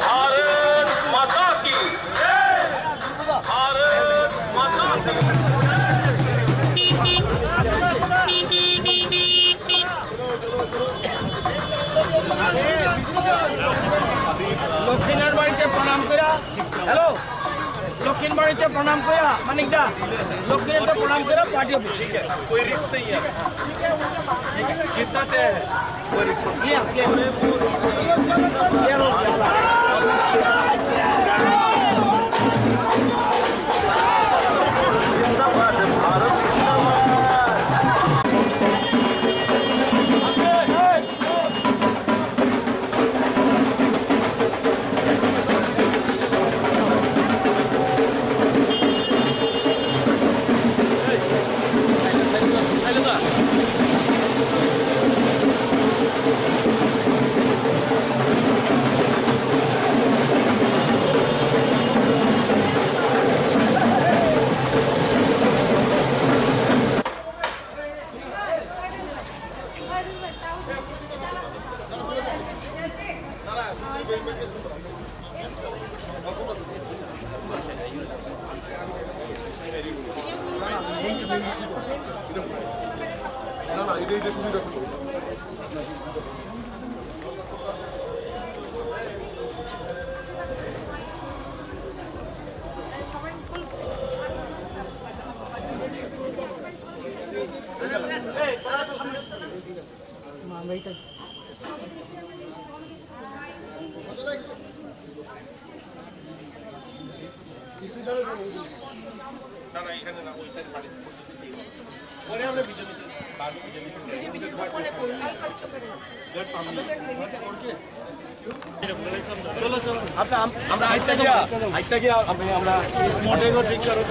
ভারত মাতা কি জয়! ভারত মাতা কি জয়! লক্ষ্মীনাথ বাড়িতে প্রণাম করা। হ্যালো, লক্ষ্মীর বাড়িতে প্রণাম করা, মানিক দা, লক্ষ্মীনাথ প্রণাম করা, পার্টি অফিস। कोई रिस्क नहीं है, जीतना तय है। আমরা, আম-, আমরা আইটা গিয়া, আইটা গিয়া, আমি, আমরা স্পটে গো ঠিক করো।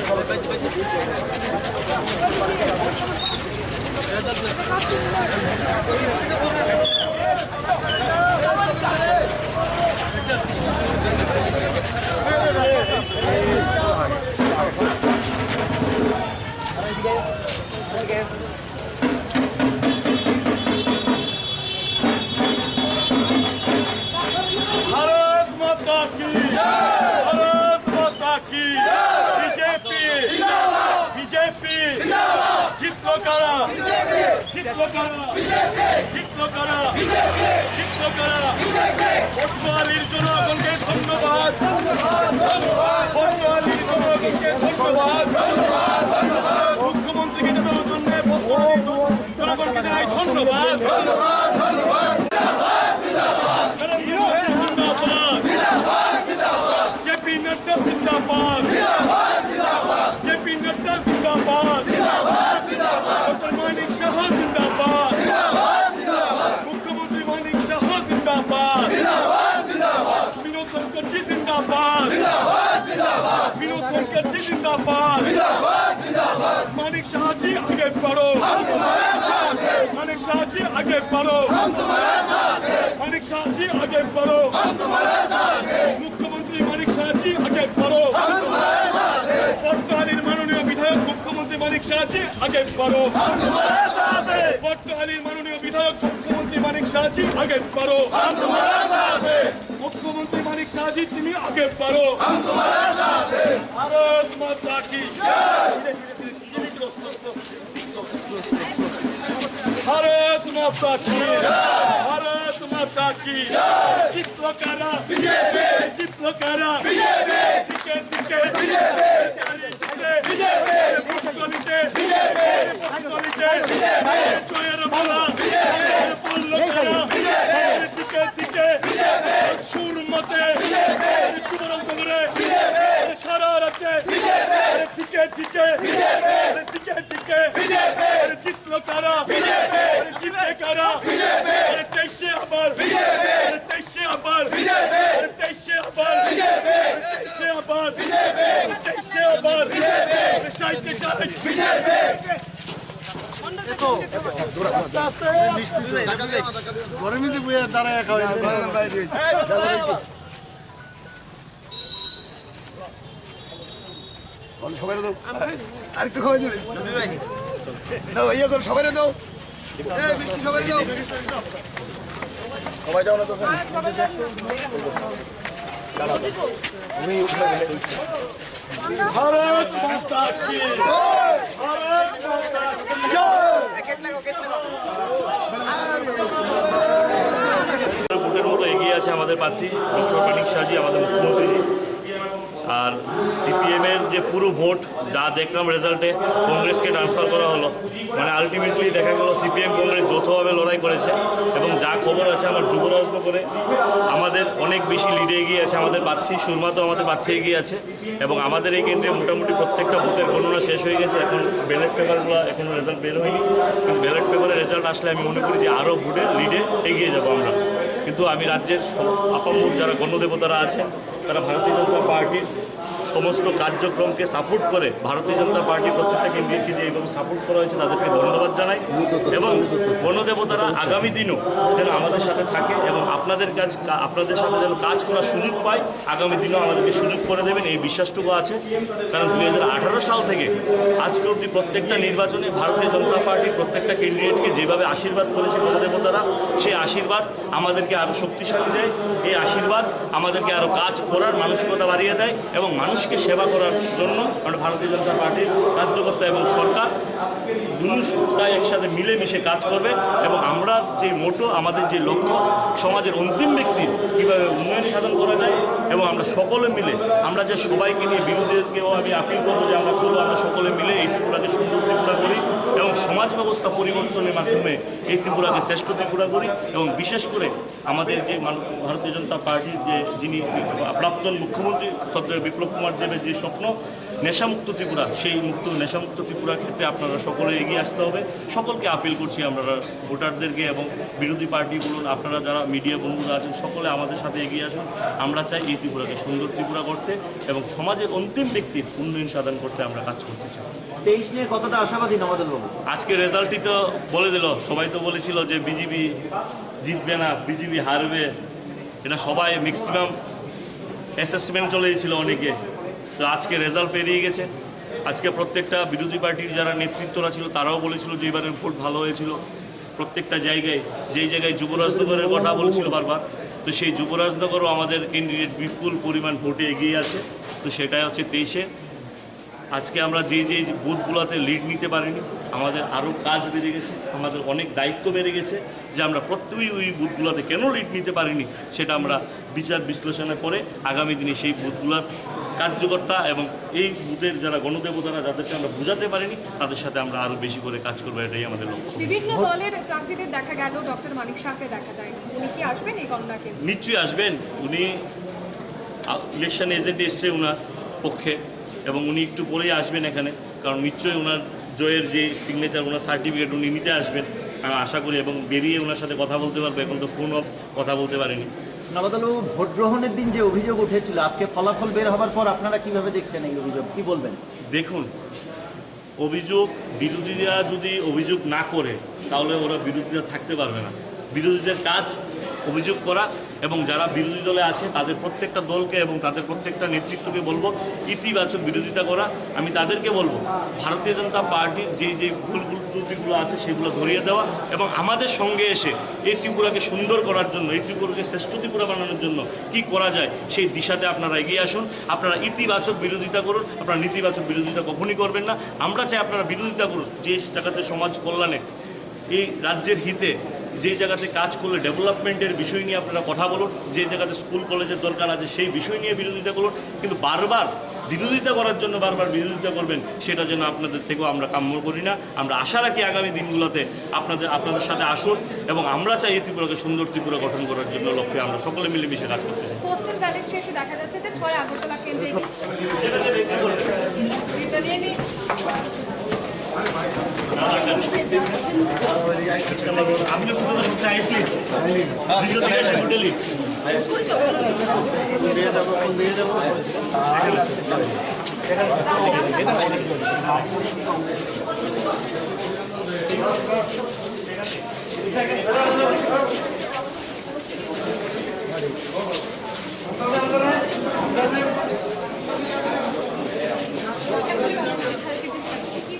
ভারত মাতা কি জয়! ভারত মাতা কি জয়! বিজেপি জিন্দাবাদ! বিজেপি জিন্দাবাদ! জিতলো কারা? বিজেপি! জিতলো কারা? বিজেপি! জিতলো কারা? বিজেপি! জিতলো কারা? বিজেপি! পটুয়ারির জনগণকে ধন্যবাদ। ধন্যবাদ! ধন্যবাদ! পটুয়ারির জনগণকে ধন্যবাদ। ধন্যবাদ! ধন্যবাদ! মুখ্যমন্ত্রীকে জানানোর জন্য পটুয়ারির জনগণকে জানাই ধন্যবাদ। ধন্যবাদ! ধন্যবাদ! নরেন্দ্র মোদী জিন্দাবাদ। জিন্দাবাদ! জিন্দাবাদ! জেপি নাড্ডা জিন্দাবাদ। জিন্দাবাদ! জিন্দাবাদ! জেপি নাড্ডা জিন্দাবাদ। জিন্দাবাদ! জিন্দাবাদ! ডক্টর মানিক সাহা জিন্দাবাদ। জিন্দাবাদ! জিন্দাবাদ! মুখ্যমন্ত্রী মানিক সাহা জিন্দাবাদ। জিন্দাবাদ! জিন্দাবাদ! বিনোদ মুখার্জি জিন্দাবাদ। জিন্দাবাদ! জিন্দাবাদ! বিনোদ মুখার্জি জিন্দাবাদ। জিন্দাবাদ! জিন্দাবাদ! মানিক সাহাজি আগে বাড়ো। हम तुम्हारे साथ हैं। মানিক সাহাজি আগে বাড়ো। हम तुम्हारे साथ हैं। মানিক সাহাজি আগে বাড়ো। हम तुम्हारे साथ हैं। মুখ্যমন্ত্রী মানিক সাহাজি আগে বাড়ো। हम तुम्हारे साथ हैं। পটুয়ারির মাননীয় বিধায়ক মুখ্যমন্ত্রী মানিক সাহাজি আগে বাড়ো। हम तुम्हारे साथ हैं। পটুয়ারির মাননীয় বিধায়ক মুখ্যমন্ত্রী মানিক সাহাজি আগে বাড়ো। हम तुम्हारे साथ हैं। মুখ্যমন্ত্রী মানিক সাহাজি তুমি আগে বাড়ো। हम तुम्हारे साथ हैं। ভারত মাতা কি জয়। ভারত মাতা কি জয়। ভারত মাতা কি জয়। জিতলো কারা? বিজেপি। জিতলো কারা? বিজেপি। দিকে দিকে বিজেপি। চারিদিকে বিজেপি। ভোটতলিতে বিজেপি। ভোটতলিতে বিজেপি। জয়ের মালা বিজেপি। পড়লো কারা? বিজেপি। দিকে দিকে বিজেপি। সুর মতে বিজেপি। যুবরাজ নগরে বিজেপি। সারা রাজ্যে বিজেপি। দিকে দিকে বিজেপি। দিকে দিকে বিজেপি। জিতলো কারা? বিজেপি। জিতলো কারা? বিজেপি। তেইশে আবার বিজেপি। তেইশে আবার আস্তে আস্তে। গরমে তো বইয়া দাঁড়ায় খাওয়াই। বলো, সবাই দাও। আরেকটু খাওয়াই দিবে। দাও, ইয়ে করো, সবাই দাও। এই, মিষ্টি সবাই দাও। সবাই যাও না তো। ভারত মাতা কি জয়। ভারত মাতা কি জয়। ভোটের মতো এগিয়ে আছে আমাদের প্রার্থী ডক্টর মানিক সাহাজি, আমাদের মুখ্যমন্ত্রীজি। আর সিপিএম এর যে পুরো ভোট, যা দেখলাম রেজাল্টে, কংগ্রেসকে ট্রান্সফার করা হলো, মানে আলটিমেটলি দেখা গেল সিপিএম কংগ্রেস যৌথভাবে লড়াই করেছে। এবং যা খবর আছে, আমার যুবরাজনগরে আমাদের অনেক বেশি লিডে এগিয়ে আছে আমাদের প্রার্থী, সুরমা তো আমাদের প্রার্থী এগিয়ে আছে। এবং আমাদের এই কেন্দ্রে মোটামুটি প্রত্যেকটা বুথের গণনা শেষ হয়ে গেছে, এখন ব্যালট পেপারগুলো এখনো রেজাল্ট বের হয়নি। কিন্তু ব্যালট পেপারের রেজাল্ট আসলে আমি মনে করি যে আরও ভোটে লিডে এগিয়ে যাব আমরা। কিন্তু আমি রাজ্যের সব আপামর যারা গণদেবতারা আছেন, তারা ভারতীয় জনতা পার্টির সমস্ত কার্যক্রমকে সাপোর্ট করে, ভারতীয় জনতা পার্টির প্রত্যেকটা ক্যান্ডিডেটকে যে এইভাবে সাপোর্ট করা হয়েছে, তাদেরকে ধন্যবাদ জানাই। এবং গণদেবতারা আগামী দিনও যেন আমাদের সাথে থাকে এবং আপনাদের কাজ, আপনাদের সাথে যেন কাজ করার সুযোগ পায়, আগামী দিনও আমাদেরকে সুযোগ করে দেবেন, এই বিশ্বাসটুকু আছে। কারণ দুই হাজার আঠারো সাল থেকে আজকে অবধি প্রত্যেকটা নির্বাচনে ভারতীয় জনতা পার্টির প্রত্যেকটা ক্যান্ডিডেটকে যেভাবে আশীর্বাদ করেছে গণদেবতারা, সেই আশীর্বাদ আমাদেরকে আরও শক্তিশালী দেয়। এই আশীর্বাদ আমাদেরকে আরও কাজ করার মানসিকতা বাড়িয়ে দেয় এবং মানুষকে সেবা করার জন্য আমরা ভারতীয় জনতা পার্টির কার্যকর্তা এবং সরকার দুটা একসাথে মিলেমিশে কাজ করবে। এবং আমরা যে মোটো, আমাদের যে লক্ষ্য, সমাজের অন্তিম ব্যক্তির কীভাবে উন্নয়ন সাধন করা যায়, এবং আমরা সকলে মিলে, আমরা যে সবাইকে নিয়ে, বিরোধীদেরকেও আমি আপিল করবো যে আমরা চলো, আমরা সকলে মিলে এই ত্রিপুরাকে সুন্দর ত্রিপুরা করি এবং সমাজ ব্যবস্থা পরিবর্তনের মাধ্যমে এই ত্রিপুরাকে শ্রেষ্ঠ ত্রিপুরা করি। এবং বিশেষ করে আমাদের যে মানু-, ভারতীয় জনতা পার্টির যে যিনি প্রাক্তন মুখ্যমন্ত্রী শ্রদ্ধেয় বিপ্লব কুমার দেবের যে স্বপ্ন নেশামুক্ত ত্রিপুরা, সেই মুক্ত, নেশামুক্ত ত্রিপুরার ক্ষেত্রে আপনারা সকলে এগিয়ে আসতে হবে। সকলকে আপিল করছি, আপনারা ভোটারদেরকে এবং বিরোধী পার্টি বলুন, আপনারা যারা মিডিয়া বন্ধুরা আছেন, সকলে আমাদের সাথে এগিয়ে আসুন। আমরা চাই এই ত্রিপুরাকে সুন্দর ত্রিপুরা করতে এবং সমাজের অন্তিম ব্যক্তির উন্নয়ন সাধন করতে আমরা কাজ করতে চাই। তেইশ নিয়ে কতটা আশাবাদী নবাদল বাবু? আজকে রেজাল্টই তো বলে দিল, সবাই তো বলেছিল যে বিজেপি জিতবে না, বিজেপি হারবে, এটা সবাই ম্যাক্সিমাম অ্যাসেসমেন্ট চলেছিল অনেকে। তো আজকে রেজাল্ট বেরিয়ে গেছে। আজকে প্রত্যেকটা বিরোধী পার্টির যারা নেতৃত্বরা ছিল, তারাও বলেছিল যে এবারের ভোট ভালো হয়েছিল। প্রত্যেকটা জায়গায়, যেই জায়গায় যুবরাজনগরের কথা বলছিল বারবার, তো সেই যুবরাজনগরও আমাদের ক্যান্ডিডেট বিপুল পরিমাণ ভোটে এগিয়ে আছে। তো সেটাই হচ্ছে তেইশে। আজকে আমরা যে যে বুথগুলোতে লিড নিতে পারিনি, আমাদের আরও কাজ বেড়ে গেছে, আমাদের অনেক দায়িত্ব বেড়ে গেছে যে আমরা প্রত্যেক ওই বুথগুলোতে কেন লিড নিতে পারিনি, সেটা আমরা বিচার বিশ্লেষণা করে আগামী দিনে সেই বুথগুলোর কার্যকর্তা এবং এই বুথের যারা গণদেবতারা, যাদেরকে আমরা বোঝাতে পারিনি, তাদের সাথে আমরা আরও বেশি করে কাজ করবো, এটাই আমাদের লক্ষ্য। বিভিন্ন দলের প্রার্থীদের দেখা গেল, ডক্টর মানিক সাহাকে দেখা যায়, উনি কি আসবেন এই গণনা কেন্দ্রে? নিশ্চয়ই আসবেন। উনি ইলেকশন এজেন্ট এসছে ওনার পক্ষে, এবং উনি একটু পরেই আসবেন এখানে, কারণ নিশ্চয়ই ওনার জয়ের যে সিগনেচার, ওনার সার্টিফিকেট উনি নিতে আসবেন, আমি আশা করি, এবং বেরিয়ে ওনার সাথে কথা বলতে পারবো। এখন তো ফোন অফ, কথা বলতে পারিনি। নবাদল বাবু, ভোট গ্রহণের দিন যে অভিযোগ উঠেছিল, আজকে ফলাফল বের হবার পর আপনারা কিভাবে দেখছেন এই অভিযোগ, কি বলবেন? দেখুন, অভিযোগ, বিরোধীরা যদি অভিযোগ না করে, তাহলে ওরা বিরোধিতা থাকতে পারবে না। বিরোধীদের কাজ অভিযোগ করা, এবং যারা বিরোধী দলে আছে, তাদের প্রত্যেকটা দলকে এবং তাদের প্রত্যেকটা নেতৃত্বকে বলবো ইতিবাচক বিরোধিতা করা। আমি তাদেরকে বলবো ভারতীয় জনতা পার্টির যেই যে ভুল ভুল ত্রুটিগুলো আছে, সেগুলো ধরিয়ে দেওয়া এবং আমাদের সঙ্গে এসে এই ত্রিপুরাকে সুন্দর করার জন্য, এই ত্রিপুরাকে শ্রেষ্ঠ ত্রিপুরা বানানোর জন্য কি করা যায়, সেই দিশাতে আপনারা এগিয়ে আসুন। আপনারা ইতিবাচক বিরোধিতা করুন, আপনারা নেতিবাচক বিরোধিতা কখনই করবেন না। আমরা চাই আপনারা বিরোধিতা করুন, যে জায়গাতে সমাজ কল্যাণে, এই রাজ্যের হিতে, যে জায়গাতে কাজ করলে ডেভেলপমেন্টের বিষয় নিয়ে আপনারা কথা বলুন, যে জায়গাতে স্কুল কলেজের দরকার আছে সেই বিষয় নিয়ে বিরোধিতা করুন। কিন্তু বারবার বিরোধিতা করার জন্য বারবার বিরোধিতা করবেন, সেটা যেন আপনাদের থেকেও আমরা কাম্য করি না। আমরা আশা রাখি আগামী দিনগুলোতে আপনাদের, আপনাদের সাথে আসুন এবং আমরা চাই এই ত্রিপুরাকে সুন্দর ত্রিপুরা গঠন করার জন্য লক্ষ্যে আমরা সকলে মিলেমিশে কাজ করতে চাই। পোস্টাল ব্যালট শেষে দেখা যাচ্ছে যে ছয় আগরতলা কেন্দ্রে আপনি কোথাও সবচেয়ে হাইস্ট লিড?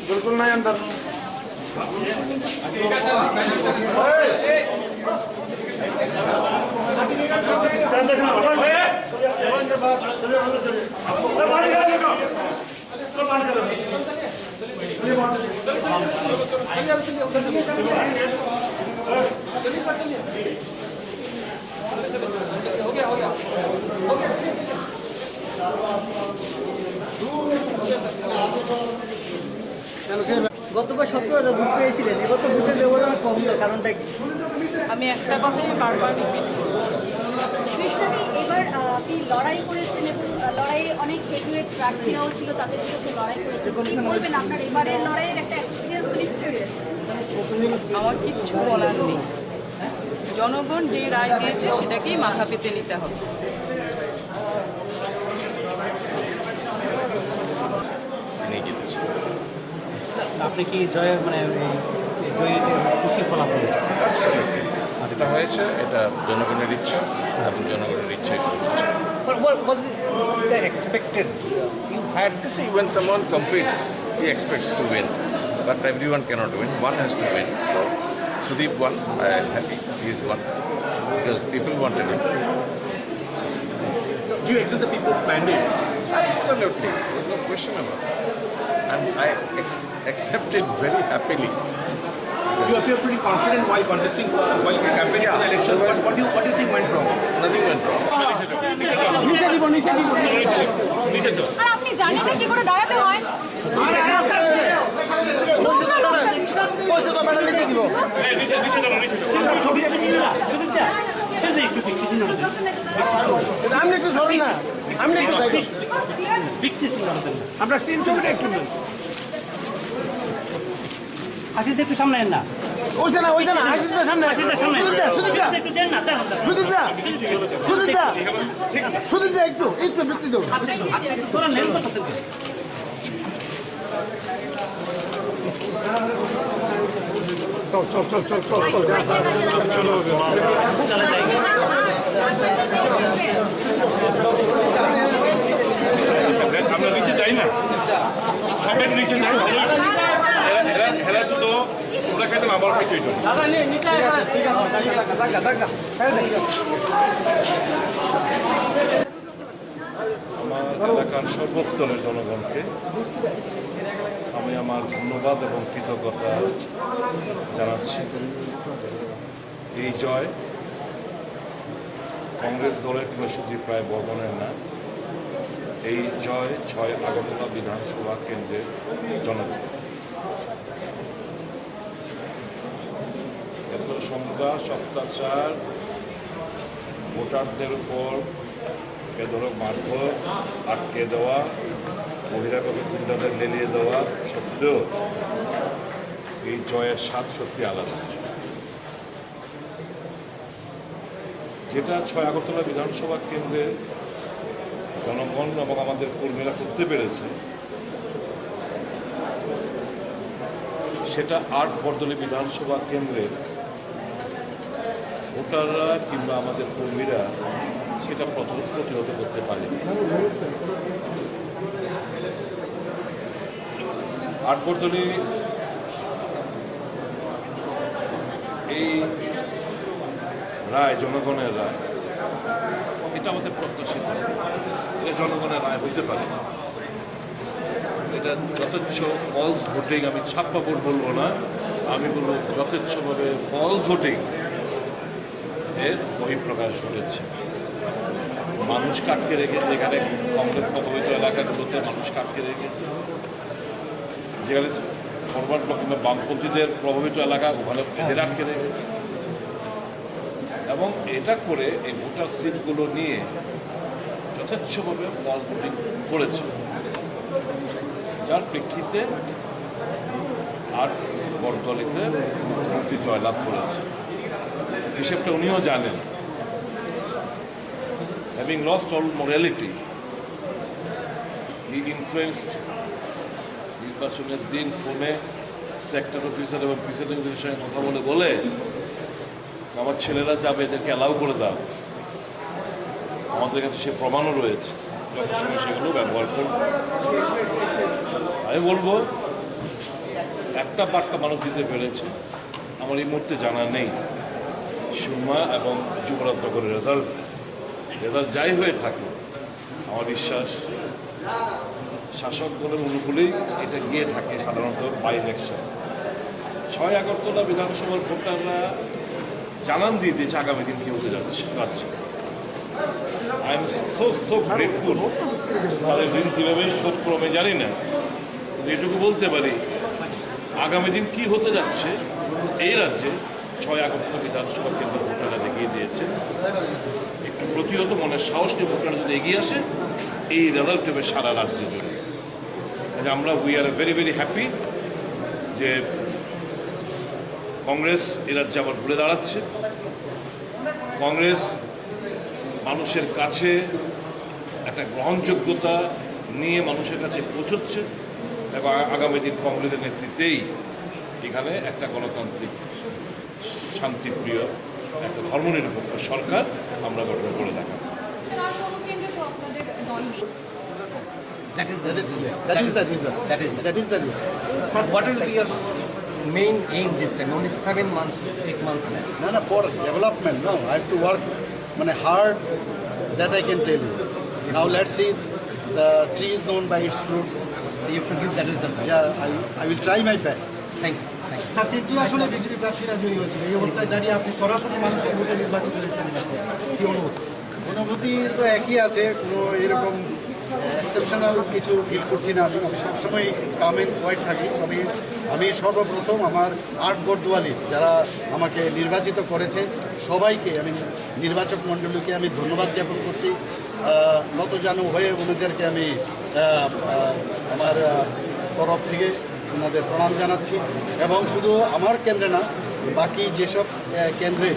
बिल्कुल नहीं अंदर। গতবার সতেরো হাজার ভোট পেয়েছিলেন, এবার তো ভোটের ব্যবধান কমলো, কারণটা কি? আমি একটা কথাই বারবার রিপিট করব। কৃষ্ণাদি এবার, আহ, আপনি লড়াই করেছেন এবং, আহ, লড়াইয়ে অনেক হেভিওয়েট প্রার্থীরাও ছিল, তাদের বিরুদ্ধে লড়াই করেছেন। কি বলবেন, আপনার এবারের লড়াইয়ের একটা এক্সপিরিয়েন্স তো নিশ্চয়ই আছে? আমার কিচ্ছু বলার নেই, জনগণ যে রায় দিয়েছে সেটাকেই মাথা পেতে নিতে হবে। নিয়ে জিতেছে। আপনি কি জয়, মানে, এই, এই জয়ীতে খুশি ফলাফল? অ্যাবসলিউটলি। যেটা হয়েছে, এটা জনগণের ইচ্ছা এবং জনগণের ইচ্ছাই সব কিছু। But what was it expected? You had You see, when someone competes, he expects to win. But everyone cannot win. One has to win. So, Sudeep won. I am happy. He is one. Because people wanted him. So, do you accept the people's mandate? Absolutely. There's no question about it. And I ex- accept it very happily. You appear pretty confident while contesting for, while campaigning for the elections. Yeah. What, what do you, what do you think went wrong? Nothing went wrong. নিচে দিব, নিচে দিব, নিচে দিব। আর আপনি জানেন না কি করে দাঁড়াতে হয়? ওই যে তো ম্যাডাম নিচে দিব। আপনি একটু সরুন না, আপনি একটু সাইডে। আমরা স্ক্রিন ছবিটা একটু নেন। আশিস দা একটু সামনে আয় না। ওই যে না, ওই যে না, আশিস দা সামনে। আশিস দা সামনে। সুদীপ দা, সুদীপ দা। সুদীপ দা। একটু দেন না, দাঁড়ান, দাঁড়ান। সুদীপ দা। সুদীপ দা, একটু, একটু, একটু দেও। আপনি, আপনি তো পুরো নেন করতেছেন। চল, চল, চল, চল, চল, চল, যা। চলো। আমরা নিচে যাই না, সবাই নিচে যাই। এরা, এরা, এরা তো ওরা খাইতে না, আমার খাইতে হইতো। আমার এলাকার সর্বস্তরের জনগণকে আমি আমার ধন্যবাদ এবং কৃতজ্ঞতা জানাচ্ছি। এই জয় কংগ্রেস দলের কিংবা সুদীপ রায় বর্মনের না, এই জয় ছয় আগরতলা বিধানসভা কেন্দ্রের জনগণ। এত সন্ত্রাস, অত্যাচার, ভোটারদের উপর বেধড়ক মারধর, আটকে দেওয়া, বহিরাগত গুন্ডাদের লেলিয়ে দেওয়া সত্ত্বেও এই জয়ের স্বাদ সত্যি আলাদা। যেটা ছয় আগরতলা বিধানসভা কেন্দ্রের জনগণ এবং আমাদের কর্মীরা করতে পেরেছে, সেটা আট বরদলি বিধানসভা কেন্দ্রের ভোটাররা কিংবা আমাদের কর্মীরা সেটা প্রথম প্রতিহত করতে পারেনি। আট বরদলি এই রায়, জনগণের রায়, এটা আমাদের প্রত্যাশিত। এটা জনগণের রায় হইতে পারে না। এটা যথেচ্ছ ফলস ভোটিং, আমি ছাপ্পা ভোট বলবো না, আমি বলবো যথেচ্ছভাবে ফলস ভোটিং এর বহিঃপ্রকাশ ঘটেছে। মানুষকে আটকে রেখে, যেখানে কংগ্রেস প্রভাবিত এলাকাগুলোতে মানুষকে আটকে রেখে, যেখানে ফরওয়ার্ড ব্লক কিংবা বামপন্থীদের প্রভাবিত এলাকা, ওখানে এদের আটকে রেখেছে। এবং এটা করে এই ভোটার স্লিপগুলো নিয়ে যথেচ্ছভাবে ফলস ভোটিং করেছে, যার প্রেক্ষিতে আট বরদলিতে মুখ্যমন্ত্রী জয়লাভ করেছে। হিসেবটা উনিও জানেন। Having lost all morality, influenced. নির্বাচনের দিন ফোনে সেক্টর অফিসার এবং প্রিসাইডিং অফিসারের সঙ্গে কথা বলে বলে আমার ছেলেরা যাবে, এদেরকে অ্যালাউ করে দাও। আমাদের কাছে সে প্রমাণও রয়েছে, যখন সেগুলো ব্যবহার করবে। আমি বলবো, একটা বার্তা মানুষ দিতে পেরেছে, আমার এই মুহূর্তে জানা নেই সুরমা এবং যুবরাজনগরের রেজাল্ট। রেজাল্ট যাই হয়ে থাকে, আমার বিশ্বাস শাসক দলের অনুকূলেই এটা গিয়ে থাকে সাধারণত বাই ইলেকশন। ছয় আগরতলা বিধানসভার ভোটাররা জানান দিয়ে দিয়েছে আগামী দিন কি হতে যাচ্ছে রাজ্যে। I am so so grateful. তাদের ঋণ কীভাবে শোধ করবো আমি জানি না, কিন্তু এটুকু বলতে পারি, আগামী দিন কি হতে যাচ্ছে এই রাজ্যে, ছয় আগরতলা বিধানসভা কেন্দ্র ভোটাররা দেখিয়ে দিয়েছে। একটু প্রতিহত মনের সাহস নিয়ে ভোটাররা যদি এগিয়ে আসে, এই রেজাল্ট হবে সারা রাজ্যে জুড়ে। কাজে আমরা, we are very very happy যে কংগ্রেস এ রাজ্যে আবার ঘুরে দাঁড়াচ্ছে। কংগ্রেস মানুষের কাছে একটা গ্রহণযোগ্যতা নিয়ে মানুষের কাছে পৌঁছচ্ছে এবং আ-, আগামী দিন কংগ্রেসের নেতৃত্বেই এখানে একটা গণতান্ত্রিক, শান্তিপ্রিয়, একটা ধর্মনিরপেক্ষ সরকার আমরা গঠন করে দেখাবো। স্যার, আর কোনো কেন্দ্রে তো আপনাদের দল নেই? That is the That is reason. That is the reason. That is the That is the reason. Sir, what will be your main aim this time? Only seven months, eight months left. No, no, for development, no, I have to work, মানে, hard, that I can tell you. Now let's see, the tree is known by its fruits. So you have to give that result, right? Yeah, I, I will try my best. Thank you, sir. Thank you. Sir, তৃতীয় আসনে বিজেপি প্রার্থীরা জয়ী হয়েছিল। এই অবস্থায় দাঁড়িয়ে আপনি সরাসরি মানুষের ভোটে নির্বাচিত হয়েছেন। কি অনুভূতি? অনুভূতি তো একই আছে, কোনো এরকম এক্সেপশনাল কিছু ফিল করছি না। আমি, আমি সবসময় কাম এন্ড কোয়াইট থাকি। তবে আমি সর্বপ্রথম আমার আট বর্দুয়ালি যারা আমাকে নির্বাচিত করেছে, সবাইকে, আমি নির্বাচক মণ্ডলীকে আমি ধন্যবাদ জ্ঞাপন করছি। আহ, নতজানু হয়ে ওনাদেরকে আমি, আহ, আহ, আমার, আহ, তরফ থেকে ওনাদের প্রণাম জানাচ্ছি। এবং শুধু আমার কেন্দ্রে না, বাকি যেসব, আহ, কেন্দ্রে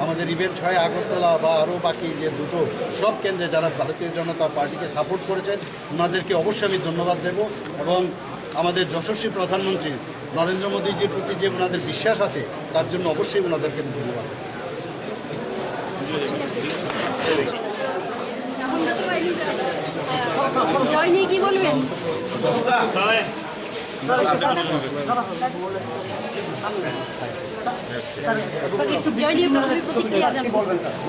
আমাদের ইভেন ছয় আগরতলা বা আরও বাকি যে দুটো, সব কেন্দ্রে যারা ভারতীয় জনতা পার্টিকে সাপোর্ট করেছেন, ওনাদেরকে অবশ্যই আমি ধন্যবাদ দেব। এবং আমাদের যশস্বী প্রধানমন্ত্রী নরেন্দ্র মোদীজির প্রতি যে ওনাদের বিশ্বাস আছে, তার জন্য অবশ্যই ওনাদেরকে আমি ধন্যবাদ দেব। জয় নিয়ে কি বলবেন? জয় নিয়ে প্রথমে প্রতিক্রিয়া জানবো।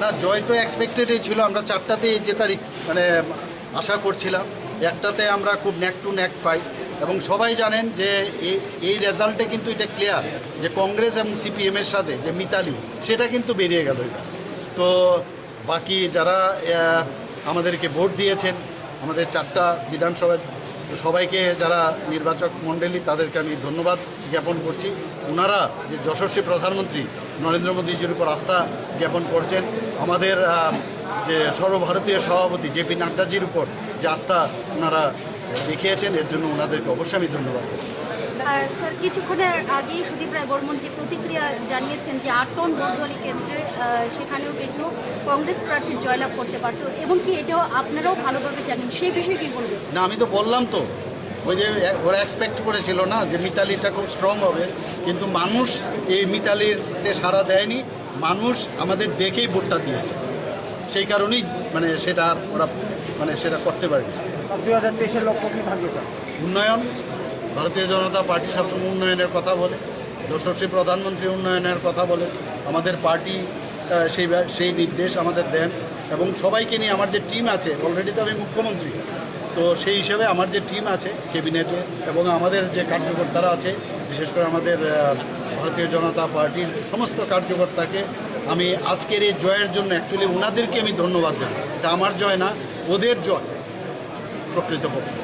না, জয় তো এক্সপেক্টেডই ছিল। আমরা চারটাতেই জেতার ইচ-, মানে, আশা করছিলাম। একটাতে আমরা খুব নেক টু নেক ফাইট, এবং সবাই জানেন যে এই, এই রেজাল্টে কিন্তু এটা ক্লিয়ার যে কংগ্রেস এবং সিপিএম এর সাথে যে মিতালি, সেটা কিন্তু বেরিয়ে গেল। এটা তো বাকি যারা, আহ, আমাদেরকে ভোট দিয়েছেন, আমাদের চারটা বিধানসভায়, তো সবাইকে, যারা নির্বাচক মণ্ডলী, তাদেরকে আমি ধন্যবাদ জ্ঞাপন করছি। ওনারা যে যশস্বী প্রধানমন্ত্রী নরেন্দ্র মোদীজির উপর আস্থা জ্ঞাপন করছেন, আমাদের, আহ, যে সর্বভারতীয় সভাপতি জেপি নাড্ডাজির উপর যে আস্থা ওনারা দেখিয়েছেন, এর জন্য ওনাদেরকে অবশ্যই আমি ধন্যবাদ দেব। আর স্যার, কিছুক্ষণের আগেই সুদীপ রায় বর্মন যে প্রতিক্রিয়া জানিয়েছেন যে আট নং বর্দুয়ালি কেন্দ্রে, আহ, সেখানেও কিন্তু কংগ্রেস প্রার্থী জয়লাভ করতে পারত, এবং কি এটাও আপনারাও ভালোভাবে জানেন, সেই বিষয়ে কি বলবেন? না, আমি তো বললাম তো, ওই যে এ-, ওরা এক্সপেক্ট করেছিল না যে মিতালিটা খুব স্ট্রং হবে, কিন্তু মানুষ এই মিতালিতে সাড়া দেয়নি। মানুষ আমাদের দেখেই ভোটটা দিয়েছে, সেই কারণেই, মানে, সেটা আর ওরা, মানে, সেটা করতে পারেনি। দুই হাজার তেইশের লক্ষ্য কি থাকবে, স্যার? উন্নয়ন। ভারতীয় জনতা পার্টি সবসময় উন্নয়নের কথা বলে, যশস্বী প্রধানমন্ত্রী উন্নয়নের কথা বলে। আমাদের পার্টি, আহ, সেই ব্যা-, সেই নির্দেশ আমাদের দেন, এবং সবাইকে নিয়ে আমার যে টিম আছে, অলরেডি তো আমি মুখ্যমন্ত্রী, তো সেই হিসাবে আমার যে টিম আছে ক্যাবিনেটে এবং আমাদের যে কার্যকর্তারা আছে, বিশেষ করে আমাদের, আহ, ভারতীয় জনতা পার্টির সমস্ত কার্যকর্তাকে আমি আজকের এই জয়ের জন্য, অ্যাকচুয়ালি ওনাদেরকে আমি ধন্যবাদ দেব। এটা আমার জয় না, ওদের জয় প্রকৃতপক্ষে।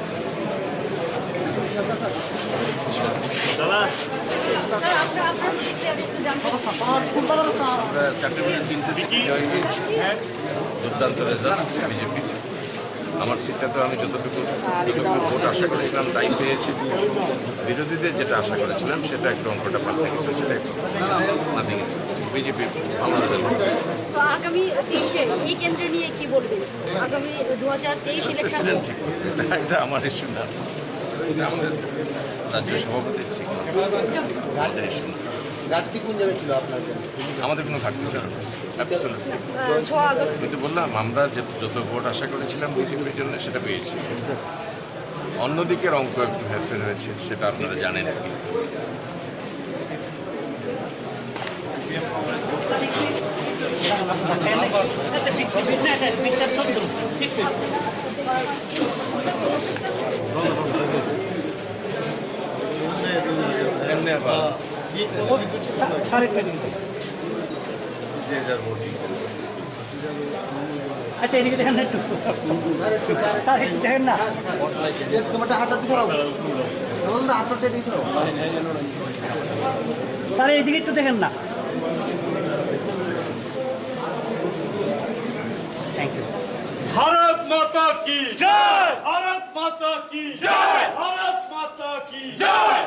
আমরা চাকরির তিনটে সিটি জয়েন দিয়েছি। দুর্দান্ত রেজাল্ট বিজেপি। আমার সিটটা তো আমি যতটুকু, যতটুকু ভোট আশা করেছিলাম, তাই পেয়েছি। বিরোধীদের যেটা আশা করেছিলাম, সেটা একটু অঙ্কটা পাল্টে গেছে, সেটা একটু নাথিং। বিজেপি ভালো রেজাল্ট। তো আগামী তেইশে এই কেন্দ্র নিয়ে কি বলবেন? আগামী দু হাজার তেইশ ইলেকশন। প্রেসিডেন্ট ঠিক করবে। এটা, এটা আমার ইস্যু না। এটা আমাদের রাজ্য সভাপতির ঠিক। আমাদের ইস্যু না। ঘাটতি কোন জায়গায় ছিল আপনার? আমাদের কোনো ঘাটতি ছিল না। অ্যাবসলিউটলি। আহ, ছ আগস্ট। ওই তো বললাম, আমরা যে যত ভোট আশা করেছিলাম বিজেপির জন্য, সেটা পেয়েছি। অন্যদিকের অঙ্ক একটু হেরফের হয়েছে, সেটা আপনারা জানেন আর কি। এমনি আবার। আচ্ছা, এদিকে দেখেন না একটু। স্যার, একটু দেখেন না। তোমারটা হাতটা পিছাও। তোমারটা হাতটা দিয়ে পিছাও। স্যার, এইদিকে একটু দেখেন না। Thank you. ভারত মাতা কি জয়! ভারত মাতা কি জয়! ভারত মাতা কি জয়!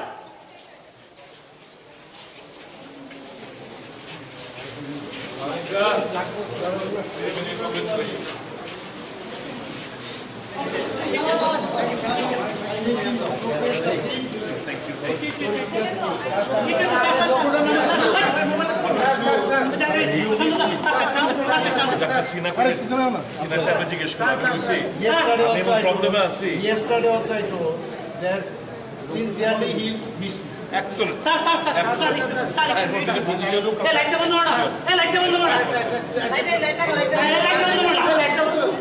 সিনহা সাহেব জিজ্ঞেস করুন, আমি বুঝছি। Yesterday আমি also I told, প্রবলেমে আছি। Yesterday also I told that sincerely he wished. Excellent. Sir, sir, sir, sir, sir, এই লাইটটা বন্ধ করো না। এই লাইটটা বন্ধ করো না। এই লাইটটা বন্ধ করো না।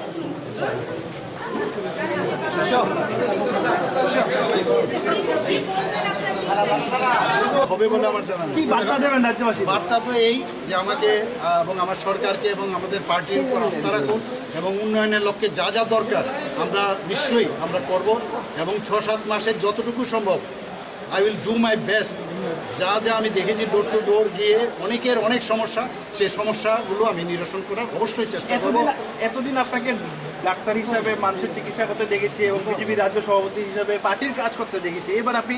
হবে বলে আমার জানা নেই। কি বার্তা দেবেন রাজ্যবাসী? বার্তা তো এই যে আমাকে, আহ, এবং আমার সরকারকে এবং আমাদের পার্টির উপর আস্থা রাখুন এবং উন্নয়নের লক্ষ্যে যা যা দরকার আমরা নিশ্চয়ই আমরা করব এবং ছ সাত মাসে যতটুকু সম্ভব I will do my best। যা যা আমি দেখেছি ডোর টু ডোর গিয়ে অনেকের অনেক সমস্যা, সেই সমস্যাগুলো আমি নিরসন করার অবশ্যই চেষ্টা করব। এতদিন, এতদিন আপনাকে ডাক্তার হিসাবে মানুষের চিকিৎসা করতে দেখেছি এবং বিজেপি রাজ্য সভাপতি হিসাবে পার্টির কাজ করতে দেখেছি, এবার আপনি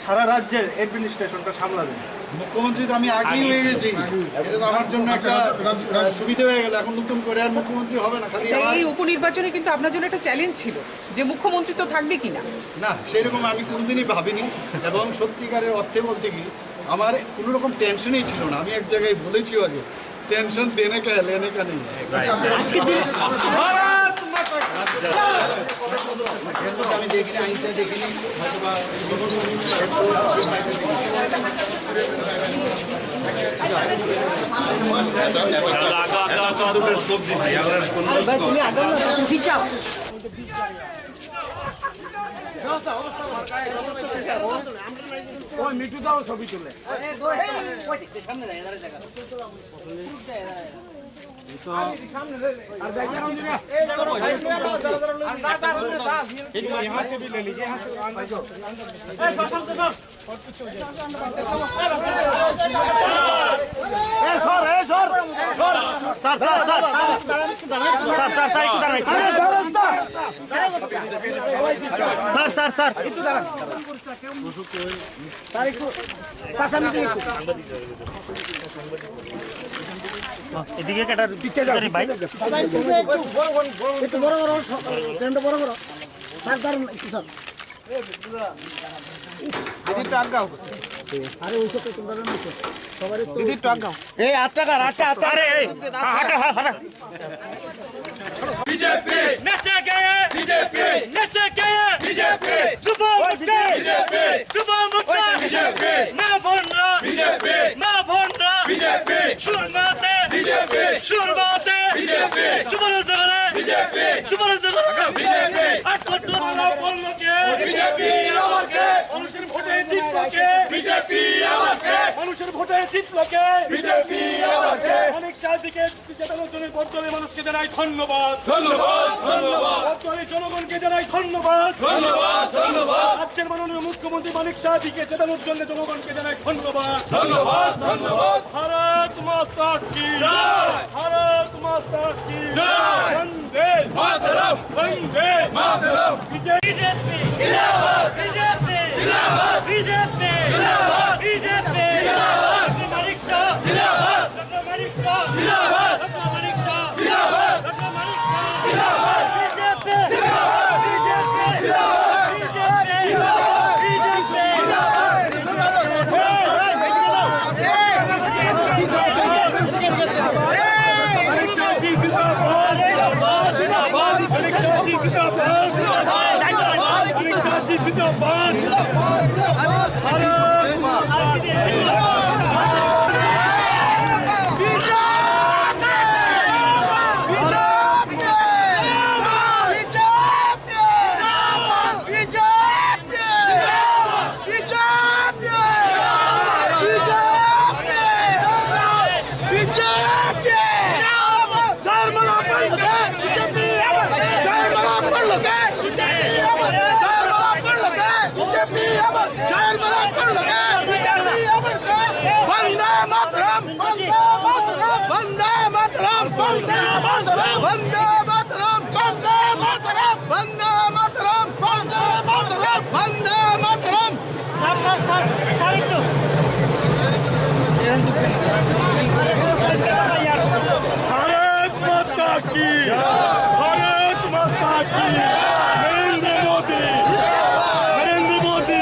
সারা রাজ্যের অ্যাডমিনিস্ট্রেশনটা সামলাবেন। মুখ্যমন্ত্রী তো আমি আগেই হয়ে গেছি, এটা তো আমার জন্য একটা, আহ, সুবিধা হয়ে গেল। এখন নতুন করে আর মুখ্যমন্ত্রী হবে না, খালি এটা আমার এই উপনির্বাচনে কিন্তু আপনার জন্য একটা চ্যালেঞ্জ ছিল যে মুখ্যমন্ত্রী তো থাকবে কিনা। না, সেরকম আমি কোনোদিনই ভাবিনি। এবং সত্যিকারের অর্থে বলতে কি, আমার কোনো রকম টেনশনই ছিল না। আমি এক জায়গায় বলেছিও আগে, টেনশন দেনে কা লেনে কা নেই। আজকে দিন ভারত মাতা কি জয়। আমি দেখিনি, আইনটা দেখিনি, হয়তো বা ভাই, তুমি আগে না, তুমি পিছাও। ওই মিঠু দাও ছবি তুলে। Sir, sir, sir. Sir, sir, sir, একটু দাঁড়ান, একটু দাঁড়ান। Sir, sir, sir. স্যার, একটু, স্যার, সামনে দিকে একটু। এদিকে একটা পিকচার ভাই। একটু বড় করো, ফ্রেমটা বড় করো। স্যার, দাঁড়ান একটু, স্যার। দিদি, একটু আগাও। আরে, ওই সব তো তোমরা জানো তো। সবারই তো দিদি, একটু আগাও। এই আট টাকার, আটটা, আটটা। আরে, এই, হাঁটা, হাঁটা। বিজেপি। নেচে গেয়ে। বিজেপি। নেচে গেয়ে। বিজেপি। যুব মোর্চা। বিজেপি। যুব মোর্চা। বিজেপি। মা বোনরা। বিজেপি। মা বোনরা। বিজেপি। সুরমাতে। বিজেপি। সুরমাতে। বিজেপি। যুব মোর্চা। বিজেপি। যুব মোর্চা। বিজেপি। আট ঘন্টা মালা বলল কে? বিজেপি আবার কে? মানুষের ভোটে জিতল কে? বিজেপি আবার কে? মানুষের ভোটে জিতল কে? বিজেপি আবার কে? মানিক সাহাজিকে জেতানোর জন্য বড়জোড়ে মানুষকে জানাই ধন্যবাদ। ধন্যবাদ, ধন্যবাদ। বড়জোড়ে জনগণকে জানাই ধন্যবাদ। ধন্যবাদ, ধন্যবাদ। রাজ্যের মাননীয় মুখ্যমন্ত্রী মানিক সাহাজিকে জেতানোর জন্য জনগণকে জানাই ধন্যবাদ। ধন্যবাদ, ধন্যবাদ। ভারত মাতা কি জয়। ভারত মাতা কি জয়। বন্দে মাতরম। বন্দে মাতরম। বিজেপি। বিজেপি। জিন্দাবাদ। বিজেপি। জিন্দাবাদ। বিজেপি। জিন্দাবাদ। বিজেপি। জিন্দাবাদ। ডক্টর মানিক শাহ। ডক্টর মানিক শাহ। জিন্দাবাদ। ডক্টর মানিক শাহ। জিন্দাবাদ। B J P! Chairman apar loke! B J P apar! Chairman apar loke! B J P apar! Chairman apar loke! B J P apar! Chairman apar loke! B J P apar! Vande Mataram! Vande Mataram! Vande Mataram! Vande Mataram! Vande Mataram! Vande Mataram! Vande Mataram! Vande Mataram! Sir, sir, sir, sir, একটু। भारत माता की, भारत माता की, नरेंद्र मोदी, नरेंद्र मोदी,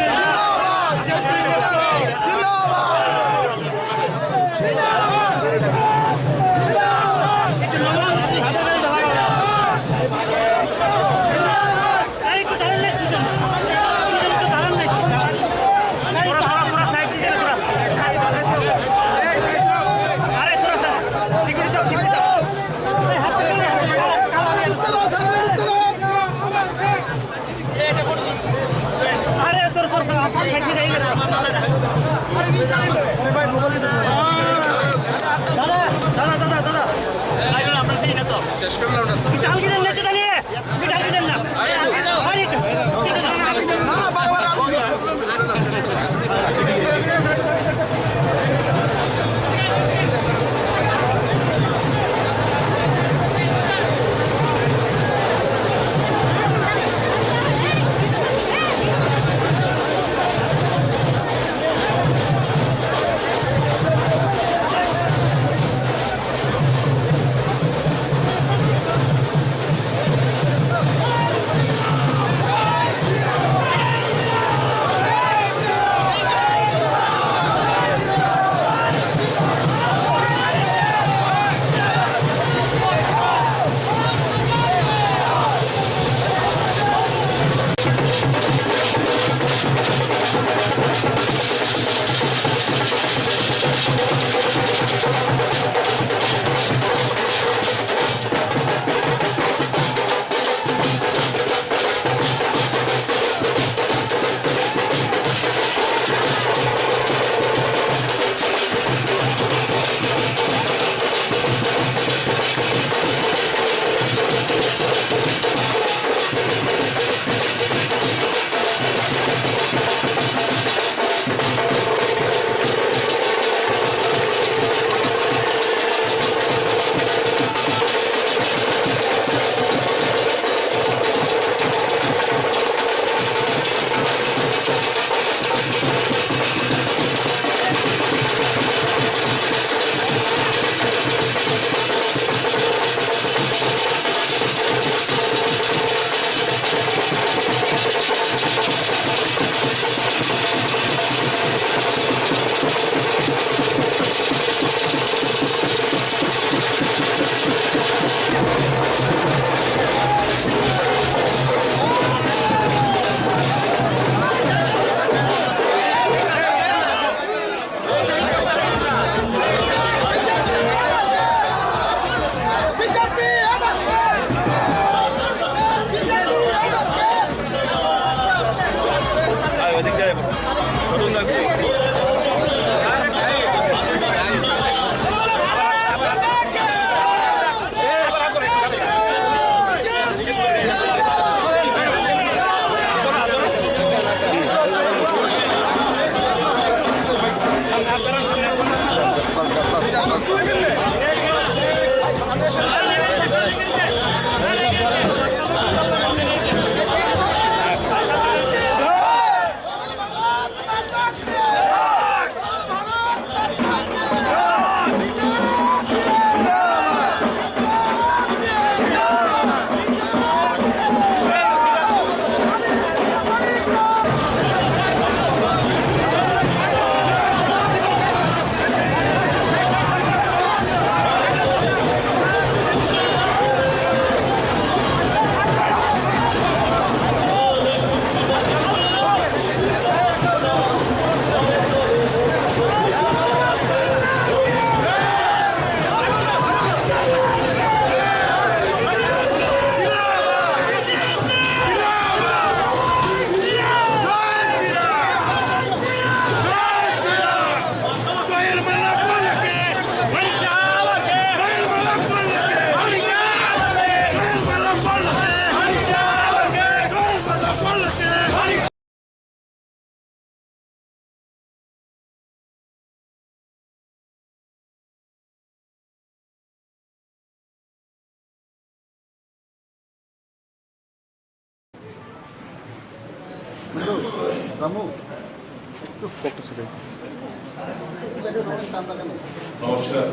নমস্কার,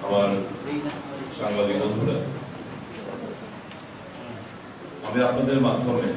আমার সাংবাদিক বন্ধুরা, আমি আপনাদের মাধ্যমে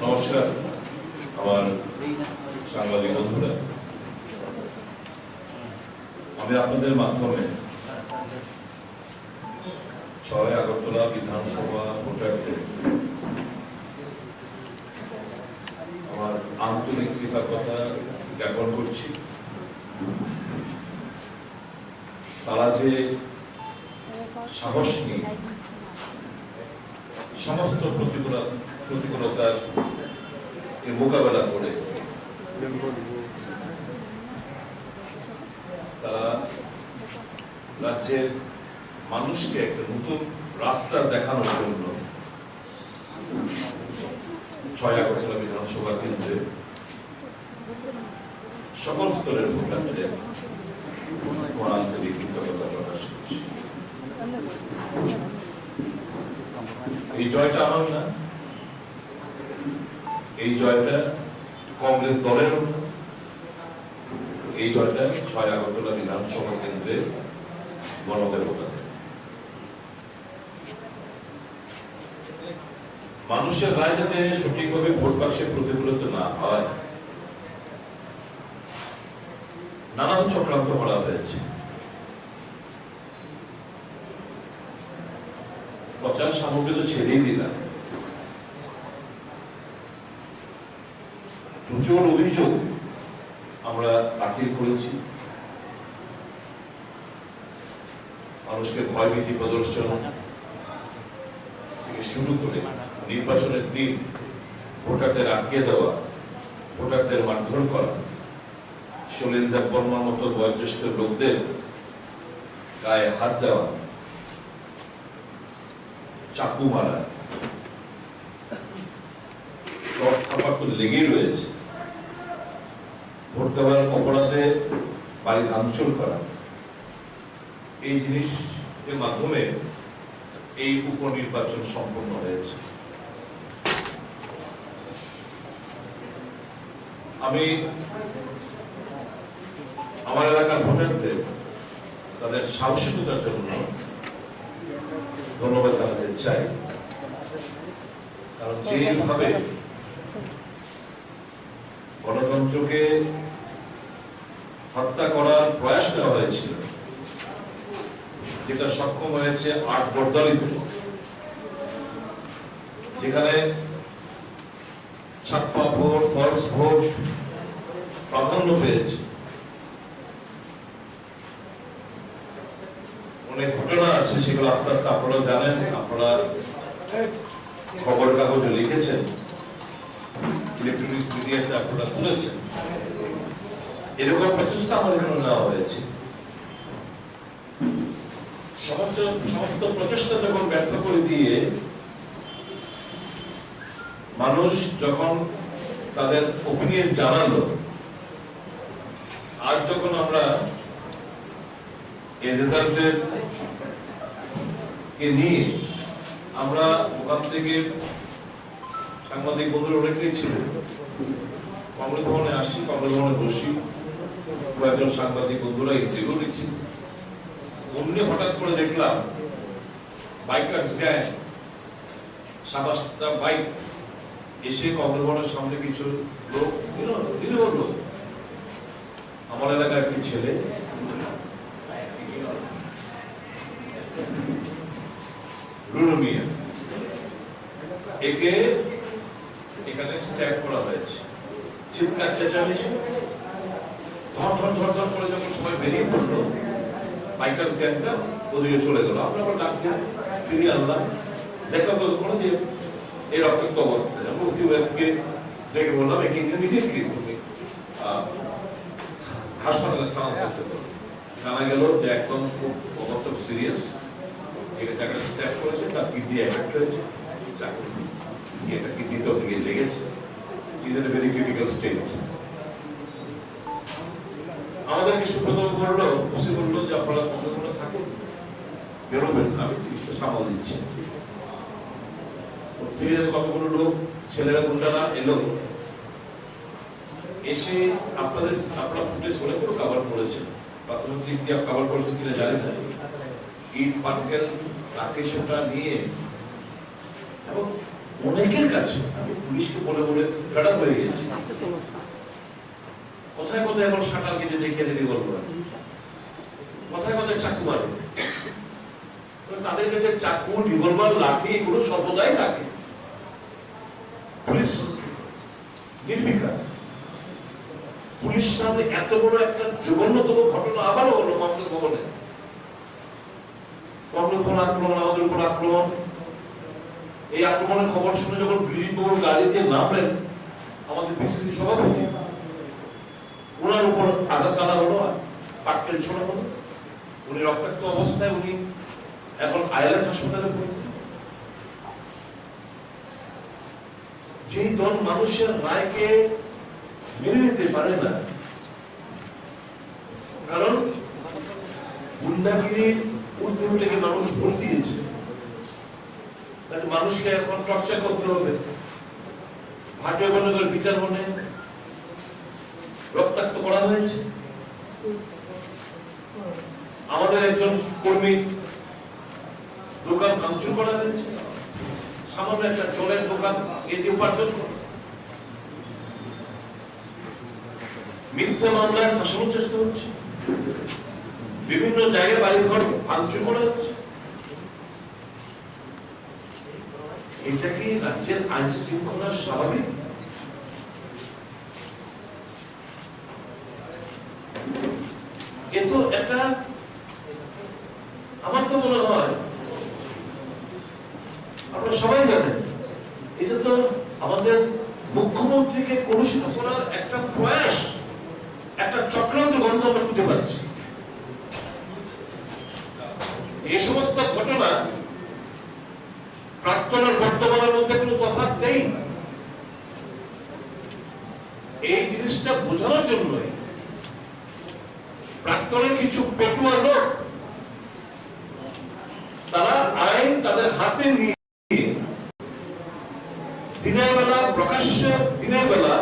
নমস্কার, আমার সাংবাদিক বন্ধুরা, আমি আপনাদের মাধ্যমে ছয় আগরতলা বিধানসভা ভোটারদের আমার আন্তরিক কৃতজ্ঞতা জ্ঞাপন করছি। তারা যে সাহস নিয়ে সমস্ত প্রতিকূল-, প্রতিকূলতার এ মোকাবেলা করে তারা রাজ্যের মানুষকে একটা নতুন রাস্তা দেখানোর জন্য ছয় আগরতলা বিধানসভা কেন্দ্রে সকল স্তরের ভোটারদের আমার আন্তরিক কৃতজ্ঞতা প্রকাশ করছি। এই জয়টা আমার না, এই জয়টা কংগ্রেস দলেরও না, এই জয়টা ছয় আগরতলা বিধানসভা কেন্দ্রের গণদেবতাদের। মানুষের রায় যাতে সঠিকভাবে ভোট বাক্সে প্রতিফলিত না হয়, নানান চক্রান্ত করা হয়েছে। প্রচার সামগ্রী তো ছেড়েই দিলাম, প্রচুর অভিযোগ আমরা দাখিল করেছি। মানুষকে ভয়ভীতি প্রদর্শন থেকে শুরু করে নির্বাচনের দিন ভোটারদের আটকে দেওয়া, ভোটারদের মারধর করা, সলিল দেব বর্মার মতো বয়োজ্যেষ্ঠ লোকদের গায়ে হাত দেওয়া, চাকু মারা, চড় থাপ্পড় তো লেগেই রয়েছে। ভোট দেওয়ার অপরাধে বাড়ি ভাঙচুর করা, এই জিনিসের মাধ্যমে এই উপনির্বাচন সম্পন্ন হয়েছে। আমি আমার এলাকার ভোটারদের তাদের সাহসিকতার জন্য ধন্যবাদ জানাতে চাই, কারণ যেভাবে গণতন্ত্রকে হত্যা করার প্রয়াস করা হয়েছিল, যেটা সক্ষম হয়েছে আট দলই, যেখানে ছাপ্পা ভোট, ফলস ভোট প্রাধান্য পেয়েছে। অনেক ঘটনা আছে, সেগুলো আস্তে আস্তে আপনারা জানেন, আপনারা খবর কাগজে লিখেছেন, ইলেকট্রনিক্স মিডিয়াতে আপনারা তুলেছেন। এরকম প্রচেষ্টা আমার এখানে নেওয়া হয়েছে। সমস্ত, সমস্ত প্রচেষ্টা যখন ব্যর্থ করে দিয়ে মানুষ যখন তাদের ওপিনিয়ন জানালো, আজ যখন আমরা এই রেজাল্টের কে নিয়ে আমরা ওখান থেকে সাংবাদিক বন্ধুরা অনেকেই ছিলেন। কংগ্রেস ভবনে আসি, কংগ্রেস ভবনে বসি, কয়েকজন সাংবাদিক বন্ধুরা ইন্টারভিউ নিচ্ছি। অমনি হঠাৎ করে দেখলাম বাইকার্স গ্যাং, সাতাশটা বাইক এসে কংগ্রেস ভবনের সামনে কিছু লোক, নিরীহ, নিরীহ লোক, আমার এলাকার একটি ছেলে রুনু মিয়া, একে এখানে স্ট্যাব করা হয়েছে। চিৎকার চেঁচামেচি, ধর ধর ধর ধর করে যখন সবাই বেরিয়ে পড়লো, বাইকার্স গ্যাংটা ওদিকে চলে গেল। আমরা আবার ডাক দিয়ে ফিরিয়ে আনলাম, দেখলাম ততক্ষণে যে এই রক্তাক্ত অবস্থায়। আমরা ওসি ওয়েস্টকে ডেকে বললাম, "একে ইমিডিয়েটলি তুমি, আহ, হাসপাতালে স্থানান্তর করো।" জানা গেল যে একদম খুব অবস্থা সিরিয়াস, এটা যাকে স্ট্যাব করেছে তার কিডনি এফেক্ট হয়েছে, চাকু দিয়ে তার কিডনিতে ওদিকে লেগেছে, is in very critical state. আমাদেরকে সুব্রত বললো, ওসি বললো যে আপনারা কতক্ষণ থাকুন, বেরোবেন না, আমি জিনিসটা সামাল দিচ্ছি। ওর থেকে কতগুলো লোক, ছেলেরা গুন্ডারা এলো, এসে আপনাদের, আপনারা ফুটেজ অনেকগুলো কভার করেছেন, প্রাথমিক দিক দিয়ে কভার করেছেন কিনা জানি না, ইট পাটকেল লাঠি সোটা নিয়ে এবং অনেকের কাছে আমি পুলিশকে বলে বলে ফেড আপ হয়ে গেছি। কোথায় কোথায় এখন শাটার কেটে দেখিয়ে দেবে বলবো, কোথায় কোথায় চাকু মারে। তো তাদের কাছে চাকু, রিভলভার, লাঠি এগুলো সর্বদাই থাকে। পুলিশ নির্বিকার। পুলিশ সামনে এত বড় একটা জঘন্যতম ঘটনা আবারও হলো কংগ্রেস ভবনে। কংগ্রেস ভবন আক্রমণ, আমাদের উপর আক্রমণ। এই আক্রমণের খবর শুনে যখন বিজেপি বাবুর গাড়ি দিয়ে নামলেন আমাদের পিসিসি সভাপতি, ওনার উপর আঘাত করা হলো, আর পাটকেল ছোড়া হলো। উনি রক্তাক্ত অবস্থায়, উনি এখন আইএলএস হাসপাতালে ভর্তি। যেই দল মানুষের রায়কে মেনে নিতে পারে না, কারণ গুন্ডাগিরির ঊর্ধ্বে উঠে গিয়ে মানুষ ভোট দিয়েছে, তাতে মানুষকে এখন টর্চার করতে হবে। ভাটুয়াপানগর বিচার বনে রক্তাক্ত করা হয়েছে। আমাদের একজন কর্মীর দোকান ভাঙচুর করা হয়েছে, সামান্য একটা জলের দোকান এ দিয়ে উপার্জন করে। মিথ্যা মামলায় ফাঁসানোর চেষ্টা হচ্ছে, বিভিন্ন জায়গায় বাড়িঘর ভাঙচুর করা হচ্ছে। এটা কি রাজ্যের আইন শৃঙ্খলা স্বাভাবিক? কিন্তু একটা, আমার তো মনে হয়, আপনারা সবাই জানেন, এটা তো আমাদের মুখ্যমন্ত্রীকে কলুষিত করার একটা প্রয়াস, একটা চক্রান্ত গন্ধ আমরা খুঁজে পাচ্ছি। এই সমস্ত ঘটনা প্রাক্তন আর বর্তমানের মধ্যে কোনো তফাৎ নেই। এই জিনিসটা বোঝানোর জন্যই প্রাক্তনের কিছু পেটুয়া লোক, তারা আইন তাদের হাতে নিয়ে দিনের বেলা, প্রকাশ্যে দিনের বেলা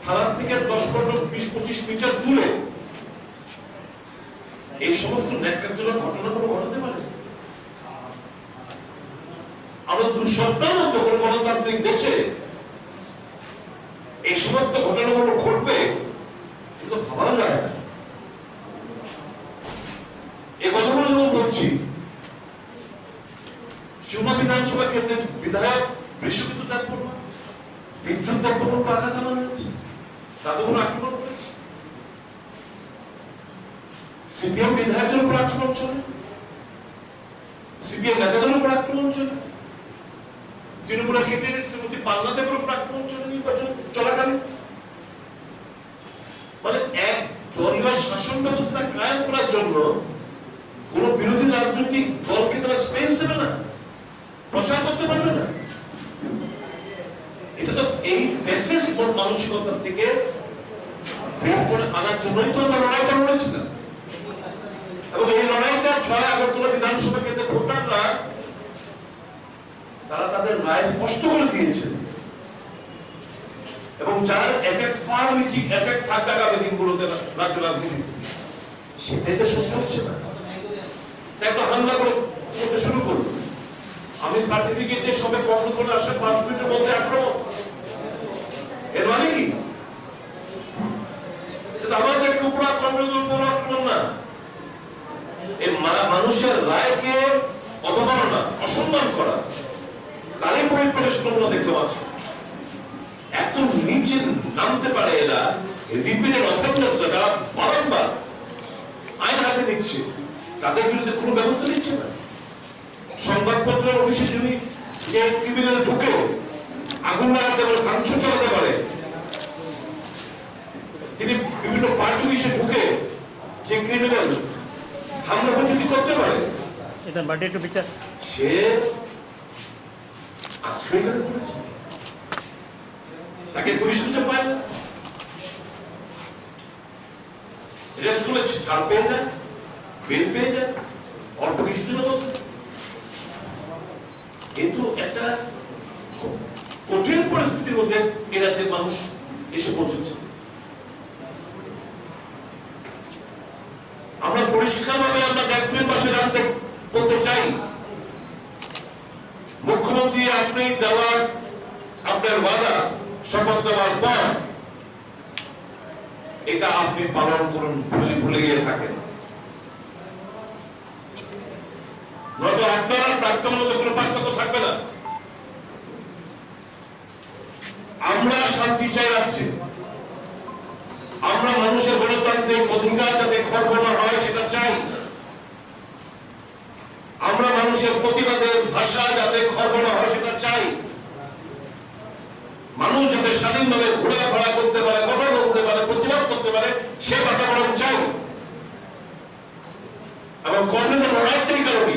থানা থেকে দশ পনেরো বিশ পঁচিশ মিটার দূরে এই সমস্ত ন্যাক্কারজনক ঘটনাগুলো ঘটাতে পারে। আমরা দুঃস্বপ্নের মতো কোনো গণতান্ত্রিক দেশে এই সমস্ত ঘটনাগুলো ঘটবে, এটা তো ভাবা যায় না। এ কথাগুলো যখন বলছি, শিমলা বিধানসভা কেন্দ্রের বিধায়ক বিশ্বজিৎ দেববর্মা, বিদ্যুৎ দেববর্মার পাখা থানা হয়েছে, তাদের উপর আক্রমণ করেছে। সিপিএম বিধায়কের উপর আক্রমণ চলে, সিপিএম নেতাদের উপর আক্রমণ চলে, তৃণমূলের ক্যান্ডিডেট শ্রীমতী পান্না দেবের উপর আক্রমণ চলে নির্বাচন চলাকালীন। মানে, এক দলীয় শাসন ব্যবস্থা কায়েম করার জন্য কোনো বিরোধী রাজনৈতিক দলকে তারা স্পেস দেবে না, প্রচার করতে পারবে না। এটা তো এই ফ্যাসিস্ট মন মানসিকতা থেকে বের করে আনার জন্যই তো আমরা লড়াইটা লড়েছিলাম। এবং এই লড়াইটা ছয় আগরতলা বিধানসভা কেন্দ্রের ভোটাররা, তারা তাদের রায় স্পষ্ট করে দিয়েছেন। এবং যার এফেক্ট, ফার রিচিং এফেক্ট থাকবে আগামী দিনগুলোতে রা-, রাজ্য রাজনীতিতে, সেটাই তো সহ্য হচ্ছে না। তাই তো হামলা করে, করতে শুরু করলো। আমি সার্টিফিকেট দিয়ে সবে কর্মকর্তা আসে, পাঁচ মিনিটের মধ্যে আক্রমণ। এর মানে কি? এটা আমাদের উপর আক্রমণ, উপর আক্রমণ না। এই মা-, মানুষের রায়কে অবমাননা, অসম্মান করা, তারই পরিপ্রেক্ষিতে আমরা দেখতে পাচ্ছি। এত নিচে নামতে পারে এরা, রিপিটেড অফেন্ডার্স, যারা বারংবার আইন হাতে নিচ্ছে, তাদের বিরুদ্ধে কোনো ব্যবস্থা নিচ্ছে না। সংবাদপত্র অফিসে যদি কে ক্রিমিনাল ঢুকে, আগুন লাগাতে পারে, ভাঙচুর চালাতে পারে, তিনি বিভিন্ন পার্টি অফিসে ঢুকে যে ক্রিমিনাল হামলা যদি করতে পারে, এটা বাড়ি একটু বিচার। সে আজকে এখানে করেছে, তাকে পুলিশ খুঁজে পায় না। রেস্ট তুলেছে, ছাড় পেয়ে যায়, বেল পেয়ে যায়, অল্প কিছুদিনের মধ্যে। কিন্তু একটা খুব কঠিন পরিস্থিতির মধ্যে এ রাজ্যের মানুষ এসে পৌঁছেছে। আমরা পরিষ্কারভাবে আমরা দেখতে পাশে জানতে বলতে চাই, মুখ্যমন্ত্রী, আপনি দেওয়ার, আপনার ওয়াদা, শপথ দেওয়ার পর এটা আপনি পালন করুন, ভুলে, ভুলে গিয়ে থাকেন, নয়তো আপনার আর প্রাক্তনের মধ্যে কোনো পার্থক্য থাকবে না। আমরা শান্তি চাই রাজ্যে, আমরা মানুষের গণতান্ত্রিক অধিকার যাতে খর্ব না হয় সেটা চাই, আমরা মানুষের প্রতিবাদের ভাষা যাতে খর্ব না হয় সেটা চাই, মানুষ যাতে স্বাধীনভাবে ঘোরাফেরা করতে পারে, কথা বলতে পারে, প্রতিবাদ করতে পারে, সে বাতাবরণ চাই। এবং কংগ্রেসের লড়াইটাই কারণে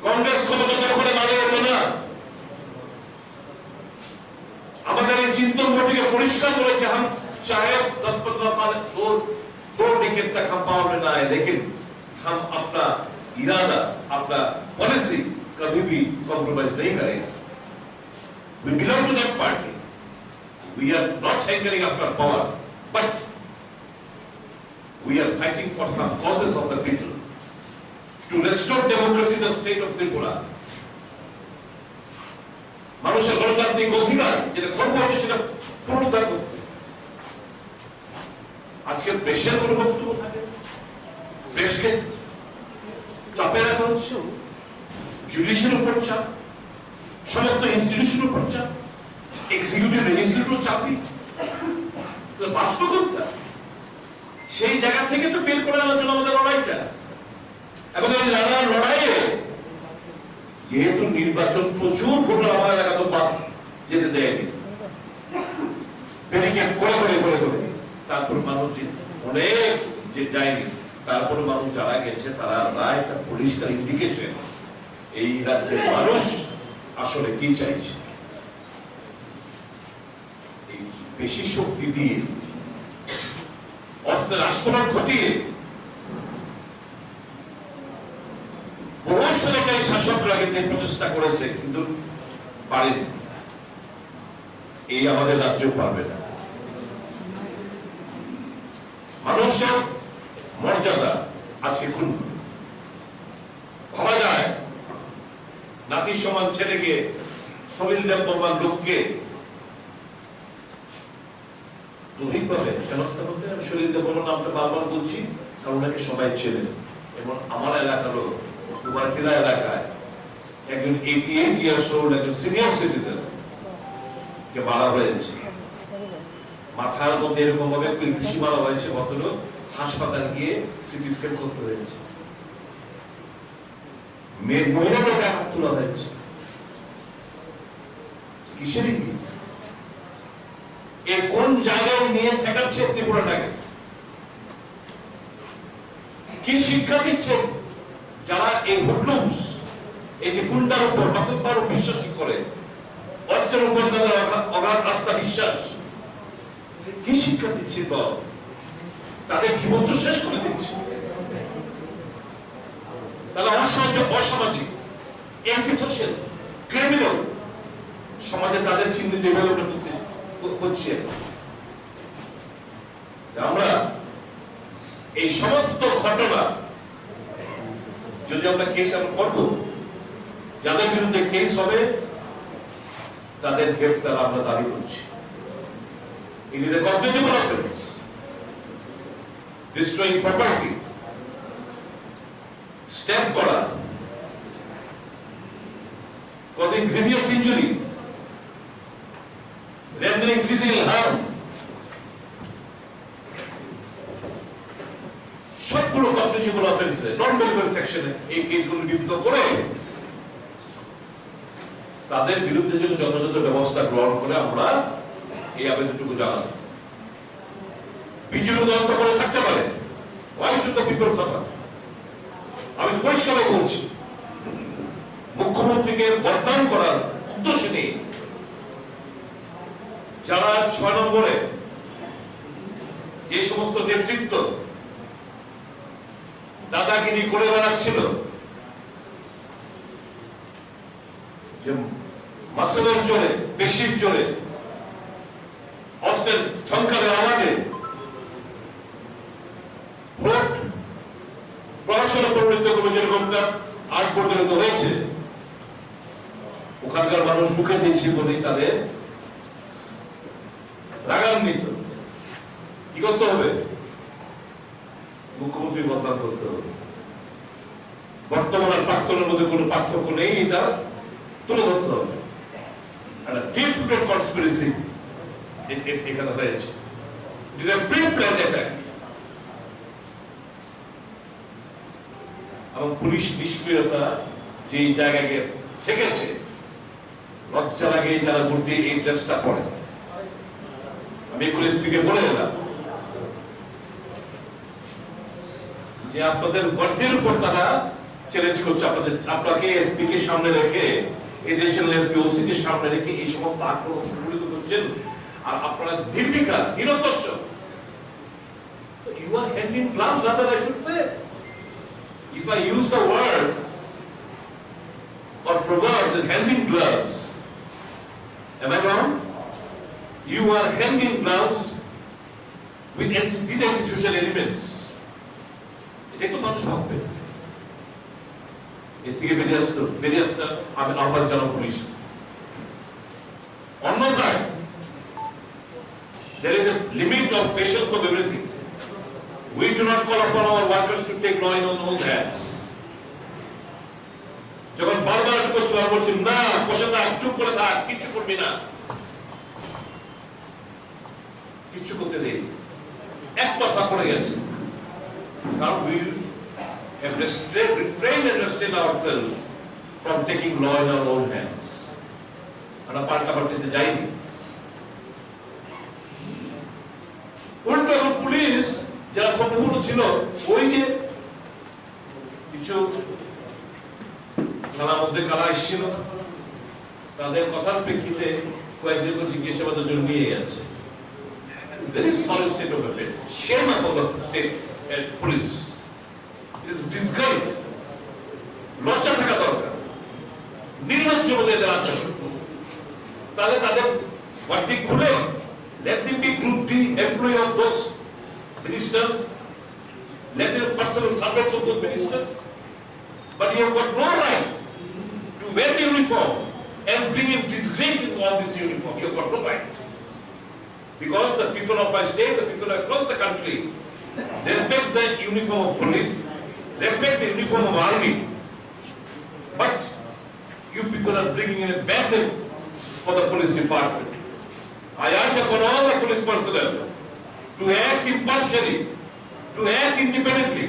কংগ্রেস ক্ষমতা দখলে দাঁড়িয়ে ওঠে না। আমাদের এই চিন্তন বৈঠকে পরিষ্কার বলেছে, हम चाहे दस पन्द्रह साल दूर, दूर निकल तक हम पावर में ना आए, लेकिन हम अपना इरादा, अपना पॉलिसी कभी भी कॉम्प्रोमाइज नहीं करेंगे। We belong to that party. We are not hankering after power, but we are fighting for some causes of the people to restore democracy in the state of Tripura. মানুষের গণতান্ত্রিক অধিকার যেটা খর্ব হচ্ছে সেটা পুনরুদ্ধার করতে। আজকে প্রেশার কোনো বক্তব্য থাকে, প্রেসকে চাপে রাখা হচ্ছে, জুডিশিয়াল উপর চাপ, সমস্ত ইনস্টিটিউশন উপর চাপ, এক্সিকিউটিভ লেজিসলেটিভ চাপি। তাহলে বাস্তবতা সেই জায়গা থেকে তো বের করে আনার জন্য আমাদের লড়াইটা। এবং এই লড়াই, লড়াইয়ে যেহেতু নির্বাচন প্রচুর ভোটার আমার এলাকা তো বাদ যেতে দেয়নি, ব্যারিকেড করে করে করে করে তারপর মানুষ যে অনেক যে যায়নি, তারপরে মানুষ যারা গেছে তারা রায় একটা পরিষ্কার ইন্ডিকেশন এই রাজ্যের মানুষ আসলে কি চাইছে। এই বেশি শক্তি দিয়ে অস্ত্রের আস্ফোরণ ঘটিয়ে বহু স্বৈরাচারী শাসকরা কিন্তু প্রচেষ্টা করেছে, কিন্তু পারেনি। এই আমাদের রাজ্য পারবে না। মানুষের মর্যাদা আজকে খুন। ভাবা যায়, নাতির সমান ছেলেকে, সলিল দেব বর্মার লোককে দৈহিকভাবে হেনস্থা করতে। আমি সলিল দেব বর্মার নামটা বারবার বলছি, কারণ ওনাকে সবাই চেনে। এবং আমার এলাকারও, কুমারটিলা এলাকায় একজন এইটি এইট ইয়ার্স ওল্ড, একজন সিনিয়র সিটিজেন কে মারা হয়েছে। মাথার মধ্যে এরকম ভাবে ঘুষি মারা হয়েছে, ভদ্রলোক হাসপাতালে গিয়ে সিটি স্ক্যান করতে হয়েছে। মেয়ে, মহিলাদের গায়ে হাত তোলা হয়েছে। কিসের ইঙ্গিত? এ কোন জায়গায় নিয়ে ঠেকাচ্ছে ত্রিপুরাটাকে? কি শিক্ষা দিচ্ছে যারা এই হুডলুমস, এই যে গুন্ডার উপর, মাসুম পারো বিশ্বাসী করে, অস্ত্রের উপর তাদের অগা-, অগাধ আস্থা বিশ্বাস? কি শিক্ষা দিচ্ছে দল? তাদের জীবন তো শেষ করে দিচ্ছে। তারা অসামাজিক, অসামাজিক, অ্যান্টি সোশ্যাল, ক্রিমিনাল। সমাজে তাদের চিহ্ন ডেভেলপমেন্ট করতে করছি এখন। আমরা এই সমস্ত ঘটনা যদি আমরা কেস আমরা করবো, যাদের বিরুদ্ধে কেস হবে, তাদের গ্রেপ্তার আমরা দাবি করছি। It is a cognizable offense, destroying property, stamp করা, causing grievous injury, rendering physical harm, সবগুলো কগনিজেবল অফেন্সে, নন বেলেবল সেকশনে এই কেসগুলো নিবৃত্ত করে তাদের বিরুদ্ধে যেন যথাযথ ব্যবস্থা গ্রহণ করে আমরা এই আবেদনটুকু জানাবো। বিজেপি তদন্ত করে থাকতে পারে, why should the people suffer? আমি পরিষ্কার বলছি, মুখ্যমন্ত্রীকে বদনাম করার উদ্দেশ্য নেই। যারা ছয় নম্বরে যে সমস্ত নেতৃত্ব দাদাগিরি করে বেড়াচ্ছিল, যে মাসুমের জোরে, পেশির জোরে, অস্ত্রের ঝংকারের আওয়াজে ভোট এরকমটা আট পর্যন্ত হয়েছে। ওখানকার মানুষ মুখে দেখছি বলেই তাদের রাগান্বিত। কি করতে হবে? মুখ্যমন্ত্রী বদনাম করতে হবে। বর্তমান আর প্রাক্তনের মধ্যে কোনো পার্থক্য নেই, এটা তুলে ধরতে হবে। একটা ডিপ রুটেড কনস্পিরেসি এখানে হয়েছে। It is a pre-planned attack। এবং পুলিশ নিষ্ক্রিয়তা যে জায়গায় গিয়ে ঠেকেছে, লজ্জা লাগে যারা ভোট দিয়ে এই ড্রেসটা পরে। আমি এক্ষুনি এসপিকে বলে এলাম যে আপনাদের ওয়ার্দির উপর তারা চ্যালেঞ্জ করছে, আপনাদের, আপনাকে এসপি কে সামনে রেখে, এডিশনাল এসপি, ওসি কে সামনে রেখে এই সমস্ত আক্রমণ সংঘটিত করছেন। আর আপনারা নির্বিকার, নিরন্তর You are hand in gloves, rather I should say. If I use the word or proverb, then hand in gloves. Am I wrong? You are hand in gloves with anti- these antisocial elements. এটা তো মানুষ ভাববে। এর থেকে বেরিয়ে আসতে, বেরিয়ে আসতে আমি আহ্বান জানাবো পুলিশ। অন্যথায়, there is a limit of patience of everything. We do not call upon our workers to take law in our own hands. যখন বারবার এটুকু চুয়ার বলছি, "না, বসে থাক, চুপ করে থাক, কিচ্ছু করবি না, কিচ্ছু করতে দেই," একতরফা করে গেছে। কারণ we have restrained, refrained and restrained ourselves from taking law in our own hands. আমরা পাল্টাপাল্টিতে যাইনি। উল্টো এখন পুলিশ যারা ফটোফটো ছিল, ওই যে কিছু কালা মধ্যে কালা এসেছিল, তাদের কথার প্রেক্ষিতে কয়েকজনকে জিজ্ঞাসাবাদের জন্য নিয়ে গেছে। Very sorry state of affair. Shame upon the state, uh, police. It is disgrace. লজ্জা থাকা দরকার। নির্লজ্জ বলে এদের আচরণ। তাহলে তাদের ওয়ার্দি খুলে, let them be group D employee of those ministers, let them personal servants of those ministers. But you have got no right to wear the uniform and bring in disgrace into all this uniform. You have got no right. Because the people of my state, the people across the country, respect the uniform of police, respect the uniform of army. But you people are bringing in a bad name for the police department. I urge upon all the police personnel to act impartially, to act independently,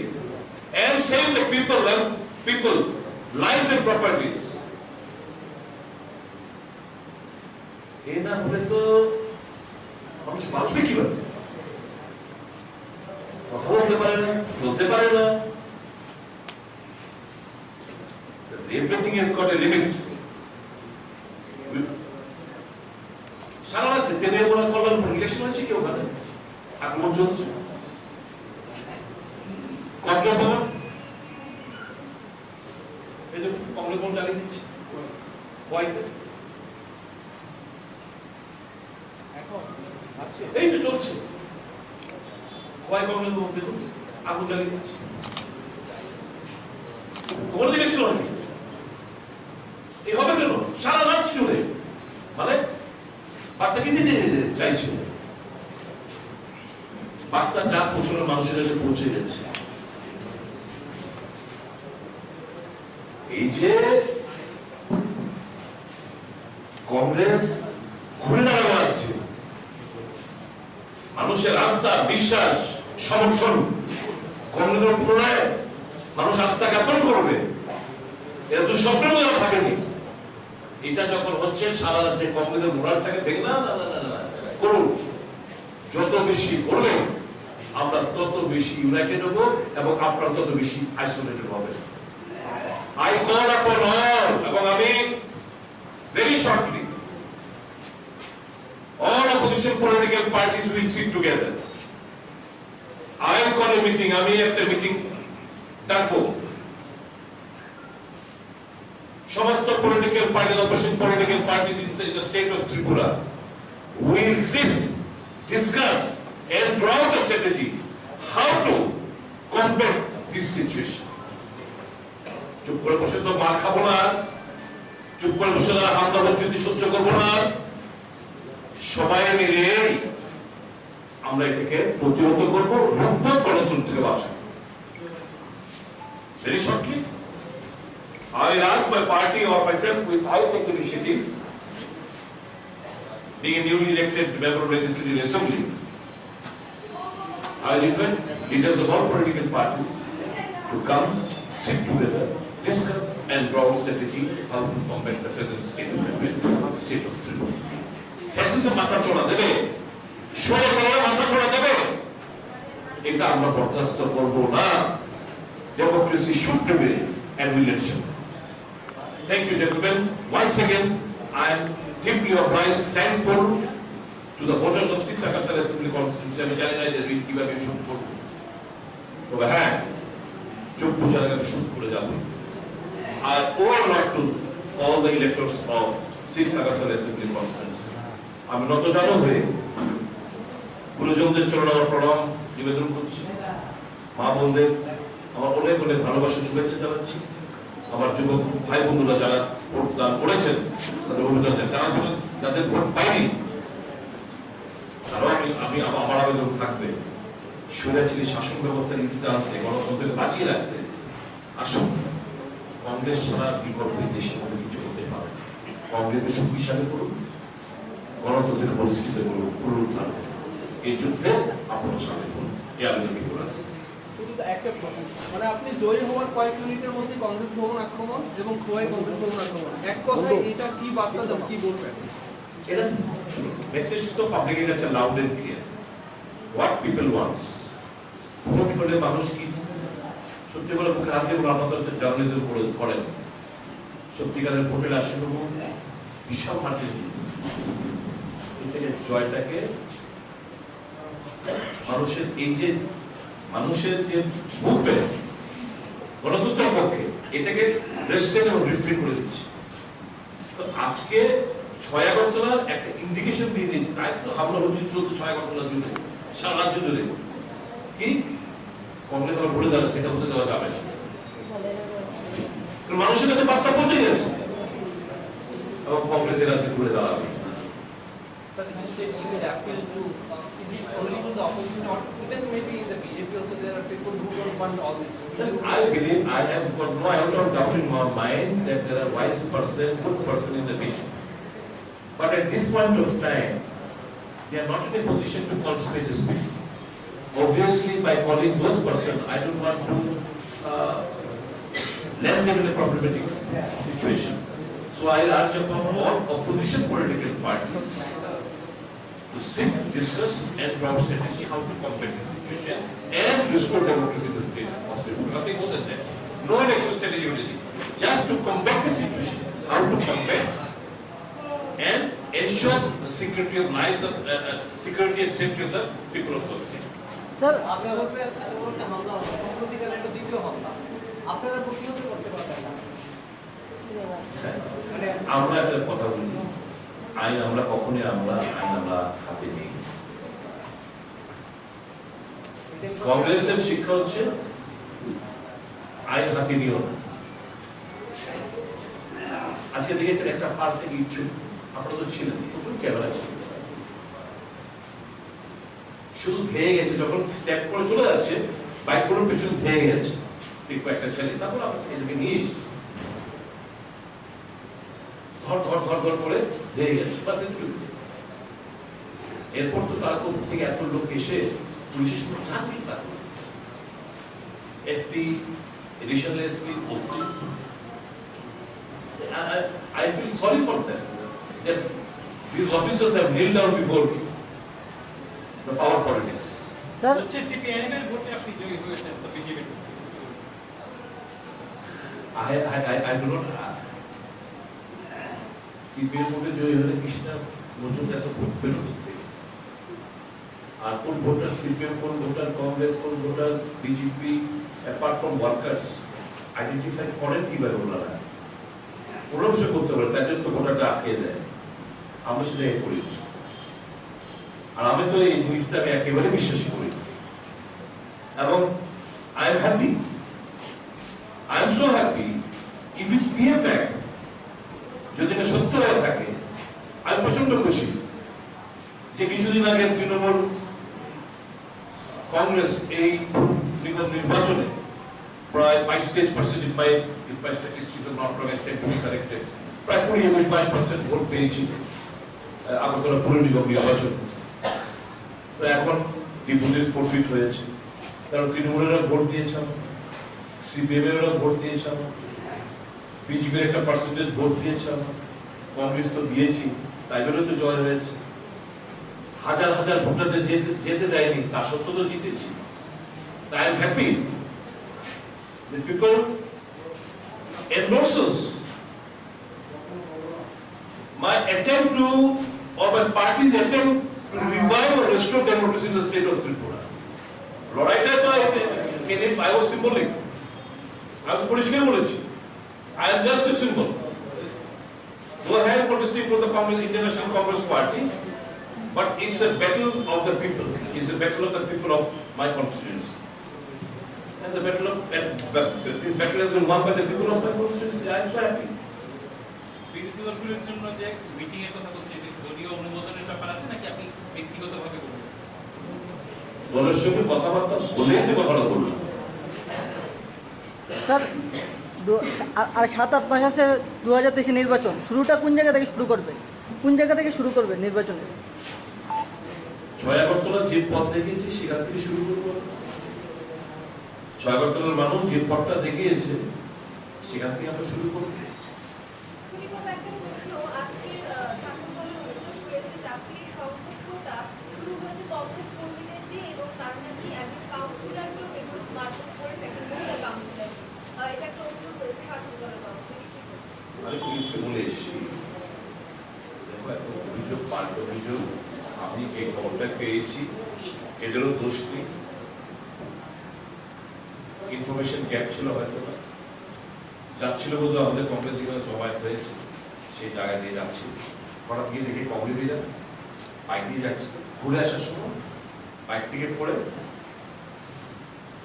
and save the people and people lives and properties. এ না হলে তো মানুষ বাঁচবে কিভাবে? কথা বলতে পারে না, চলতে পারে না। Everything has got a limit. সারা রাতে তেলেগুড়া কল্যাণপুর ইলেকশন হয়েছে কি ওখানে? আক্রমণ চলছে। কত ভবন? এই যে কংগ্রেস ভবন জ্বালিয়ে দিচ্ছে। হোয়াইটে। এই তো চলছে। কয় কংগ্রেস ভবন দেখুন, আগুন জ্বালিয়ে দিচ্ছে। কোনো ইলেকশন হয়নি। এ হবে কেন? সারা রাত জুড়ে। মানে, বার্তা কি দিতে চাইছে? বার্তা চার বছরের মানুষের কাছে পৌঁছে যাচ্ছে। এই যে কংগ্রেস ঘুরে দাঁড়ানো লাগছে, মানুষের আস্থা, বিশ্বাস, সমর্থন, কংগ্রেসের পুনরায় মানুষ আস্থা জ্ঞাপন করবে, এটা দুঃস্বপ্নের মধ্যে থাকেনি। এটা যখন হচ্ছে, সারা রাজ্যে কংগ্রেসের মোরালটাকে ভেঙে, না, না, না, না, না, করুন। যত বেশি করবেন, আমরা তত বেশি ইউনাইটেড হব এবং আপনারা তত বেশি আইসোলেটেড হবেন। I call upon all, এবং আমি very shortly all opposition political parties will sit together. I call a meeting, আমি একটা মিটিং ডাকবো। সমস্ত political party, opposition political party in the, in the state of Tripura will sit, discuss and draw out a strategy how to combat this situation. চুপ করে বসে তো মার খাবো না, চুপ করে বসে তারা হামলা হচ্ছে সহ্য করবো না। সবাই মিলে আমরা এটাকে প্রতিহত করবো, রুখবো, গণতন্ত্রকে বাঁচাবো। Very shortly, I will ask my party or myself with I take initiative, being a newly elected member of Legislative Assembly, I will invite leaders of all political parties to come, sit together, discuss and draw strategy how to combat the present state of affairs, state of Tripura. Fascism মাথা চড়া দেবে, স্বৈরাচারের মাথা চড়া দেবে, এটা আমরা বরদাস্ত করব না। Democracy should prevail and will ensure. Thank you, gentlemen. Once again, I am deeply obliged, thankful to the voters of six Agartala Assembly Constituency. আমি জানি না এটা আমি কিভাবে শুট করব, তবে হ্যাঁ, চোখ বুঝে আমি শুট করে যাব। I owe a lot to all the electors of six Agartala Assembly Constituency. আমি নতজানু হয়ে গুরুজনদের চরণে আমার প্রণাম নিবেদন করছি। মা বোনদের আমার অনেক অনেক ভালোবাসা, শুভেচ্ছা জানাচ্ছি। আমার যুবক ভাই বন্ধুরা যারা ভোট দান করেছেন, তাদের অভিনন্দন, তারা যাদের ভোট পায়নি, তারাও আমি, আমি, আমার, আমার আবেদন থাকবে, স্বৈরাচারী শাসন ব্যবস্থার ইতিতে আনতে, গণতন্ত্রকে বাঁচিয়ে রাখতে আসুন। কংগ্রেস ছাড়া বিকল্প এই দেশের মধ্যে কিছু হতে পারে না। কংগ্রেসকে শক্তিশালী করুন, গণতন্ত্রকে প্রতিষ্ঠিত করুন, পুনরুদ্ধার করুন। এই যুদ্ধে আপনারা সামিল হন, এই আবেদনটুকু রাখবেন। শুধু তো একটা প্রশ্ন, মানে, আপনি জয়ী হওয়ার কয়েক মিনিটের মধ্যে কংগ্রেস ভবন আক্রমণ এবং খোয়াই কংগ্রেস ভবন আক্রমণ, এক কথায় এটা কি বার্তা দেন, কি বলবেন? এটা মেসেজ তো পাবলিকের কাছে loud and clear. What people wants? Vote হলে মানুষ কি সত্যি করে মুখে হাত দিয়ে বলে, আমরা তো জার্নালিজম করে করেন। সত্যিকারের ভোটে রাশি বাবু বিশাল মার্জিন জিতবে। এর থেকে জয়টাকে মানুষের এই যে, মানুষের যে মুভমেন্ট গণতন্ত্রের পক্ষে, এটাকে রেস্ট্রেন এবং রিফ্রেন করে দিচ্ছে। তো আজকে ছয় আগরতলার একটা ইন্ডিকেশন দিয়ে দিয়েছে, তাই তো হামলা হুমকি চলছে ছয় আগরতলা জুড়ে, সারা রাজ্য জুড়ে। কি কংগ্রেস আবার ঘুরে দাঁড়ায়, সেটা হতে দেওয়া যাবে না। কারণ মানুষের কাছে বার্তা পৌঁছে গেছে এবং কংগ্রেসের রাজ্যে ঘুরে দাঁড়াবে। Sir, you said you will appeal to, uh, is it only to the opposition or even maybe in the B J P also there are people who don't want all this? Well, I believe, I have got no iota of doubt in my mind that there are wise person, good person in the B J P. But at this point of time, they are not in a position to call spade a spade. Obviously, by calling those person, I don't want to, uh, land them in a problematic situation. So I urge upon all opposition political parties to sit, discuss and draw strategy how to combat the situation and restore democracy to the state of Tripura. Nothing more than that. No election strategy will be. Just to combat the situation, how to combat and ensure the security of lives of, uh, uh, security and safety of the people of the state. Sir, আপনার উপরে এত বড় একটা হামলা হলো, সম্প্রতিকালে একটা দ্বিতীয় হামলা, আপনারা প্রতিহত করতে পারবেন না? আমরা একটা কথা বলি, আইন আমরা কখনোই আমরা আইন আমরা হাতে নিই না। কংগ্রেসের শিক্ষা হচ্ছে আইন হাতে নিও না। আজকে দেখেছেন একটা পার্ক থেকে ইচ্ছুক, আপনারা তো ছিলেন, প্রচুর ক্যামেরা ছিল, শুধু ধেয়ে গেছে, যখন স্টেপ করে চলে যাচ্ছে, বাইক করে পেছনে ধেয়ে গেছে এই কয়েকটা ছেলে, তারপর আমরা এদেরকে নিয়ে এসেছি। ধর ধর ধর ধর করে ধেয়ে গেছে, বাস এতটুকু। এরপর তো তারা তো থেকে এত লোক এসে পুলিশের সঙ্গে যা খুশি তা করে। SP, additional SP, OC, I, I, I feel sorry for them, that these officers have kneeled down before the power politics. Sir, বলছে সিপিআইএম এর ভোটে আপনি জয়ী হয়েছেন তো BJP. I, I, I, I do not, uh, CPM ভোটে জয়ী হলে কৃষ্ণা মজুমদার এত ভোট পেল কোথেকে? আর কোন ভোটার সিপিএম, কোন ভোটার কংগ্রেস, কোন voter BJP, apart from workers, identify করেন কিভাবে ওনারা? ওরাও সে করতে পারে, তার জন্য তো ভোটারটা আটকে দেয়, আমরা সেটা এ করি না। আর আমি তো এই জিনিসটা আমি একেবারে বিশ্বাস করি না। এবং I am happy, I am so happy আগে তৃণমূল কংগ্রেস এই নিগম নির্বাচনে প্রায় বাইশ তেইশ percent, if my, if my statistics are not wrong, I stand to be corrected, প্রায় কুড়ি একুশ বাইশ পার্সেন্ট ভোট পেয়েছিল, আহ, আগরতলা পুর নিগম নির্বাচন। তো এখন ডিপোজিট ফোরফিট হয়েছে, কারণ তৃণমূলেরা ভোট দিয়েছে আমাকে, সিপিএম এরা ভোট দিয়েছে আমাকে, বিজেপির একটা পার্সেন্টেজ ভোট দিয়েছে আমাকে, কংগ্রেস তো দিয়েছি, তাই জন্য তো জয় হয়েছে। হাজার হাজার ভোটারদের যেতে যেতে দেয়নি, তা সত্ত্বেও তো জিতেছি। তাই I am happy. The people endorses my attempt to, or my party's attempt to revive or restore democracy in the state of Tripura. লড়াইটা তো কেন, আই ওয়াজ সিম্বলিক। আমি তো পরিষ্কার বলেছি, I am just a symbol. Though I am protesting for the Congress, Indian National Congress Party, but it's a battle of the people. It's a battle of the people of my constituency. And the battle of, and the, this battle has been won by the people of my constituency. I am so happy. বিরোধী দলগুলোর জন্য যে মিটিং এর কথা বলছেন, এটা দলীয় অনুমোদনের ব্যাপার আছে নাকি আপনি ব্যক্তিগতভাবে করবেন? দলের সঙ্গে কথাবার্তা বলেই তো কথাটা বললাম। স্যার, দু- আর আর সাত আট মাস আছে দু হাজার তেইশে নির্বাচন। শুরুটা কোন জায়গা থেকে শুরু করবে? কোন জায়গা থেকে শুরু করবে নির্বাচনের? ছয় আগরতলা যে পথ দেখিয়েছে, সেখান থেকে শুরু করবো। ছয় আগরতলার মানুষ যে পথটা দেখিয়েছে, সেখান থেকে আমরা শুরু করবো। সুদীপ বাবু, একটা প্রশ্ন। আজকে আহ, শাসক দলের অভিযোগ হয়েছে যে আজকের এই সংঘর্ষটা শুরু হয়েছে কংগ্রেস কর্মীদের দিয়ে এবং তারা নাকি একজন কাউন্সিলরকেও বেধড়ক মারধর করেছে, একজন মহিলা কাউন্সিলর। আহ, এটা একটা অভিযোগ হয়েছে শাসক দলের তরফ থেকে। কি বলবেন? আমি পুলিশকে বলে এসেছি, দেখো, এখন অভিযোগ পাল্টা অভিযোগ। আমি এই খবরটা পেয়েছি, এদেরও দোষ নেই, ইনফরমেশন গ্যাপ ছিল হয়তো বা। যাচ্ছিল বলতে আমাদের কংগ্রেস যেখানে জমায়েত হয়েছে, সেই জায়গা দিয়ে যাচ্ছিল। হঠাৎ গিয়ে দেখি কংগ্রেসিরা বাইক দিয়ে যাচ্ছে, ঘুরে আসার সময় বাইক থেকে পড়ে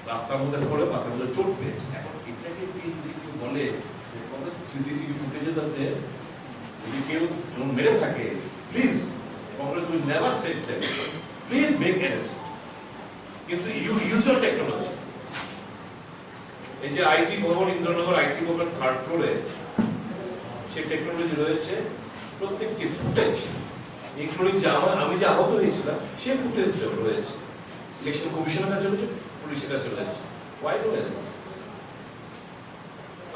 রাস্তার মধ্যে পড়ে মাথার মধ্যে চোট পেয়েছে। এখন এটাকে দিয়ে যদি কেউ বলে যে কংগ্রেস সিসিটিভি ফুটেজে যাতে যদি কেউ কেউ মেরে থাকে, please, Congress will never save them. Please make arrest. কিন্তু you use your technology. এই যে আইটি ভবন, ইন্দ্রনগর আইটি ভবন থার্ড ফ্লোরে সে টেকনোলজি রয়েছে, প্রত্যেকটি ফুটেজ, ইনক্লুডিং যে আমার আমি যে আহত হয়েছিলাম, সেই ফুটেজ রয়েছে। ইলেকশন কমিশনের কাছে রয়েছে, পুলিশের কাছে রয়েছে। Why no arrest?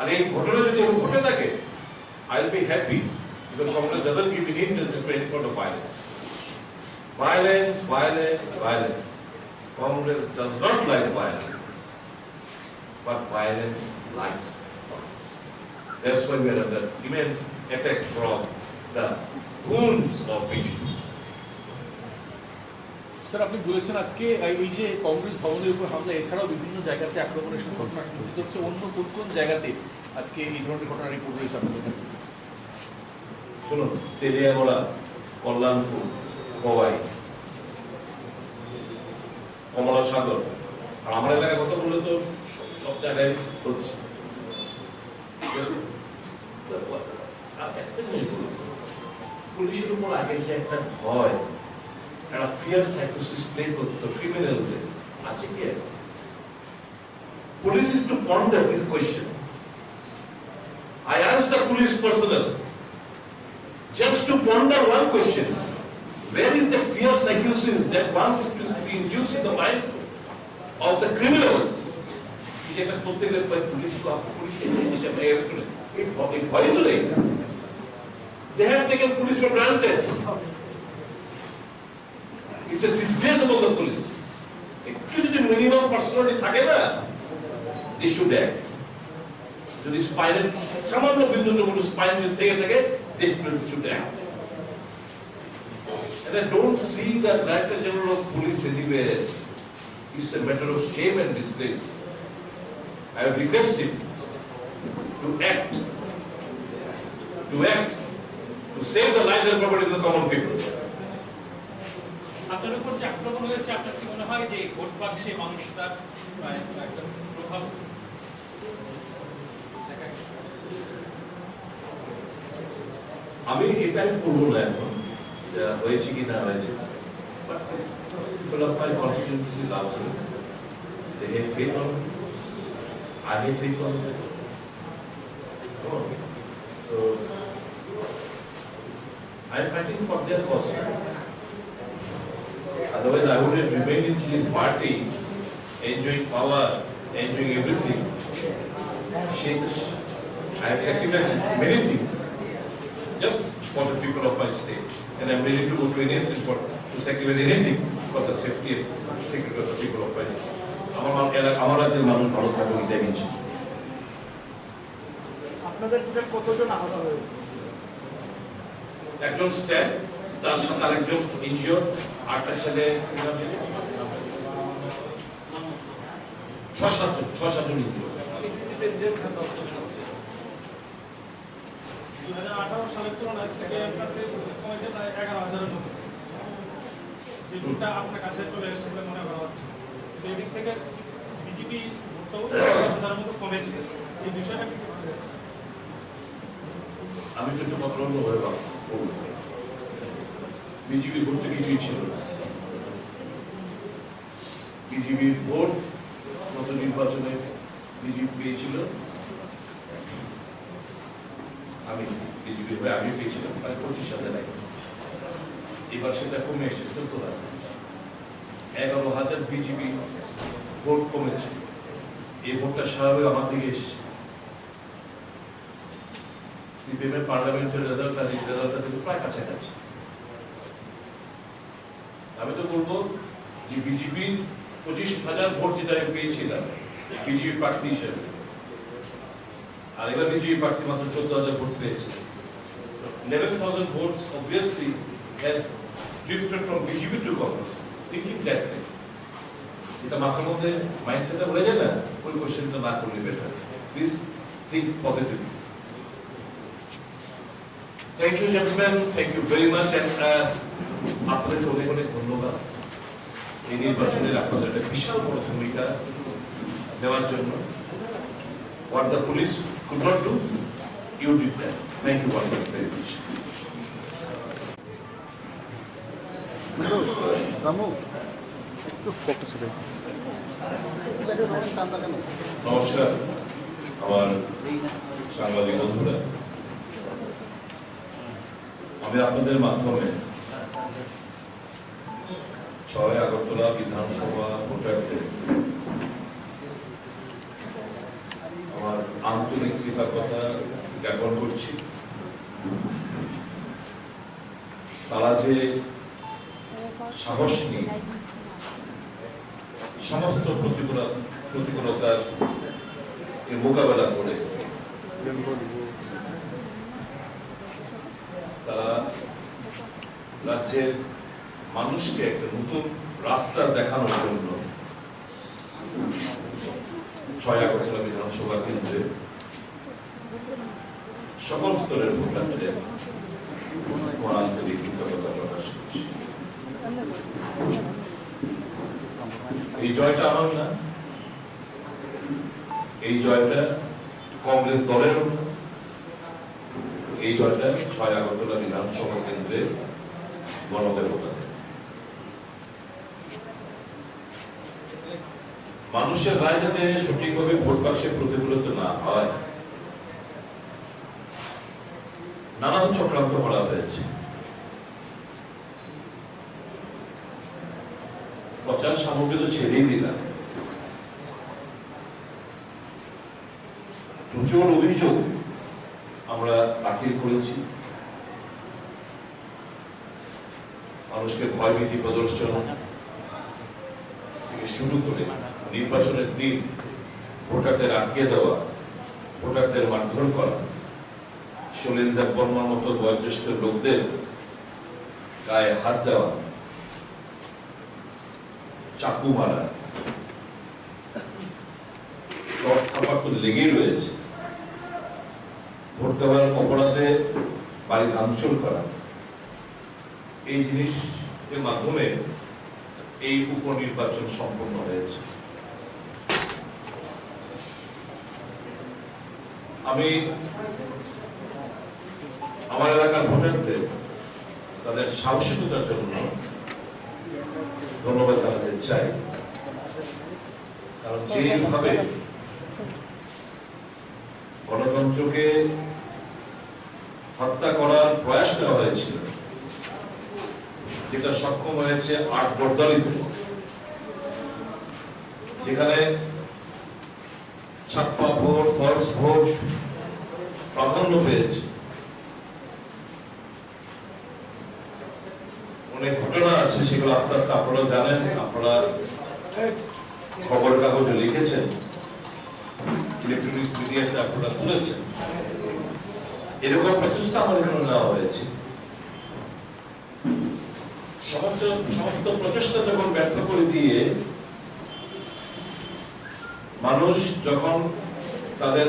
আর এই ঘটনা যদি এখন ঘটে থাকে, I will be happy, because Congress doesn't give an inch of this to any sort of violence. Violence, violence, violence. Congress does not like violence, but violence likes Congress. That's why we are under immense attack from the goons of B J P. Sir, আপনি বলেছেন আজকে এই যে কংগ্রেস ভবনের উপর হামলা, এছাড়াও বিভিন্ন জায়গাতে আক্রমণের সব ঘটনা ঘটিত হচ্ছে। অন্য কোন কোন জায়গাতে আজকে এই ধরনের ঘটনা রিপোর্ট রয়েছে আপনাদের কাছে? শুনুন, তেলিয়াগড়া, কল্যাণপুর, খোয়াই, কমলাসাগর, আর আমার এলাকার কথা বললে তো সব- সব জায়গায় হচ্ছে। আর একটা জিনিস বলুন, পুলিশের উপর আগে যে একটা ভয়, একটা ফিয়ার সাইকোসিস প্লে করতো ক্রিমিনালদের, আছে কি এখন? Police is to ponder this question. I ask the police personnel just to ponder one question. Where is the fear psychosis that once it is to be induced in the minds of the criminals? এই যে একটা করতে গেলে প্রায় পুলিশ তো পুলিশ এই জিনিসটা প্রায় অ্যারেস্ট করে। এই ভ- এই ভয় তো নেই। They have taken police for granted. It's a disgrace upon the police. একটু যদি মিনিমাম পার্সোনালিটি থাকে না, they should act. যদি স্পাইনের সামান্য বিন্দুটুকু স্পাইন যদি থেকে থাকে, they should act. And I don't see the Director General of Police anywhere. It's a matter of shame and disgrace. I would request him to act, to act, to save the lives and property of the common people. আপনার উপর যে আক্রমণ হয়েছে, আপনার কি মনে হয় যে ভোট বাক্সে মানুষ তার, আহ, একটা প্রভাব? আমি এটা আমি করবো না এখন, এটা হয়েছে কি না হয়েছে। People of my constituency love me. They have faith on me. I have faith on them. So, I am fighting for their cause. Otherwise, I would have remained in this party, enjoying power, enjoying everything. Since I have sacrificed many things just for the people of my state, and I am ready to go to any extent for to sacrifice anything for the safety and security of the people of my state. আমার মা-, এলা-, আমার রাজ্যের মানুষ ভালো থাকুক, এটাই আমি চাই। আপনাদের টোটাল কতজন আহত হয়েছে? একজন স্ট্যান, তার সাথে আরেকজন ইনজিওর্ড, আটটা ছেলে, ছয় সাতজন, ছয় সাতজন ইনজিওর্ড। পিসিসি প্রেসিডেন্ট খান দর্শক। দুই হাজার আঠারো সালের তুলনায় সিপিআইএম প্রার্থী কমেছে প্রায় এগারো হাজারের মতো। যে ভোটটা আপনার কাছে চলে এসেছে বলে মনে করা হচ্ছে। তো এদিক থেকে বিজেপি ভোটটাও দশ হাজারের মতো কমেছে। এই বিষয়টা কি ভাবছেন? আমি তো একটু কথা বলবো, ভয় পাবো। বিজেপির ভোট তো কিছুই ছিল না। বিজেপির ভোট গত নির্বাচনে বিজেপি পেয়েছিল, আমি বিজেপি হয়ে আমি পেয়েছিলাম প্রায় পঁচিশ হাজার। এবার সেটা কমে এসে চোদ্দ হাজার। এগারো হাজার বিজেপি ভোট কমেছে। এই ভোটটা স্বাভাবিক আমার দিকে এসছে। সিপিএম এর পার্লামেন্টের রেজাল্ট আর এই রেজাল্টটা কিন্তু প্রায় কাছাকাছি। আমি তো বলবো যে বিজেপির পঁচিশ হাজার ভোট যেটা আমি পেয়েছিলাম বিজেপি প্রার্থী হিসেবে, আর এবার বিজেপি প্রার্থী মাত্র চোদ্দ হাজার ভোট পেয়েছে। Eleven thousand votes obviously has drifted from BJP to Congress, thinking that way। এটা মাথার মধ্যে মাইন্ডসেটটা হয়ে যায় না, ওই কোশ্চেনটা না করলে better. Please think positively. Thank you, gentlemen. Thank you very much. And, uh, আপনাদেরকে অনেক অনেক ধন্যবাদ এই নির্বাচনের আপনাদের একটা বিশাল বড় ভূমিকা দেওয়ার জন্য। What the police could not do, you did that. Thank you once again very much. Ramu, একটু ফোকাস করে। নমস্কার, আমার সাংবাদিক বন্ধুরা, আমি আপনাদের মাধ্যমে ছয় আগরতলা বিধানসভা ভোটারদের আমার আন্তরিক কৃতজ্ঞতা জ্ঞাপন করছি। তারা যে সাহস নিয়ে সমস্ত প্রতিকূল-, প্রতিকূলতার এ মোকাবেলা করে তারা রাজ্যের মানুষকে একটা নতুন রাস্তা দেখানোর জন্য ছয় আগরতলা বিধানসভা কেন্দ্রে সকল স্তরের ভোটারদের আমার আন্তরিক কৃতজ্ঞতা প্রকাশ করছি। এই জয়টা আমার না, এই জয়টা কংগ্রেস দলেরও না, এই জয়টা ছয় আগরতলা বিধানসভা কেন্দ্রে গণদেবতাদের। মানুষের রায় যাতে সঠিকভাবে ভোট বাক্সে প্রতিফলিত না হয়, নানান চক্রান্ত করা হয়েছে। প্রচার সামগ্রী তো ছেড়েই দিলাম, প্রচুর অভিযোগ আমরা দাখিল করেছি। মানুষকে ভয়ভীতি প্রদর্শন থেকে শুরু করে নির্বাচনের দিন ভোটারদের আটকে দেওয়া, ভোটারদের মারধর করা, সলিল দেব বর্মার মতো বয়োজ্যেষ্ঠ লোকদের গায়ে হাত দেওয়া, চাকু মারা, চড় থাপ্পড় তো লেগেই রয়েছে। ভোট দেওয়ার অপরাধে বাড়ি ভাঙচুর করা, এই জিনিসের মাধ্যমে এই উপনির্বাচন সম্পন্ন হয়েছে। আমি আমার এলাকার ভোটারদের তাদের সাহসিকতার জন্য ধন্যবাদ জানাতে চাই, কারণ যেভাবে গণতন্ত্রকে হত্যা করার প্রয়াস করা হয়েছিল, যেটা সক্ষম হয়েছে আট দরদলিত, যেখানে ছাপ্পা ভোট, ফলস ভোট প্রাধান্য পেয়েছে। অনেক ঘটনা আছে, সেগুলো আস্তে আস্তে আপনারা জানেন, আপনারা খবর কাগজে লিখেছেন, ইলেকট্রনিক্স মিডিয়াতে আপনারা তুলেছেন। এরকম প্রচেষ্টা আমার এখানে নেওয়া হয়েছে। সমস্ত সমস্ত প্রচেষ্টা যখন ব্যর্থ করে দিয়ে মানুষ যখন তাদের